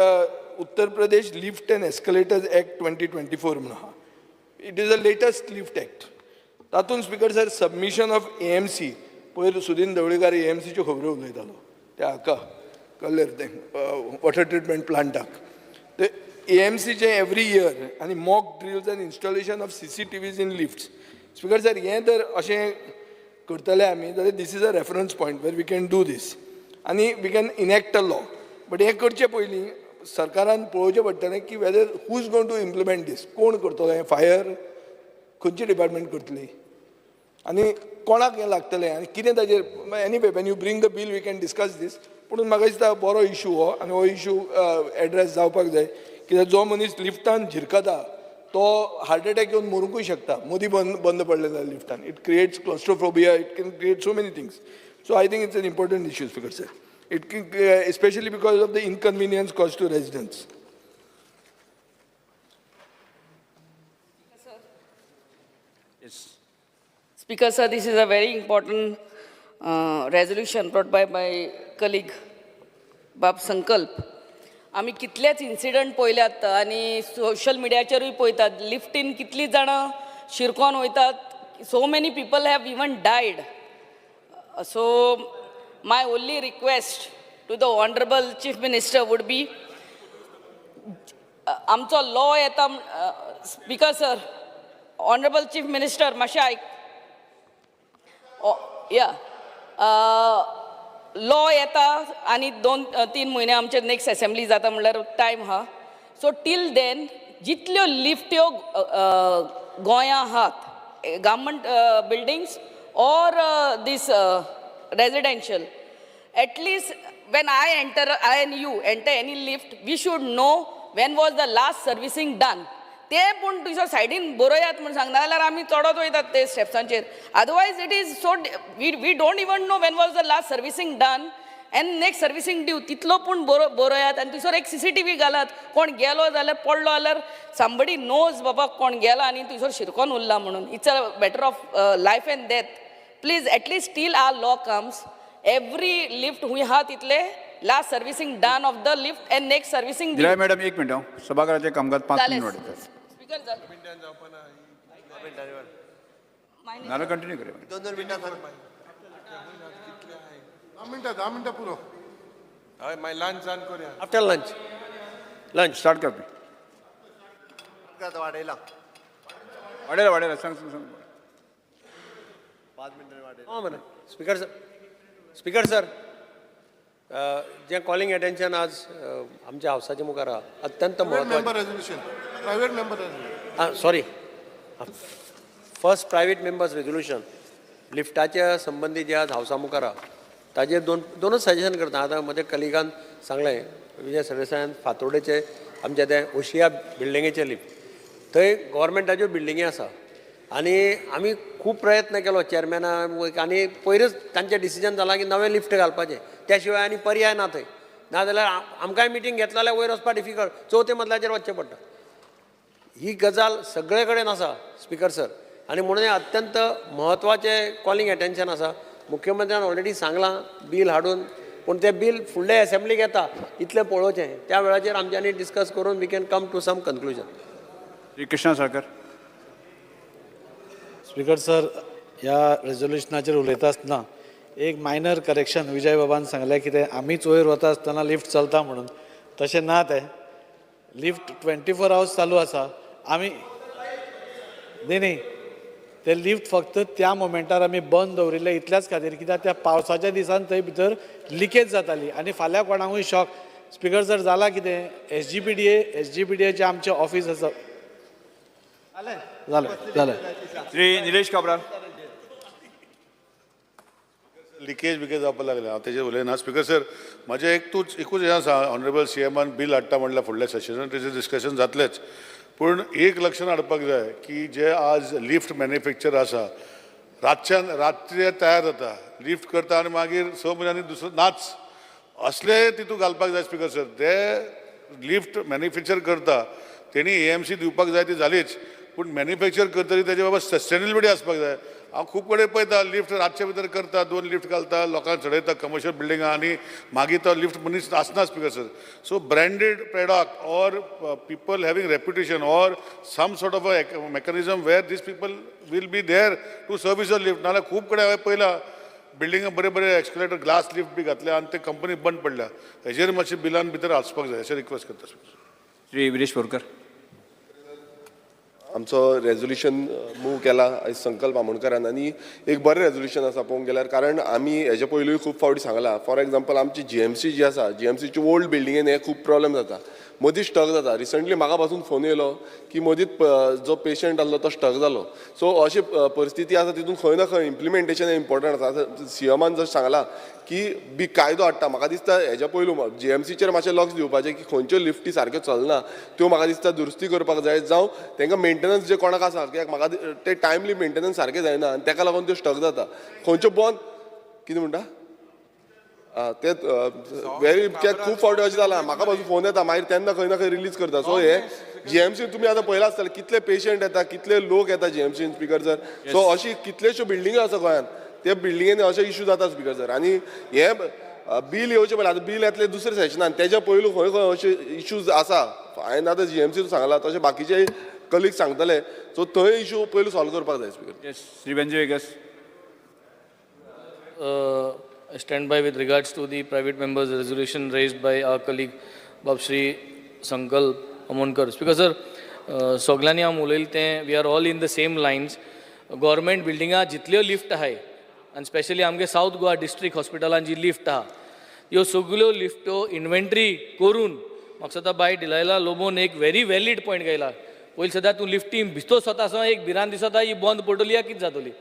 Uttar Pradesh lift and escalators act 2024 म्हूण आहा, it is a latest lift act. तातूंत speaker sir, submission of AMC, पयर सुदीन ढवळीकार एएमसीच्यो खबरो उलयतालो त्या हाका कळ्ळें तें वॉटर ट्रिटमेंट प्लांटाक, ते एएमसीचें एवरी इयर आनी mock drills and installation of CCTVs in lifts. Speaker sir, हें जर अशें करतले आमी जाल्यार this is a reference point where we can do this आनी we can enact a law. But हें करचे पयलीं सरकारान पळोवचें पडटलें की whether who is going to implement this, कोण करतलो हें, फायर खंयची डिपार्टमेंट करतली आनी कोणाक हें लागतलें आनी कितें ताजेर. Anyway, when you bring the bill we can discuss this. पूण म्हाका दिसता बरो इशू हो आनी हो इशू एड्रेस जावपाक जाय, कित्याक जो मनीस लिफ्टान झिरकता तो हार्ट एटॅक येवन मरूंकूय शकता. मदीं बंद पडलें जाल्यार लिफ्टान, it creates claustrophobia, it can create so many things. So I think it's an important issue speaker sir, it especially because of the inconvenience cause to residents. Speaker sir, this is a very important resolution brought by my colleague Bab Sankalp. आमी कितलेच इन्सिडंट पळयल्यात आनी सोशल मिडियाचेरूय पळयतात, लिफ्टीन कितलीं जाणां शिरकोन वयतात, so many people have even died. So my only request to the honourable chief minister would be, आमचो लॉ येता. Speaker sir, honourable chief minister मातशें आयक. या लॉ येता आनी 2-3 म्हयने आमचे नेक्स्ट एसेंब्ली जाता म्हणल्यार टायम आहा. सो टील then जितल्यो लिफ्ट्यो गोंयां आहात, government buildings or this residential, at least when I enter, I and you enter any lift, we should know when was the last servicing done. ते पूण तुमच्या सायडीन बरयात म्हूण सांग, नाजाल्यार आमी चडत वयतात ते स्टेप्सांचेर. Otherwise it is so we don't even know when was the last servicing done and next servicing due. तितलो पूण बरयात आनी थंयसर एक CCTV घालात. कोण गेलो जाल्यार, पडलो जाल्यार समबडी नोज बाबा कोण गेला आनी थंयसर शिरकोन उरला म्हणून. It's a matter of life and death. Please at least till our law comes, every lift हुंय आहा तितले last servicing done of the lift and next servicing due. दिलाय मॅडम, एक मिनट. हांव सभाघराचें कामकाज 5 जालें. मिनट वाडयता. स्पीकर, जालें. नाल्यार कंटिन्यू करूया. 2-2 मिनटां. 10 मिनटां, 10 मिनटां पुरो. हय, मागीर लंच जावन करूया. आफ्टर लंच, लंच स्टार्ट कर. वाडयला. वाडयला, वाडयला. सांग, सांग, सांग. 5 मिनटां वाडयला. हां मरे. स्पीकर सर, स्पीकर सर, जें कॉलिंग एटेन्शन आज आमच्या हावसाच्या मुखार आहा, अत्यंत प्रायव्हेट म्हत्वाचें. Member resolution, private member resolution. आं, sorry, first private members resolution लिफ्टाच्या संबंदी जे आज हावसा मुखार आहा, ताजेर दोनच सजेशन करता. आतां म्हज्या कलिगान सांगलें, विजय सरदेसायान, फातोर्डेचे आमच्या ते ओशिया बिल्डिंगेचे लिफ्ट, थंय गोवोरमेंटाच्यो बिल्डिंगी आसा आनी आमी खूब प्रयत्न केलो चेअरमॅना आनी पयरच तांचें डिसिजन जालां की नवें लिफ्ट घालपाचें, त्या शिवाय आनी पर्याय ना थंय. नाजाल्यार आमकांय मिटींग घेतला जाल्यार वयर वचपा डिफिकल्ट, चवथ्या मजल्याचेर वचचें पडटा. ही गजाल सगळे कडेन आसा स्पीकर सर, आनी म्हणून हें अत्यंत म्हत्वाचें कॉलिंग एटेन्शन आसा. मुख्यमंत्र्यान ऑलरेडी सांगलां बील हाडून, पूण तें बील फुडले एसेंब्लीक येता इतलें पळोवचें. त्या वेळाचेर आमच्यांनी डिस्कस करून we can come to some conclusion. Shri Krishna Salkar. Speaker sir, ह्या रेजोल्युशनाचेर उलयता आसतना एक मायनर करेक्शन. विजय बाबान सांगलें कितें, आमीच वयर वता आसतना लिफ्ट चलता म्हणून. तशें ना, तें लिफ्ट 24 आवर्स चालू आसा. आमी न्ही न्ही, ते लिफ्ट फक्त त्या मोमेंटार आमी बंद दवरिल्ले इतल्याच खातीर, कित्याक त्या पावसाच्या दिसान थंय भितर लिकेज जाताली आनी फाल्यां कोणाकूय शॉक. स्पीकर सर, जाला कितें, एसजीपीडीएचें आमचें ऑफीस आसा. जालें, जालें. श्री निलेश काब्राल. लिकेज बिकेज जावपाक लागले, हांव तेजेर उलयना. स्पीकर सर, म्हजें एक तूच एकूच हें आसा, ऑनरेबल सीएमान बील हाडटा म्हणल्यार फुडल्या सेशनान तेजेर डिस्कशन जातलेंच, पूण एक लक्षात हाडपाक जाय की जे आज लिफ्ट मॅन्युफॅक्चर आसा, रातच्यान रात्री तयार जाता, लिफ्ट करता आनी मागीर 6 म्हयन्यांनी दुसरो नाच. असले तितूंत घालपाक जाय. स्पीकर सर, ते लिफ्ट मॅन्युफॅक्चर करता तेणी एएमसी दिवपाक जाय ती जालीच, पूण मॅन्युफॅक्चर करतरी तेजे बाबा सस्टेनेबिलिटी आसपाक जाय. हांव खूब कडेन पळयता, लिफ्ट रातचे भितर करता, दोन लिफ्ट घालता, लोकांक चडयता कमर्शियल बिल्डिंगां आनी मागीर तो लिफ्ट मनीस आसना. Speaker sir, so branded product or people having reputation or some sort of a mechanism where these people will be there to service a lift. नाजाल्यार खूब कडेन हांवें पळयलां, बिल्डिंगां बरे बरे एक्सकलेटर, ग्लास लिफ्ट बी घातल्या आनी ते कंपनी बंद पडल्या. हेजेर मातशें बिलान भितर आसपाक जाय अशें रिक्वेस्ट करता. श्री विरेश बोरकर. आमचो रेजोल्युशन मूव केला आयज संकल्प आमोणकरान आनी एक बरें रेजोल्युशन आसा पळोवंक गेल्यार, कारण आमी हेजे पयलूय खूब फावटी सांगलां. फॉर एग्जाम्पल, आमची जीएमसी जी आसा, जीएमसीची ओल्ड बिल्डिंगेन हे खूब प्रॉब्लेम जाता, मदीं स्टक जाता. रिसंटली म्हाका पासून फोन येयलो की मदींच जो पेशंट आसलो तो स्टक जालो. सो अशी परिस्थिती आसा, तितून खंय ना खंय इम्प्लिमेंटेशन इम्पॉर्टंट आसा. आतां सीएमान जशें सांगलां की बी कायदो हाडटा, म्हाका दिसता हेज्या पयलू जीएमसीचेर मातशें लक्ष दिवपाचें की खंयच्यो लिफ्टी सारक्यो चलना, त्यो म्हाका दिसता दुरुस्ती करपाक जाय, जावं तांकां मेंटेनन्स जे कोणाक आसा, कित्याक म्हाका ते टायमली मेंटेनन्स सारकें जायना आनी ताका लागून त्यो स्टक जाता. खंयच्यो बंद कितें म्हणटा ते वेरी, कित्याक खूब फावटी अशें जालां, म्हाका पासून फोन येता, मागीर तेन्ना खंय ना खंय रिलीज करता. सो हे जीएमसी तुमी आतां पळयलां आसतलें, कितले पेशंट येता, कितले लोक येता जीएमसीन स्पीकर सर. सो अशी कितल्योश्यो बिल्डिंग्यो आसा गोंयांत, त्या बिल्डिंगेनी अशे इशू जाता स्पीकर सर. आनी हे बील येवचें पयलीं, आतां बील येतलें दुसऱ्या सेशनान, तेज्या पयलू खंय खंय अशे इशूज आसा, हांवें आतां जीएमसी सांगलां, तशें बाकीचे कलीग सांगतले, सो थंय इशू पयलू सॉल्व करपाक जाय speaker. Yes, Shri Benjy Viegas. I stand by with regards to the private members resolution raised by our colleague Bab Shri Sankalp Amonkar. Speaker sir, सगल्यांनी हांव उलयलें तें we are all in the same lines. Government बिल्डिंगां जितल्यो लिफ्ट आहाय आनी स्पेशली आमगे सावथ गोवा डिस्ट्रिक्ट हॉस्पिटलान जी लिफ्ट आहा, ह्यो सगल्यो लिफ्टो इन्व्हेंटरी करून, म्हाका दिसता बाय डिलायला लोबोन एक व्हेरी व्हॅलीड पॉयंट घायला. पयलीं सदां तूं लिफ्टी भितर सोता आसतना एक भिरांत दिसता, ही बंद पडटली या कितें जातली.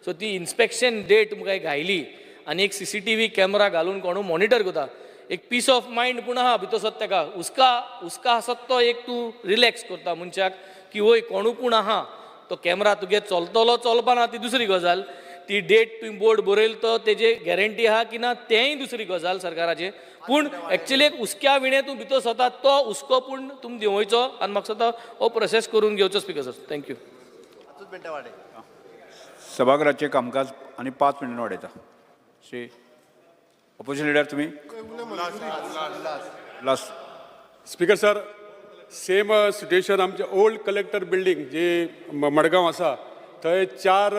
सो ती इन्स्पेक्शन डेट तुमकां घायली आनी एक सीसीटीव्ही कॅमेरा घालून कोणू मॉनिटर करता. एक पीस ऑफ मायंड पूण आहा भितर सोद तेका हुस्का हुस्का आसत तो एक तूं रिलॅक्स करता मनशाक की वय कोणू पूण आहा तो कॅमरा तुगे चलतलो चलपाना ती दुसरी गजाल ती डेट तुवें बोर्ड बरयल तो तेजे गॅरंटी आहा की ना तेंय दुसरी गजाल सरकाराचे पूण एक्चुली एक हुस्क्या विणें तूं भितर सरता तो हुस्को पूण तुमी देंवयचो आनी म्हाका दिसता हो प्रोसेस करून घेवचो स्पिकर सर thank you. सभाघराचें कामकाज आनी 5 मिनटां वाडयता. श्री ऑपोजिशन लिडर तुमी last. Speaker sir, same situation आमचे ओल्ड कलेक्टर बिल्डींग जी मडगांव आसा थंय 4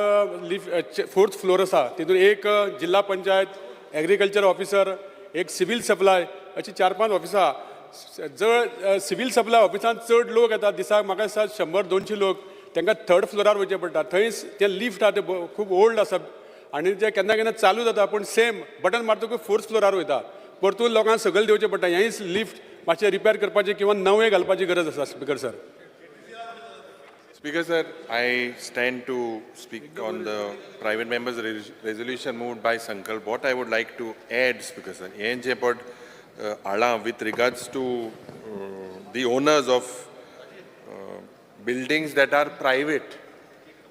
लिफ्ट 4th floor आसा तितून एक जिल्हा पंचायत, एग्रीकल्चर ऑफिसर, एक सिवील सप्लाय अशी 4-5 ऑफिसां. जर सिवील सप्लाय ऑफिसान चड लोक येता दिसाक म्हाका दिसता 100-200 लोक, तांकां 3rd फ्लोरार वयचें पडटा. थंय ते लिफ्ट आहा ते खूब ओल्ड आसा आनी ते केन्ना केन्ना चालू जाता पूण सेम बटन मारतकूच 4th फ्लोरार वयता, परतून लोकांक सकयल देंवचें पडटा. हेंय लिफ्ट मातशें रिपेर करपाचें किंवा नवें घालपाची गरज आसा speaker sir. Speaker sir, I stand to speak on the private members resolution moved by Sankalp. What I would like to add, Speaker sir, हें जें पड हाडलां with regards to the owners of buildings that are private.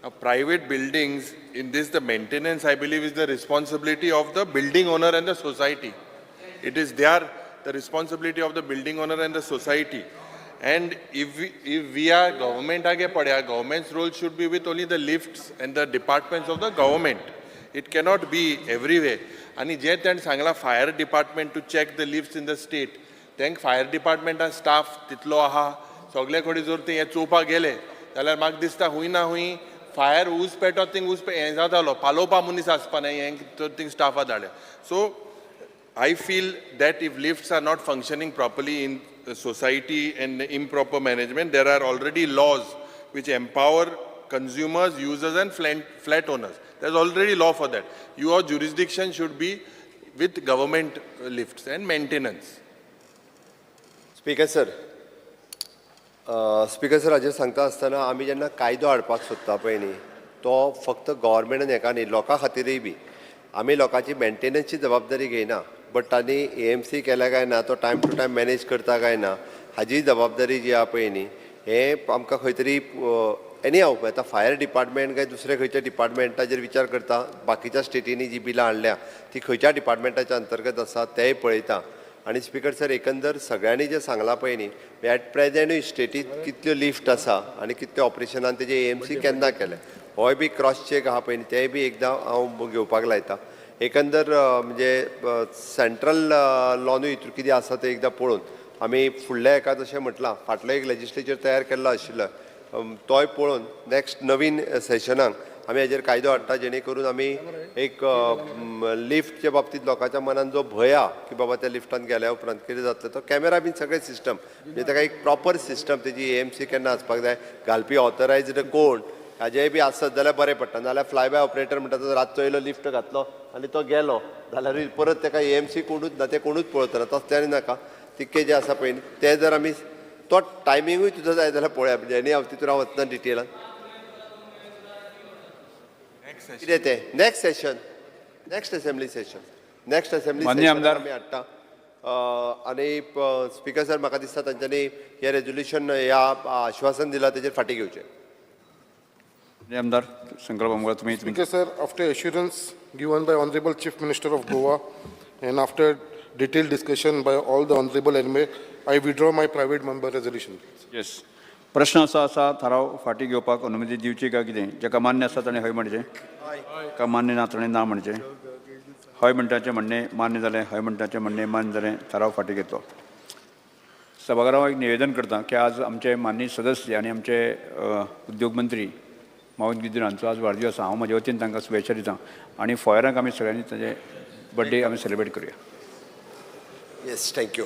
Now, private buildings, in this the maintenance I believe is the responsibility of the building owner and the society. It is the responsibility of the building owner and the society. And if we are government aage padya, government's role should be with only the lifts and the departments of the government. It cannot be everywhere. Ani je ten sangla fire department to check the lifts in the state, thank fire department and staff titlo aha सगळे कडेन जर ते हें चोवपाक गेले जाल्यार म्हाका दिसता हुंय ना हुंय फायर ऊस पेटो थिंग ऊस हें जातालो पालोवपा मनीस आसपा न्हय हें तर थिंग स्टाफा धाडल्या. So I feel that if lifts are not functioning properly in society and improper management, there are already laws which empower consumers, users and flat owners. There is already law for that. Your jurisdiction should be with government lifts and maintenance. Speaker sir, speaker sir हाजेर सांगता आसतना आमी जेन्ना कायदो हाडपाक सोदता पळय न्ही तो फक्त गव्हर्मेंटान हेका न्ही लोकां खातीरय बी आमी लोकांची मेंटेनन्सची जबाबदारी घेयना बट तांणी AMC केल्या काय ना तो टायम टू टायम मॅनेज करता काय ना हाजी जबाबदारी जी आहा पळय न्ही हें आमकां खंय तरी एनी हाव आतां फायर डिपार्टमेंट काय दुसरे खंयच्या डिपार्टमेंटाचेर विचार करता बाकीच्या स्टेटींनी जी बिलां हाडल्या ती खंयच्या डिपार्टमेंटाच्या अंतर्गत आसा तेंय पळयता. आनी स्पिकर सर एकंदर सगळ्यांनी जें सांगलां पळय न्ही एट प्रेजेंटूय स्टेटीत कितल्यो लिफ्ट आसा आनी कितल्यो ऑपरेशनान तेजे AMC केन्ना केलें होय बी क्रॉस चॅक आहा पळय न्ही तेंय बी एकदां हांव घेवपाक लायता. एकंदर म्हणजे सेंट्रल लॉनूय हितून कितें आसा तें एकदां पळोवन आमी फुडल्या हेका जशें म्हटलां फाटलो एक लेजिस्लेचर तयार केल्लो आशिल्लो तोय पळोवन नॅक्स्ट नवीन सेशनाक आमी हाजेर कायदो हाडटा जेणे करून आमी एक लिफ्टच्या बाबतींत लोकांच्या मनान जो भंय आहा की बाबा त्या लिफ्टान गेल्या उपरांत कितें जातलें तो कॅमेरा बीन सगळें सिस्टम म्हणजे ताका एक प्रॉपर सिस्टम तेजी AMC केन्ना आसपाक जाय घालपी ऑथरायज्ड कोण हाजेय बी आसत जाल्यार बरें पडटा. नाजाल्यार फ्लाय बाय ऑपरेटर म्हणटा तो रातचो येयलो लिफ्ट घातलो आनी तो गेलो जाल्यारूय परत ताका AMC कोणूच ना ते कोणूच पळयतना तसलें आनी नाका तितकें जें आसा पळय न्ही तें जर आमी तो टायमिंगूय तुजो जाय जाल्यार पळोवया म्हणजे आनी हांव तितून हांव वचना डिटेलान कितें तें next session next assembly session next assembly session आमी हाडटा. आनी स्पिकर सर म्हाका दिसता तांच्यांनी हें रेजोल्युशन ह्या आश्वासन दिलां तेजेर फाटीं घेवचें. आमदार संकल्प आमोणकर तुमी. Speaker sir, after assurance given by honourable chief minister of Goa and after detailed discussion by all the honourable MLA, I withdraw my private member resolution. Yes. प्रश्न असो आसा थाराव फाटीं घेवपाक अनुमती दिवची काय कितें जाका मान्य आसा ताणें हय म्हणचें, का मान्य ना ताणें ना म्हणचें. हय म्हणटाचें म्हणणें मान्य जालें, हय म्हणटाचें म्हणणें मान्य जालें, थाराव फाटीं घेतलो. सभाघरांत एक निवेदन करता की आज आमचे माननीय सदस्य आनी आमचे उद्योग मंत्री मावूद गिद्दीन हांचो आज वाडदिवस आसा. हांव म्हज्या वतीन तांकां शुभेच्छा दिता आनी फोयराक आमी सगळ्यांनी तांचे बड्डे आमी सेलिब्रेट करुया. Yes, thank you.